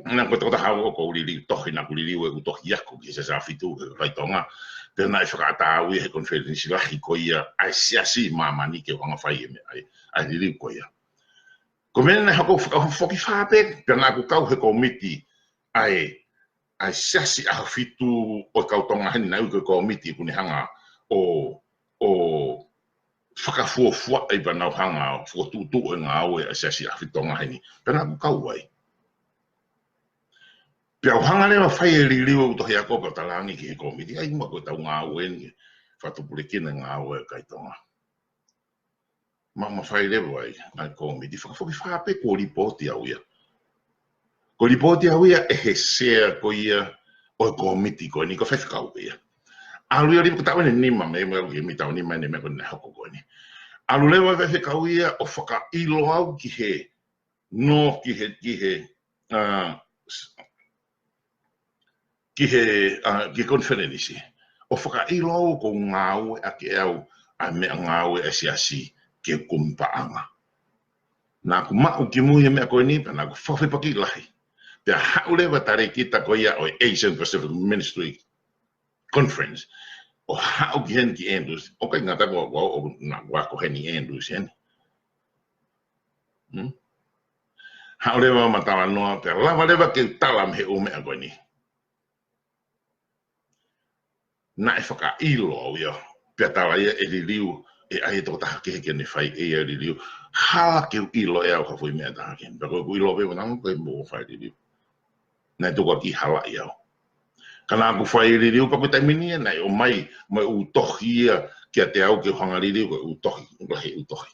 naʻa ku tokotaha au ʻoku ou liliu tohi, naʻa ku liliu e ʻū tohi ako ki he Siasi ʻAhofitu Tonga. Pea naʻe fakaʻatā au ia he konifelenisi lahi ko ia ʻa e siasi ʻi māmani ke u hanga ʻo fai e meʻa, ʻa e, ʻa e liliu ko ia. Ko e meʻa naʻe hoko, faka-, foki fā pē, pea naʻa ku kau he kōmiti ʻa e, ʻa e Siasi ʻAhofitu ʻo e kau Tonga heni, naʻe ui ko e kōmiti ʻoku ne hanga ʻo, ʻo fakafuofuaʻi pea nau hanga ʻo fokotuʻutuʻu e ngāue ʻa e Siasi ʻAhofitu Tonga heni. Pea naʻa ku kau ai. Pea u hanga leva ʻo fai e liliu ʻo e tohi ako pea u talaange ki he kōmiti, ʻa ia ʻoku ʻikai ko ʻetau ngāue eni ke fakatupulekina e ngāue ʻa e kakai Tonga. Ma, ma fai leva ai, ʻa e kōmiti, fakafoki fā pē kuo lipooti au ia. Kuo lipooti au ia ʻe he sea ko ia ʻo e kōmiti ko eni, ko e faifekau ia. ʻAlu ia liliu ko e taʻu eni ʻe nima, mei, mei he taʻu ʻe nima eni mei he meʻa ko eni naʻe hoko ko eni. ʻAlu leva e faifekau ia ʻo fakaʻilo au ki he, nō ki he, ki he, ā, s-, ki he, ā, ki he konifelenisi. ʻO fakaʻilo au ʻoku ou ngāue ʻaki ʻe au ʻa e meʻangāue ʻa e siasi ki he kumi paʻanga. Naʻa ku maʻu kimui e meʻa ko eni, pea naʻa ku fakafepaki lahi. Pea haʻu leva e talēkita ko ia ʻo e Asian Pacific Ministry Conference. ʻO haʻu ki heni ki Andrews, ʻoku ʻikai ngata ai ko au, ʻo naʻa ku ako heni Andrews heni. Hmm? Haʻu leva ma talanoa, pea lava leva ke u tala mei he ʻū meʻa ko eni. Naʻe fakaʻilo au ia, pea tala ia ʻe liliu, ʻe ʻai e tokotaha kehe ke ne fai ʻe ia e liliu. Hala ke u ʻilo ʻe au ha foʻi meʻa ʻe taha ki heni. Pea ko ʻeku ʻilo pē ʻe au naʻa ku ʻikai ke u fai liliu. Naʻe tuku ʻaki hala ʻia au. Ka naʻa ku fai liliu pea ko e taimi ni ia, naʻe ʻomai mo e ʻū tohi ia kiate au ke u hanga liliu, ko e ʻū tohi, ʻū lahi e ʻū tohi.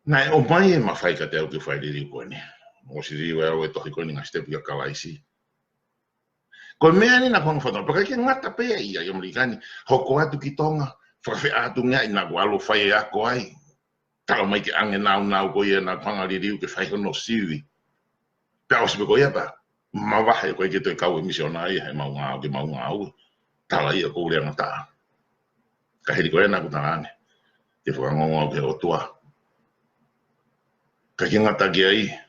Naʻe ʻomai e mafai kiate au ke u fai liliu ko eni. ʻOsi liliu ʻe au e tohi ko eni, Ngaahi Sitepu kia Kalaisi. Ko e meʻa eni naʻa ku hanga ʻo fanongo, pea ʻikai ke ngata pē ia ʻi ʻAmelika ni, hoko atu ki Tonga, fakafeʻātungiaʻi naʻa ku ʻalu ʻo fai e ako ai. Tala mai ke ʻange naunau ko ia naʻa ku hanga liliu ke fai hono sivi. Pea ʻosi pē ko ia pea mavahe, ʻoku ʻikai ke toe kau e misiona ia heʻemau ngāue, ke mau ngāue. Tala ia ʻoku ou leangataʻa. Ka hili ko ia naʻa ku talaange, ke fakaongoongo au ki he ʻOtua. ʻIkai ke ngata ki ai,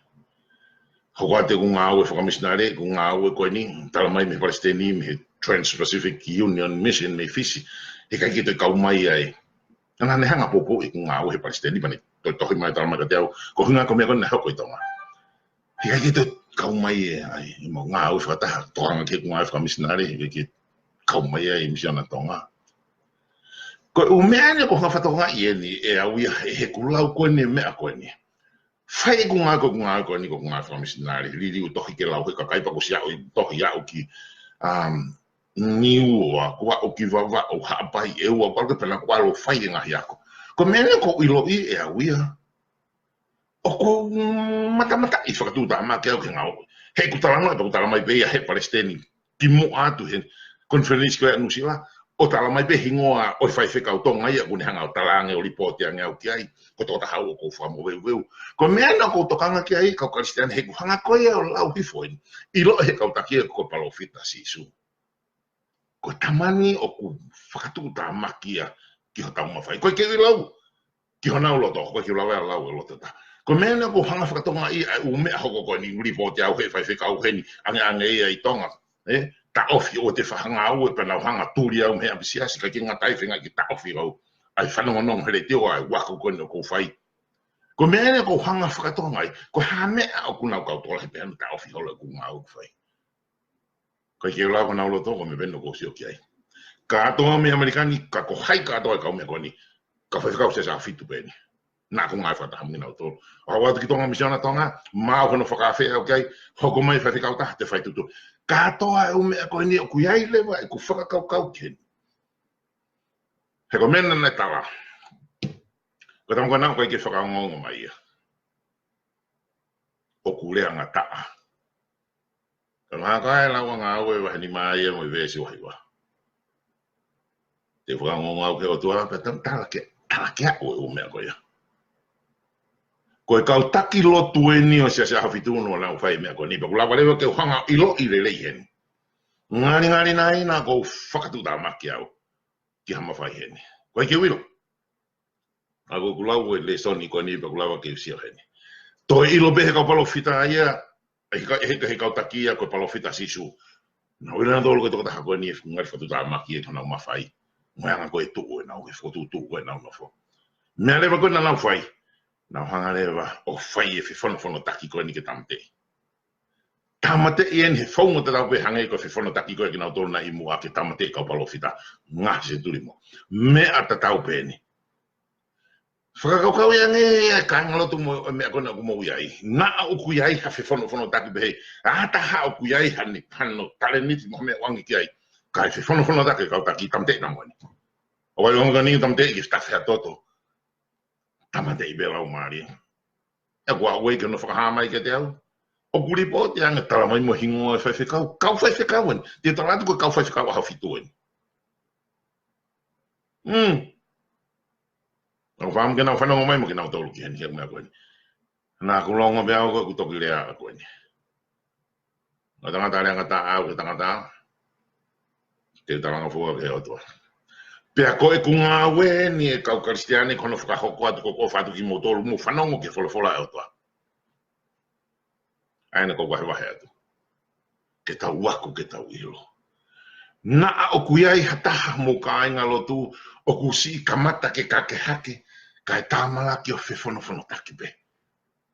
hoko atu ʻeku ngāue fakamisinale, ʻeku ngāue ko eni, tala mai mei he palesiteni, mei he Trans-Pacific Union Mission, mei Fisi. He ʻikai ke toe kau mai ai. Naʻa ne hanga ʻo poupouʻi ʻeku ngāue he palesiteni, pea ne toe tohi mai tala mai kiate au, ko e ʻuhinga ko e meʻa ko eni naʻe hoko ʻi Tonga. He ʻikai ke toe kau mai e, ʻa e, ʻemau ngāue fakataha, tokanga ki heʻeku ngāue fakamisinale, he ʻikai ke kau mai ai e misiona Tonga. Ko e ʻū meʻa eni ʻoku ou hanga fakatokangaʻi eni ʻe au ia he, he ʻeku lau ko eni meʻa ko eni. Fai ʻeku ngāue, ko ʻeku ngāue ko eni, ko ʻeku ngāue fakamisinale. Liliu tohi ke lau he kakai pea ko siaʻu tohi aʻu ki, um, Niua, ko aʻu ki Vavaʻu, Haʻapai, ʻEua, ko aʻu ki Pena, ko ʻalu ʻo fai e ngaahi ako. Ko e meʻa eni ʻoku ou ʻiloʻi ʻe au ia. ʻOku ou matamataʻi fakatuʻutāmaki au ki he ngāue. He ʻoku talanoa, ʻoku talamai pē ia he palesiteni kimuʻa atu he konifelenisi ko ia ʻa Nuʻusila, ʻo talamai pē hingoa ʻo e faifekau Tonga ia, ʻoku ne hanga ʻo talaange ʻo lipooti ange au ki ai, ko e tokotaha au ʻoku ou fakamoveuveu. Ko e meʻa eni ʻoku ou tokanga ki ai, kau Kalisitiane, he ʻoku hanga ko ia ʻo lau hifo eni. ʻIloʻi he kau taki ia ko e palōfita Sīsū. Ko e tama ni ʻoku fakatuʻutāmaki ia ki hotau mafai. ʻOku ʻikai ke u ʻilo au ki honau loto, ʻoku ʻikai ke u lava ʻo lau e loto ʻe taha. Ko e meʻa eni ʻoku ou hanga fakatokangaʻi ʻa e ʻū meʻa hoko ko eni, lipooti au he faifekau heni, angeange ia ʻi Tonga. ʻE, taʻofi ʻo te fahanga au e pea nau hanga tuli au mei he ʻapisiasi, ʻikai ke ngata ai, feinga ke taʻofi au ʻa e fanongonongo he letiō ʻa e ako ko eni ʻoku ou fai. Ko e meʻa eni ʻoku ou hanga fakatokangaʻi, ko e hā e meʻa ʻoku nau kau tokolahi pē ʻo taʻofi holo ʻeku ngāue ʻoku ou fai. ʻIkai ke u lau ki honau loto, ko e meʻa pē eni ʻoku ou sio ki ai. Kātoa mei ʻAmelika ni, ka ko hai kātoa e kau meʻa ko eni, kau faifekau Siasi ʻAhofitu pē eni. Naʻa ku ngāue fakataha mo kinautolu. ʻO aʻu atu ki Tonga, Misiona Tonga, maʻu hono fakaafeʻi au ki ai, hoko mai faifekau taha te fai tutu. Kātoa e ʻū meʻa ko eni ʻoku ʻi ai leva ʻeku fakakaukau ki heni. He ko e meʻa naʻe tala. Ko e tama ko ena ʻoku ʻikai ke fakaongoongo mai ia. ʻOku lea ngataʻa. Ka mahalo ko e lau ʻa Ngāue vahe nima ia mo e veesi uahiva. Te u fakaongoongo au ki he ʻOtua, pea tala ke, tala ke aʻu e ʻū meʻa ko ia. Ko e kau taki lotu eni ʻo Siasi ʻAhofitu naʻa nau fai e meʻa ko eni, pea ʻoku lava leva ke u hanga ʻo ʻiloʻi lelei heni. Ngalingali nai naʻa ku fakatuʻutāmaki au ki ha mafai heni. ʻOku ʻikai ke u ʻilo. ʻA ia ʻoku ou lau e lēsoni ko eni pea ʻoku lava ke u sio heni. Toe ʻilo pē he kau palōfita ia, he ka-, he, he kau taki ia ko e palōfita Sīsū. Naʻa nau ʻilo nautolu ko e tokotaha ko eni ʻoku ngali fakatuʻutāmaki ʻi honau mafai. Mo e anga ko ē ʻoku tuʻu ʻenau, ʻoku tuʻu ʻenau nofo. Meʻa leva ko ē naʻa nau fai. Nau hanga leva ʻo fai e fefonofonotaki ko eni ke tāmateʻi. Tāmateʻi eni he founga tatau pē hangē ko e fefonofonotaki ko ē kinautolu naʻe ʻi muʻa ke tāmateʻi e kau palōfita ngaahi senituli mo e meʻa tatau pē eni. Fakakaukauʻi ange e kāingalotu mo e meʻa ko ena ʻoku mou ʻi ai. Naʻa ʻoku ʻi ai ha fefonofonotaki pehē, ʻa ha taha ʻoku ʻi ai haʻane, hano talēniti mo e meʻa ʻoku ʻange ki ai. Kae fefonofonotaki e kau taki, tāmateʻi namu eni. ʻOku ʻi ai e ongo kani tāmateʻi ki he tafe ha toto. Tāmateʻi pē lau mālie. ʻE, ʻoku ʻi ai ke nau fakahā mai kiate au. ʻOku lipooti ange, talamai mo e hingoa e faifekau. Kau faifekau eni. Te u tala atu ko e kau faifekau ʻAhofitu eni. Mm. ʻOku ou fakaʻamu ke nau fanongo mai mo kinautolu ki heni, ki he meʻa ko eni. Naʻa ku longo pē au ko ʻeku toki lea ko eni. ʻO tangata lea ngataʻa au ki he tangata. Te u talangofua ki he ʻOtua. Pea ko ʻeku ngāue eni e kau Kalisitiane ko hono fakahoko atu ko ʻeku ʻofa atu kimoutolu mou fanongo ki he folofola ʻa e ʻOtua. ʻA ena ʻoku ou vahevahe atu. Ke tau ako, ke tau ʻilo. Naʻa ʻoku ʻi ai ha taha mou kāingalotu ʻoku siʻi kamata ke kake hake, kae tāmalaki ʻo fefonofonotaki pē.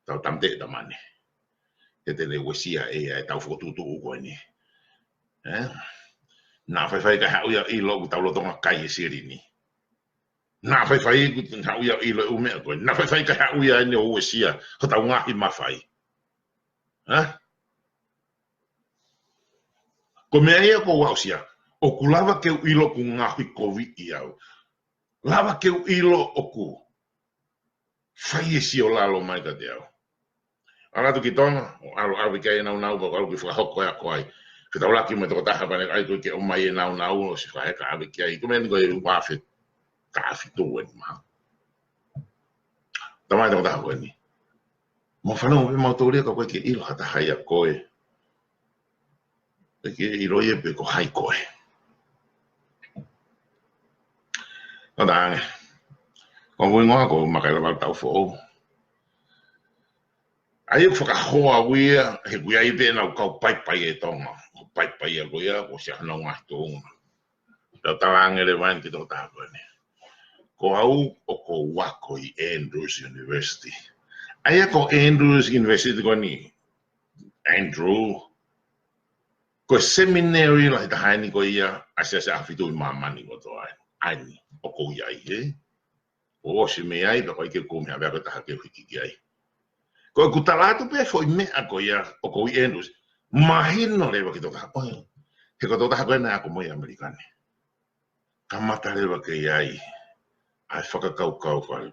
Tau tāmateʻi e tama ni. He te ne uesia ʻe ia ʻetau fokotuʻutuʻu ko eni. ʻE? Naʻa faifai kae haʻu ia ʻo ʻilo ʻoku tau lolotonga kai e silini. Naʻa faifai ʻoku haʻu ia ʻo ʻilo e ʻū meʻa ko ē. Naʻa faifai kae haʻu ia eni ʻo uesia hotau ngaahi mafai. ʻE? Ko e meʻa ia ʻoku ou aʻusia. ʻOku lava ke u ʻilo ʻoku ngaohikoviʻi au. Lava ke u ʻilo ʻoku fai e siolalo mai kiate au. ʻAlu atu ki Tonga, ʻo ʻalu ʻave ki ai e nāunau, pea ʻalu ki he fakahoko e ako ai. Fetaulaki mo e tokotaha pea ne ʻai ko ē ke ʻomai e nāunau, ʻo siʻi fakaheka ʻave ki ai. Ko e meʻa ni ko e uafe taʻafitu eni mā. Talamai e tokotaha ko eni. Mou fanongo pē mautolu ia ka ʻoku ʻikai ke ʻilo ha taha ia ko ē. ʻIkai ke ʻilo ia pe ko hai koe. Nō tā ange. Ko e hingoa ko Makaila Valutau Foʻou. ʻA ia ʻoku fakahoa au ia, he ʻoku ʻi ai pē ʻenau kau paipai ʻe Tonga. Ko e paipai ia ko ia, ko siʻa hanau ngaahi tuʻunga. Tau tala ange leva eni ki he tokotaha ko eni. Ko au ʻoku ou ako ʻi Andrews University. ʻA ia ko Andrews University ko eni, Andrew, ko e seminary lahi taha eni ko ia ʻa e Siasi ʻAhofitu ʻi māmani kotoa eni. ʻa eni ʻoku ou ʻi ai, ē? ʻOsi mei ai, pea ko e ʻikai ke u kumi ha meʻa ko e taha ke u hiki ki ai. Ko ʻeku tala atu pē foʻi meʻa ko ia ʻoku ou ʻi Andrews, mahino leva ki he tokotaha ko ē. He ko e tokotaha ko ē naʻe ako mo ia ʻi ʻAmelika ni. Kamata leva ke ʻi ai ʻa e fakakaukau fale.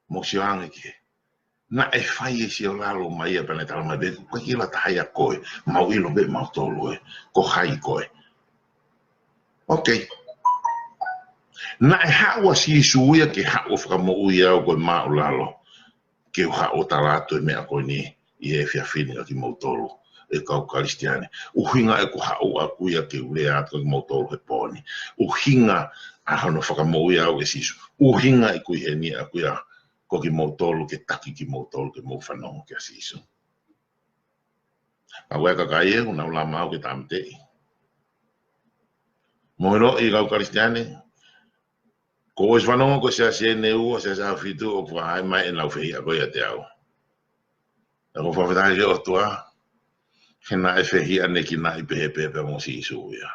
Mou sio ange ki he. Naʻe fai e sio lalo mai ia pea ne tala mai pē, ko e kila taha ia koe, mau ʻilo pē mautolu ē, ko hai koe. Ok. Naʻe haʻu ʻa Sīsū ia ke haʻu ʻo fakamoʻui au ko e māʻulalo. Ke u haʻu ʻo tala atu e meʻa ko eni ʻi he efiafi ni kia kimoutolu, ʻe kau Kalisitiane. ʻUhinga ʻeku haʻu ʻaʻaku ia ke u lea atu kia kimoutolu he pō ni. ʻUhinga ʻa hono fakamoʻui au ʻe Sīsū. ʻUhinga ʻeku ʻi heni ʻaʻaku ia ko kimoutolu ke taki kimoutolu ke mou fanongo kia Sīsū. Ka ko e kakai ē, ʻoku nau lama au ke tāmateʻi. Mou ʻiloʻi kau Kalisitiane, ko ʻeku fanongo ko e siasi ʻe ua, siasi ʻe fitu, ʻoku ʻai mai ʻenau fehiʻa ko ia ʻiate au. Ka ʻoku ou fakafetaʻi ki he ʻOtua, he naʻe fehiʻanekinaʻi pehē pē pea mo Sīsū ia.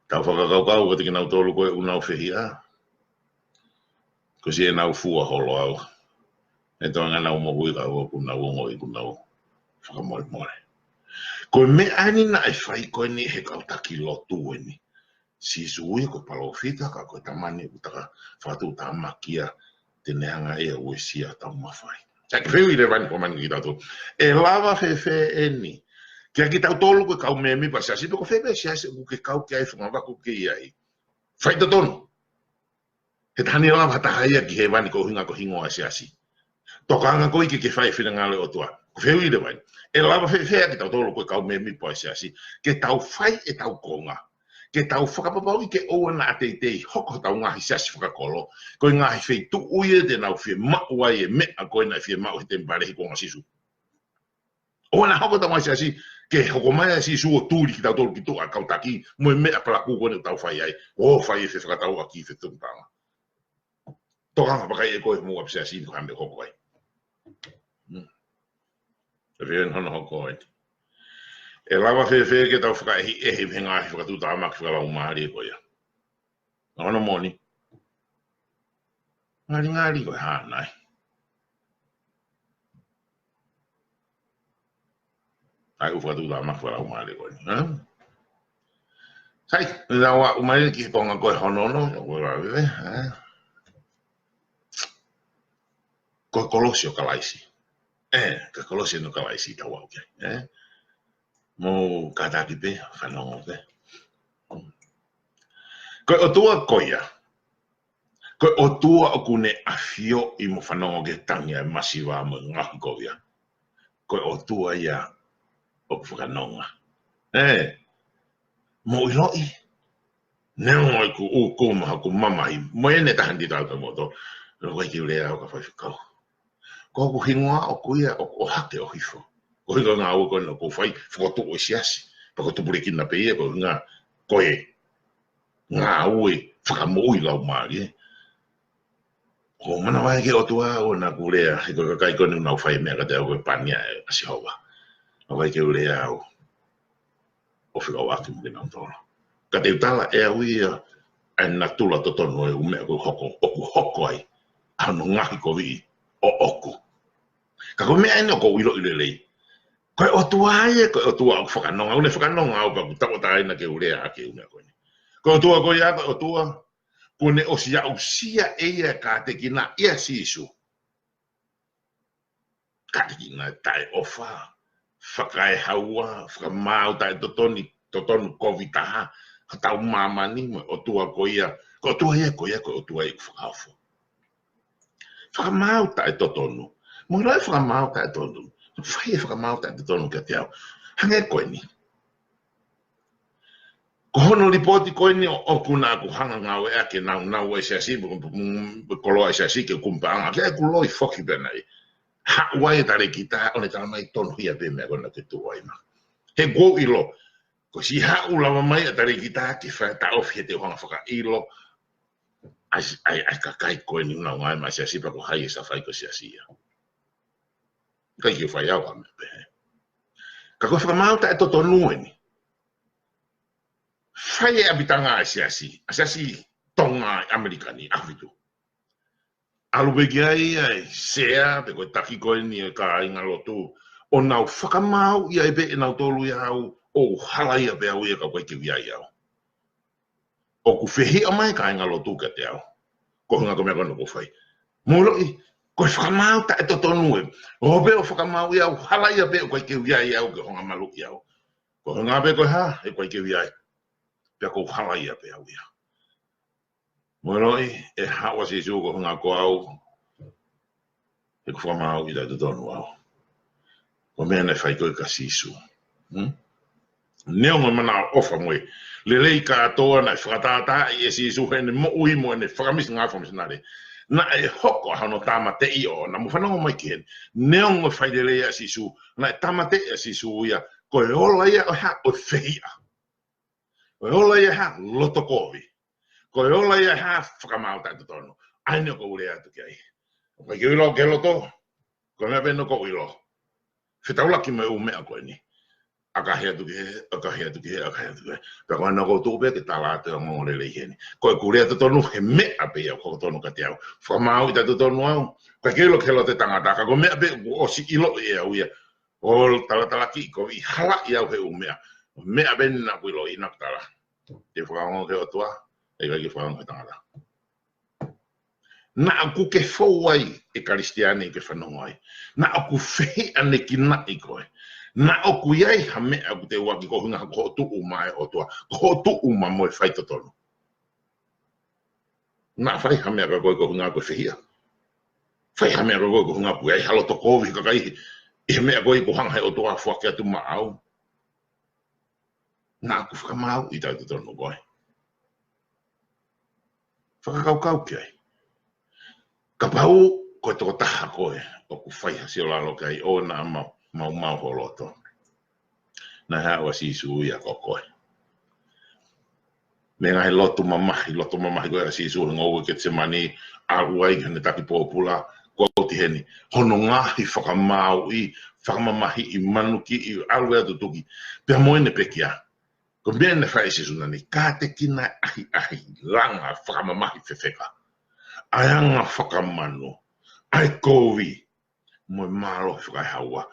Tau fakakaukau kiate kinautolu ko ē ʻoku nau fehiʻa. Ko siʻenau fua holo au. He toenga ʻenau moʻui ka ʻoku nau ongoʻi ʻoku nau fakamolemole. Ko e meʻa eni naʻe fai ko eni he kau taki lotu eni. Sīsū ia ko e palōfita ka ko e tamani ʻoku taka fakatuʻutāmaki ia te ne hanga ʻe ia ʻo uesia ʻetau mafai. Sai, ke fehuʻi leva eni ko mani ki tautolu. ʻE lava fēfē eni? Kia kitautolu ko e kau mēmipa siasi, pe ko fē pē siasi ʻoku ke kau ki ai, fungavaka ʻoku ke ʻi ai. Faitotonu. He taha ni lava ha taha ia ki hēvani ko e ʻuhinga ko e hingoa ʻo e siasi. Tokanga koe ke ke fai e finangalo ʻo e ʻOtua. Ko e fehuʻi leva eni. ʻE lava fēfē kitautolu ko e kau mēmipa ʻo e siasi ke tau fai ʻetau konga, ke tau fakapapauʻi ke ʻoua naʻa teitei hoko hotau ngaahi siasi fakakolo ko e ngaahi feituʻu ia te nau fiemaʻu ai e meʻa ko ē naʻe fiemaʻu he temipale he kuonga ʻo Sīsū. ʻOua naʻa hoko hotau ngaahi siasi ke hoko mai ʻa Sīsū ʻo tuli kitautolu ki tuʻa ʻa e kau taki mo e meʻa palakū ko eni ʻoku tau fai ai, ʻo fai e fefakatauʻaki, fetuʻutanga. Tokanga pē ʻe koe mo e siasi ni ko e hā e meʻa ʻoku hoko ai. Hmm. ʻE fēfē hono hoko ai? ʻE lava fēfē ke tau fakaʻehiʻehi mei he ngaahi fakatuʻutāmaki fakalaumālie ko ia? Hono moʻoni. Ngalingali ko e hā nai. ʻA e ʻū fakatuʻutāmaki fakalaumālie ko eni, ē? Sai, naʻa ʻomai ki he konga ko ē hono ono, ko e lave, ē? Ko e kolosi ʻo Kalaisi. Ē, ko e kolosi ʻo Kalaisi tau ō ki ai, ē? Mou kātaki pē, fanongo pē. Ko e ʻOtua ko ia. Ko e ʻOtua ʻoku ne ʻafioʻi mo fanongo ki he tangi ʻa e masiva mo e ngaahi kovi ia. Ko e ʻOtua ia ʻoku fakanonga. Ē, mou ʻiloʻi. Neongo ʻeku ʻūkuma, ʻeku mamahi, mo ʻene taha ni tau ka moto. Loko ai ke u lea au ka faifekau. Ko hoku hingoa ʻoku ia ʻoku ʻohake ʻo hifo. Ko e hingoa ngāue ko ena ʻoku ou fai, fokotuʻu ʻo e siasi. Pea ko e tupulekina pē ia, ko e hingoa ko e ngāue fakamoʻui laumālie. ʻOku ou manavahē ki he ʻOtua ʻo naʻa ku lea, he ko e kakai ko eni ʻoku nau fai meʻa kiate au ko e pani ʻa Sihova. Loko ai ke u lea au ʻo fekauʻaki mo kinautolu. Ka te u tala ʻe au ia ʻa e natula totonu ʻo e ʻū meʻa ʻoku hoko, ʻoku hoko ai ʻa hono ngaahi kovi ʻoʻoku. Ka ko e meʻa eni ʻoku ou ʻiloʻi lelei. Ko e ʻOtua ia, ko e ʻOtua ʻoku fakanonga, ʻoku ne fakanonga au pea ʻoku tauʻatāina ke u lea ʻaki e ʻū meʻa ko eni. Ko e ʻOtua ko ia, ko e ʻOtua, kuo ne ʻosi aʻusia ʻe ia e kātekina ʻia Sīsū. Kātekina taʻeʻofa, fakaehaua, fakamaau taʻetotonu, totonu kovi taha, hotau māmani mo e ʻOtua ko ia, ko e ʻOtua ia ko ia, ko e ʻOtua ia ʻoku fakaofo. Fakamaau taʻetotonu. Mou ʻiloʻi e fakamaau taʻetotonu. Fai e fakamaau taʻetotonu kiate au. Hangē ko eni. Ko hono lipooti ko eni ʻoʻoku naʻa ku hanga ngāueʻaki e naunau ʻa e siasi, mo e koloa ʻa e siasi ke u kumi paʻanga, ke u loi foki pē ʻanai. Haʻu ai e talēkita, ʻo ne tala mai tonuhia pē meʻa ko ena ke tuʻu ai ma. He ʻoku ou ʻilo, ko e siʻi haʻu lava mai ʻa e talēkita ke fai taʻofi he te u hanga fakaʻilo ʻa e, ʻa e, ʻa e kakai ko eni ʻoku nau ngāue maʻa e siasi pea ko hai ʻe safai ko e siasi ia. ʻIkai ke fai au ha meʻa pehē. Ka ko e fakamaau taʻetotonu eni. Fai e ʻapitanga ʻa e siasi, ʻa e siasi Tonga ʻi ʻAmelika ni, ʻAhofitu. ʻAlu pē ki ai ʻa e sea, pe ko e taki ko eni ʻo e kāingalotu, ʻo nau fakamaauʻi ai pē ʻe nautolu ia au, ʻo halaia pē au ia ka ʻoku ʻikai ke u ʻi ai au. ʻOku fehiʻa mai e kāingalotu kiate au. Ko e ʻuhinga ko e meʻa ko ena ʻoku fai. Mou ʻiloʻi, ko e fakamaau taʻetotonu ē. ʻO pē ʻo fakamaauʻi au, halaia pē ʻoku ʻikai ke u ʻi ai au ke u hanga ʻo maluʻi au. Ko e ʻuhinga pē ko e hā, he ʻoku ʻikai ke u ʻi ai. Pea ʻoku ou halaia pē au ia. Mou ʻiloʻi, ʻe haʻu ʻa Sīsū ko e ʻuhinga ko au, he ʻoku fakamaauʻi taʻetotonu au. Ko e meʻa naʻe fai ko ē kia Sīsū. Hmm? Neongo e manaʻofa mo e lelei kātoa naʻe fakatātaaʻi ʻe Sīsū heʻene moʻui mo ʻene fakamisi ngāue fakamisinale. Naʻe hoko ʻa hono tāmateʻi ʻoʻona, mou fanongo mai ki heni. Neongo e fai lelei ʻa Sīsū, naʻe tāmateʻi ʻa Sīsū ia, ko e ola ia ʻo e hā, ʻo e fehiʻa. Ko e ola ia ʻo e hā, loto kovi. Ko e ola ia ʻo e hā, fakamaau taʻetotonu. ʻA eni ʻoku ou lea atu ki ai. ʻOku ʻikai ke u ʻilo ki he loto. Ko e meʻa pē ʻoku ou ʻilo. Fetaulaki mo e ʻū meʻa ko eni. ʻAkahi atu ki hē, ʻakahi atu ki hē, ʻakahi atu ki hē. Pea ko ena ʻoku ou tuʻu pē ke tala atu e ongoongolelei heni. Ko ʻeku lea totonu he meʻa pē ia ʻoku totonu kiate au. Fakamaauʻi taʻetotonu au. ʻOku ʻikai ke u ʻilo ki he loto ʻo e tangata, ka ko e meʻa pē ʻoku ʻosi ʻiloʻi ʻe au ia. ʻO talatalaki ko e halaʻi au he ʻū meʻa. Meʻa pē eni naʻa ku ʻiloʻi naʻa ku tala. Ke fakaongo ki he ʻOtua, ʻikai ke fakaongo ki he tangata. Naʻa ku ke fou ai, ʻe Kalisitiane ke fanongo ai. Naʻa ku fehiʻanekinaʻi koe. Naʻa ku ʻi ai ha meʻa ʻoku te ʻuaki ko e ʻuhinga ko hoʻo tuʻu maʻa e ʻOtua. Ko hoʻo tuʻu maʻa mo e faitotonu. Naʻa fai ha meʻa kia koe ko e ʻuhinga ko e fehiʻa. Fai ha meʻa kia koe ko e ʻuhinga ko e ʻi ai ha loto kovi he kakai. ʻI he meʻa ko ē ʻoku hanga he ʻOtua ʻo foaki atu maʻau. Naʻa ku fakamaauʻi taʻetotonu koe. Fakakaukau ki ai. Kapau ko e tokotaha koe ʻoku fai ha siolalo ki ai ʻo naʻa mau, mau, mau ho loto. Naʻe haʻu ʻa Sīsū ia ko koe. Mei he ngaahi lotu mamahi, lotu mamahi ko ē ʻa Sīsū he ngoue Ketisemani, ʻalu ai ki heʻene taki pōpula, ko au ti heni. Hono ngaahi fakamaauʻi, fakamamahiʻi, manukiʻi, ʻalu ʻo tutuki. Pea mo ʻene pekia. Ko e meʻa naʻe fai ʻe Sīsū naʻa ne kātekina e ʻahiʻahi, langa, fakamamahi fefeka. ʻA e anga fakamanu, ʻa e kovi, mo e mālohi fakaehaua.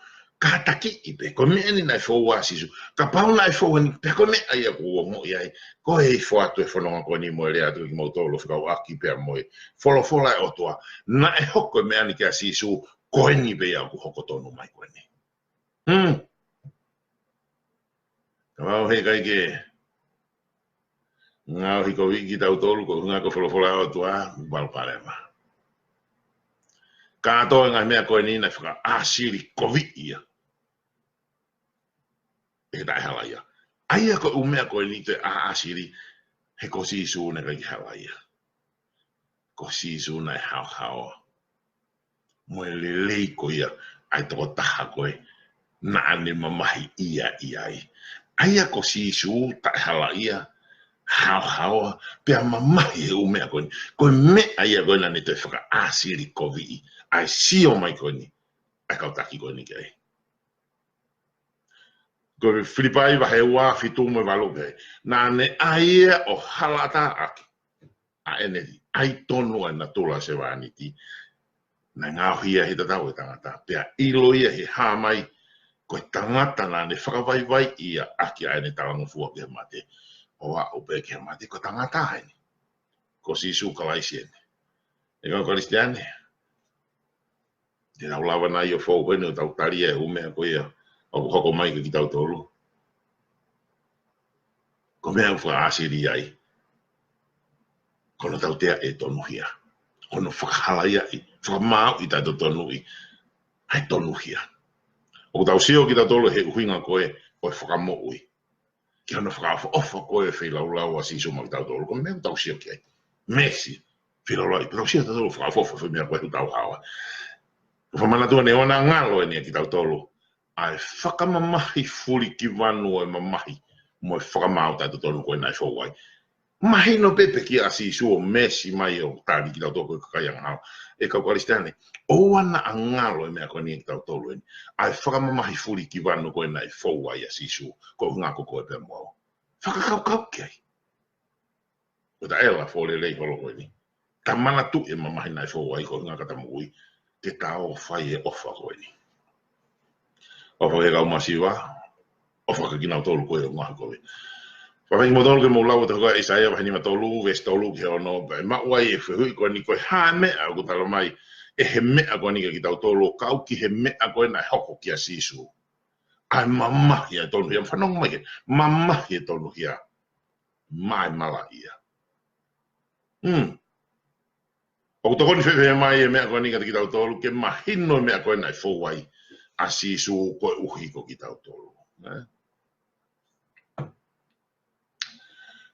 Kātakiʻi pē, ko e meʻa eni naʻe fou ai ʻa Sīsū. Kapau naʻe fou heni, pea ko e meʻa ia ʻoku ou ongoʻi ai. Ko e ʻi he foatu e fononga ko eni mo e lea atu kiate kimoutolu fekauʻaki pea mo e folofola ʻa e ʻOtua. Naʻe hoko e meʻa ni kia Sīsū, ko eni pē ia ʻoku hoko tonu mai ko eni. Hmm. Kapau he ʻikai ke ngaohi koviʻi kitautolu, ko e ʻuhinga ko e folofola ʻa e ʻOtua, palopalema. Kātoa e ngaahi meʻa ko eni naʻe fakaʻāsili koviʻi ia ʻe he taʻehalaia. ʻA ia ko e ʻū meʻa ko eni toe ʻāsili, he ko Sīsū naʻe ʻikai ke halaia. Ko Sīsū naʻe haohaoa. Mo e lelei ko ia, ʻa e tokotaha ko ē, naʻa ne mamahi ia ʻi ai. ʻA ia ko Sīsū taʻehalaia, haohaoa, pea mamahi he ʻū meʻa ko eni. Ko e meʻa ia ko ē naʻa ne toe fakaʻāsili koviʻi, ʻa e sio mai ko eni, ʻa e kau taki ko eni ki ai. Ko Filipai vahe ua, fitu mo e valu pē. Naʻa ne ʻai ia ʻo halaʻatā ʻaki ʻa ʻene ʻai tonu ʻa e natula sevāniti. Naʻe ngaohi ia ʻi he tatau ʻo e tangata. Pea ʻilo ia ʻi he hā mai, ko e tangata naʻa ne fakavaivaiʻi ia ʻaki ʻa ʻene talangofua ki he mate. ʻO aʻu pē ki he mate, ko e tangata eni. Ko Sīsū Kalaisi eni. ʻE kau Kalisitiane. Te tau lava nai ʻo fou heni ʻo tau tali e ʻū meʻa ko ia ʻoku hoko mai kia kitautolu. Ko e meʻa ʻoku fakaʻāsili ai. Ko hono tautea ʻe tonuhia. Ko hono fakahalaiaʻi, fakamaauʻi taʻetotonuʻi. ʻA e tonuhia. ʻOku tau sio kitautolu he ʻuhinga ko ē ʻo e fakamoʻui. Ki hono fakaʻofoʻofa ko ē feilaulau ʻa Sīsū maʻa kitautolu. Ko e meʻa ʻoku tau sio ki ai. Meesi, feilaulau, pea tau sio tautolu fakaʻofoʻofa he meʻa ko ē ʻoku tau haoa. Ko e fakamanatua naʻe ʻoua naʻa ngalo eni ʻa kitautolu. ʻA e fakamamahi fulikivanu ʻo e mamahi. Mo e fakamaau taʻetotonu ko ē naʻe fou ai. Mahino pē pekia ʻa Sīsū ʻo meesi mai ʻo tali kitautolu ko e kakai angahala. ʻE kau Kalisitiane, ʻoua naʻa ngalo e meʻa ko eni ʻa kitautolu eni. ʻA e fakamamahi fulikivanu ko ē naʻe fou ai ʻa Sīsū, ko e ʻuhinga ko koe pea mo au. Fakakaukau ki ai. ʻOku ta ʻela fōlelei holo ko eni. Ta manatuʻi e mamahi naʻe fou ai ko e ngaahi kata moʻui. Ke ta ō fai e ʻofa ko eni. ʻOfa ki he kau masiva. ʻOfa ki kinautolu ko ē ʻoku ngaohikoviʻi. Fakafetaʻi kimoutolu ke mou lau atu ko ē ʻa ʻAisea vahe nima tolu, veesi tolu ki he ono, pea ʻe maʻu ai e fehuʻi ko eni ko e hā e meʻa ʻoku talamai ʻe he meʻa ko eni kia kitautolu, ʻo kau ki he meʻa ko ē naʻe hoko kia Sīsū. ʻA e mamahi ʻa e tonuhia, fanongo mai ki he mamahi ʻa e tonuhia. Mai malaʻia. Hmm. ʻOku tokoni fēfē mai e meʻa ko eni kiate kitautolu, ke mahino e meʻa ko ē naʻe fou ai ʻa Sīsū koeʻuhi ko kitautolu. Nē?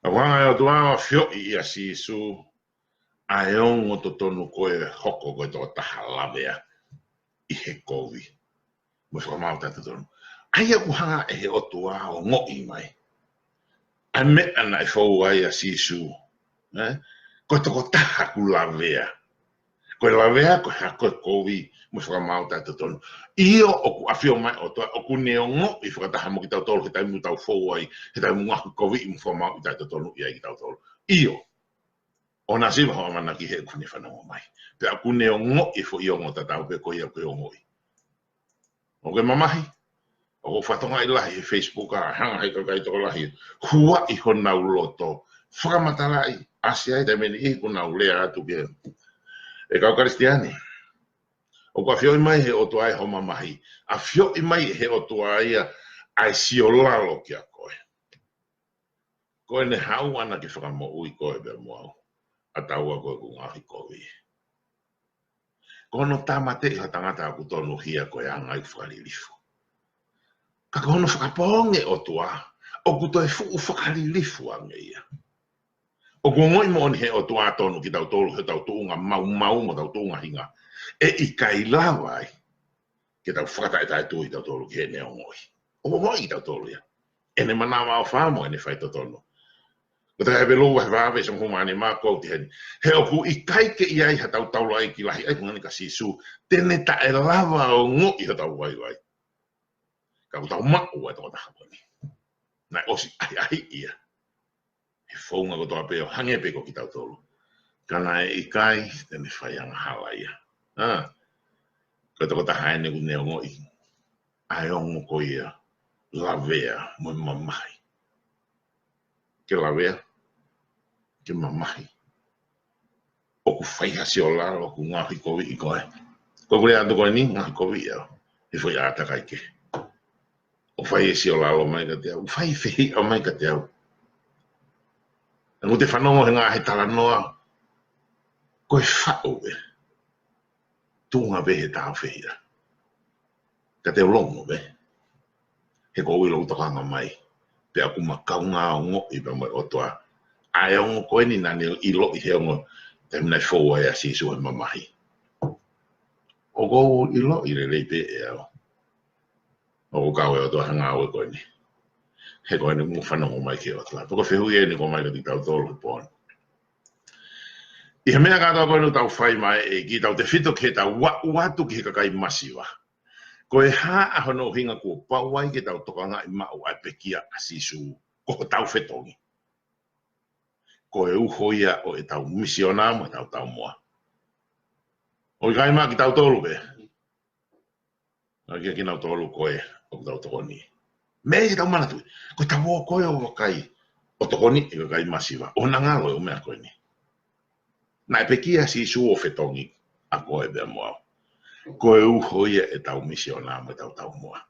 ʻOku hanga ʻe he ʻOtua ʻo ʻafioʻi ʻia Sīsū ʻa e ongo totonu ko ē hoko ko e tokotaha lavea ʻi he kovi mo e fakamaau taʻetotonu. ʻA ia ʻoku hanga ʻe he ʻOtua ʻo ongoʻi mai ʻa e meʻa naʻe fou ai ʻa Sīsū, ē? Ko e tokotaha ʻoku lavea. Ko e lavea, ko e hā? Ko e kovi mo e fakamaau taʻetotonu. ʻIo, ʻoku ʻafio mai e ʻOtua, ʻoku ne ongoʻi fakataha mo kitautolu he taimi ʻoku tau fou ai, he taimi ʻoku ngaohikoviʻi mo fakamaauʻi taʻetotonu ai kitautolu. ʻIo, ʻoku ne siva hoʻo ʻamanaki he ʻoku ne fanongo mai. Pea ʻoku ne ongoʻi e foʻi ongo tatau pē ko ia ʻoku ke ongoʻi. ʻOku ke mamahi, ʻoku ou fakatokangaʻi lahi he Facebook ʻa e hanga ʻe he kakai tokolahi huaʻi honau loto, fakamatalaʻi, ʻasi ai taimi ʻe niʻihi ʻoku nau lea atu ki he, ʻe kau Kalisitiane, ʻoku ʻafioʻi mai ʻe he ʻOtua ʻa hoʻo mamahi, ʻafioʻi mai ʻe he ʻOtua ia ʻa e siolalo kia koe. Ko ʻene haʻu ʻana ke fakamoʻui koe pea mo au, ʻa taua ko ē ʻoku ngaohikoviʻi. Ko hono tāmateʻi ha tangata ʻoku tonuhia ko e anga ia ʻoku fakalilifu. Ka ko hono fakapoongi e ʻOtua, ʻoku toe fuʻu fakalilifu ange ia. ʻOku ongoʻi moʻoni ʻe he ʻOtua tonu kitautolu, heʻetau tuʻunga maumau mo ʻetau tuʻunga hinga. ʻE ʻikai lava ai ke tau fakataʻetaʻetui kitautolu ki heʻene ongoʻi. ʻOku ongoʻi kitautolu ia. ʻEne manavaʻofa mo ʻene faitotonu. Ko e Hepelū vahe fā veesi hongofulu mā nima ʻoku ou tui heni. He ʻoku ʻikai ke ʻi ai haʻatau taulaʻeiki lahi ʻa e ʻEiki ko eni ko Sīsū, te ne taʻelava ʻo ongoʻi hotau vaivai. Ka ʻoku tau maʻu ʻa e tokotaha ko eni. Naʻe ʻosi ʻahiʻahiʻi ia he founga kotoa pē ʻo hangē pē ko kitautolu. Ka naʻe ʻikai te ne fai angahala ia. ʻA, ko e tokotaha eni ʻoku ne ongoʻi ʻa e ongo ko ia, lavea mo e mamahi. Ke lavea, ke mamahi. ʻOku fai ha siolalo ʻoku ngaohikoviʻi koe. Ko ʻeku lea atu ko eni, ngaohikoviʻi au he foʻi ʻātakai kehe. ʻOku fai e siolalo mai kiate au, ʻoku fai e fehiʻa mai kiate au. He ʻoku te fanongo he ngaahi talanoa, ko e faʻu ē. Tuʻunga pē he tāufehiʻa. Ka te u longo pē. He ʻoku ou ʻilo ʻoku tokanga mai. Pea ʻoku ma kaungā ongoʻi pē mo e ʻOtua. ʻA e ongo ko eni naʻa ne ʻiloʻi he ongo taimi naʻe fou ai ʻa Sīsū he mamahi. ʻOku ou ʻiloʻi lelei pē ʻe au ʻoku kau e ʻOtua he ngāue ko eni. He ko eni ʻoku fanongo mai ki he ʻOtua. Pea ko e fehuʻi eni ʻoku ʻomai kiate kitautolu he pō ni. ʻI he meʻa kātoa ko eni ʻoku tau fai mai ʻe ʻEiki, tautefito ki heʻetau aʻu atu ki he kakai masiva, ko e hā ʻa hono ʻuhinga kuo pau ai ke tau tokangaʻi maʻu ʻa e pekia ʻa Sīsū ko hotau fetongi? Ko e uho ia ʻo ʻetau misiona mo ʻetau taumuʻa. ʻOku ʻikai maʻa kitautolu pē. ʻA ia kia kinautolu ko ē ʻoku tau tokoni. Meʻa ia ke tau manatuʻi. Ko ʻetau ō ko ē ʻo vakai ʻo tokoniʻi e kakai masiva, ʻoku na ngalo e ʻū meʻa ko eni. Naʻe pekia ʻa Sīsū ʻo fetongi ʻa koe pea mo au. Ko e uho ia ʻetau misiona mo ʻetau taumuʻa.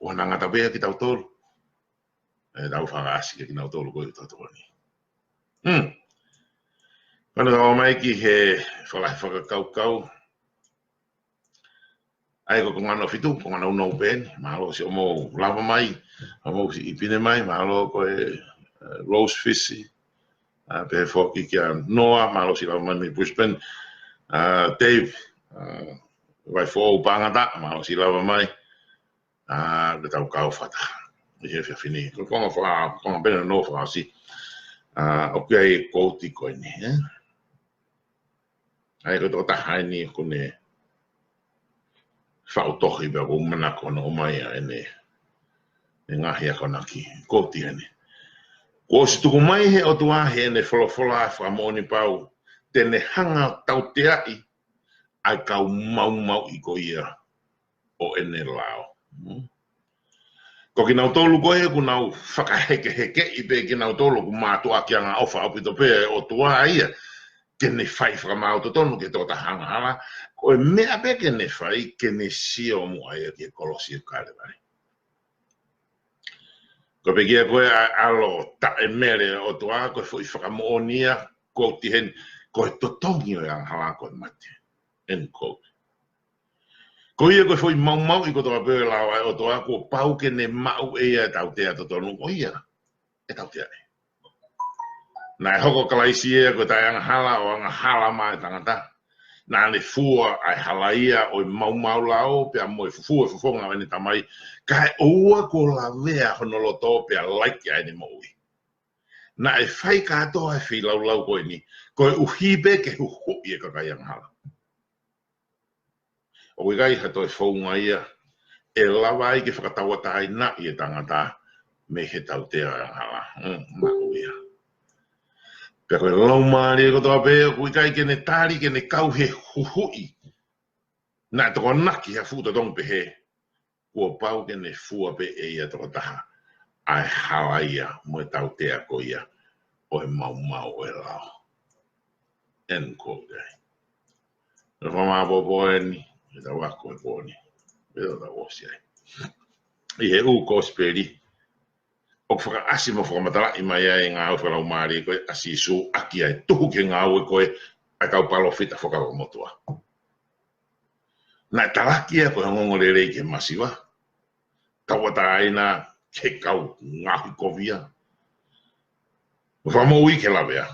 ʻOku na ngata pē ia kitautolu. ʻE tau fakaʻasi kia kinautolu ko ē ʻoku tau tokoni. Hmm. Pea ʻoku tau ō mai ki he fala-, fakakaukau. ʻA ia ko e konga hono fitu, konga nounou pē eni, mālō siʻomou lava mai, ʻomou siʻi pine mai, mālō ko e, eh, Rose Fisi, ʻa, pehē foki kia Noa, mālō siʻi lava mai mei Brisbane, ʻa, Dave, ʻa, Vaifoʻou Pangata, mālō siʻi lava mai, ʻa, ke tau kau fakataha ʻi he efiafi ni. Ko e konga faka-, konga pē nounou fakaʻosi, ʻa, ʻoku ʻi ai e kouti ko eni, ē? ʻA ia ko e tokotaha eni ʻoku ne faʻu tohi pea ʻoku ou manako hono ʻomai ʻa ʻene, ʻene ngaahi akonaki. Kouti eni. Kuo ʻosi tuku mai he ʻOtua heʻene folofola ʻa e fakamoʻoni pau te ne hanga ʻo tauteaʻi ʻa e kau maumauʻi ko ia ʻo ʻene lao. Hmm. Ko kinautolu ko ē ʻoku nau fakahekehekeʻi pē kinautolu ʻoku mātuʻaki angaʻofa ʻaupito pē ʻa e ʻOtua ia ke ne fai fakamaau totonu ki he tokotaha angahala, ko e meʻa pē ke ne fai ke ne sio muʻa ia ki he kolosi ʻo Kalevale. Ko e pekia ko ē ʻa e ʻAlo taʻemele ʻo e ʻOtua, ko e foʻi fakamoʻoni ia, quote heni, ko e totongi ʻo e angahala ko e mate. End quote. Ko ia ko e foʻi maumauʻi kotoa pē ʻo e lao ʻa e ʻOtua kuo pau ke ne maʻu ʻe ia e tautea totonu ko ia. ʻE tauteaʻi. Naʻe hoko ʻa Kalaisi ia ko e taʻeangahala ʻo angahala mai e tangata. Naʻa ne fua ʻa e halaia ʻo e maumau lao pea mo e fufū ʻo e fofonga ʻo ʻene Tamai. Kae ʻoua kuo lavea hono loto pea laiki ʻa ʻene moʻui. Naʻe fai kātoa e feilaulau ko eni, koeʻuhi pē ke huhuʻi e kakai angahala. ʻOku ʻikai ha toe founga ia ʻe lava ai ke fakatauʻatāinaʻi e tangata mei he tautea ʻo e angahala. Mm, maʻu ia. Pea ko e laumālie kotoa pē ʻoku ʻikai ke ne tali ke ne kau he huhuʻi. Naʻe tokonaki ha fuʻu totongi pehē, kuo pau ke ne fua pē ʻe ia tokotaha ʻa e halaia mo e tautea ko ia ʻo e maumau ʻo e lao. End quote ai. Naʻe fakamāpopo eni, ʻi he tau ako e pō ni. ʻI he tau ʻosi ai. ʻI he ʻū kosipeli, ʻoku fakaʻasi mo fakamatalaʻi mai ai e ngāue fakalaumālie ko ē ʻa Sīsū ʻaki ʻa e tuhu ki he ngāue ko ē ʻa e kau palōfita fakavamotuʻa. Naʻe talaki ia ko e ongoongolelei ki he masiva. Tauʻatāina ki he kau ngaohikovia. Mo fakamoʻui ki he lavea.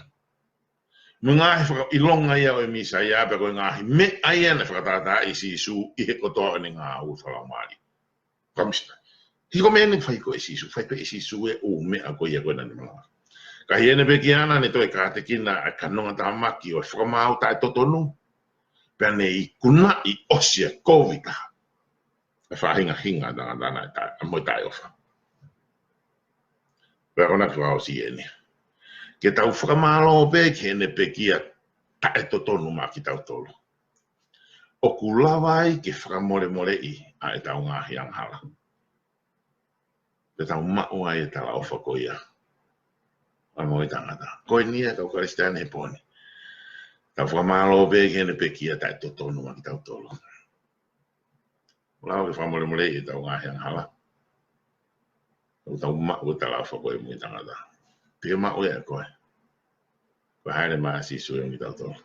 Mo e ngaahi fakaʻilonga ia ʻo e Mīsaia pea ko e ngaahi meʻa ia naʻe fakatātaaʻi ʻe Sīsū ʻi he kotoa ʻo ʻene ngāue fakalaumālie. Kamisina. He ko e meʻa naʻe fai ko ē ʻe Sīsū, fai pē ʻe Sīsū e ʻū meʻa ko ia ko ē naʻa ne malanga. Ka ʻi heʻene pekia naʻa ne toe kātekina ʻa e kanongatāmaki ʻo e fakamaau taʻetotonu. Pea ne ikunaʻi ʻosi ʻa e kovi taha. ʻA e faʻahingahinga ʻa e tangata naʻe taʻe, ʻa mo e taʻeʻofa. Pea ko ena ke fakaʻosi eni. Ke tau fakamālō pē ki heʻene pekia taʻetotonu maʻa kitautolu. ʻOku lava ai ke fakamolemoleʻi ʻa ʻetau ngaahi angahala. Pea tau maʻu ai e talaʻofa ko ia ʻa mo e tangata. Ko eni ia kau Kalisitiane he pō ni. Tau fakamālō pē ki heʻene pekia taʻetotonu maʻa kitautolu. Lava ke fakamolemoleʻi ʻetau ngaahi angahala. Tau, tau maʻu e talaʻofa ko ia mo e tangata. Pea maʻu ia ʻe koe. Pea hāʻele mai ʻa Sīsū ʻiate kitautolu.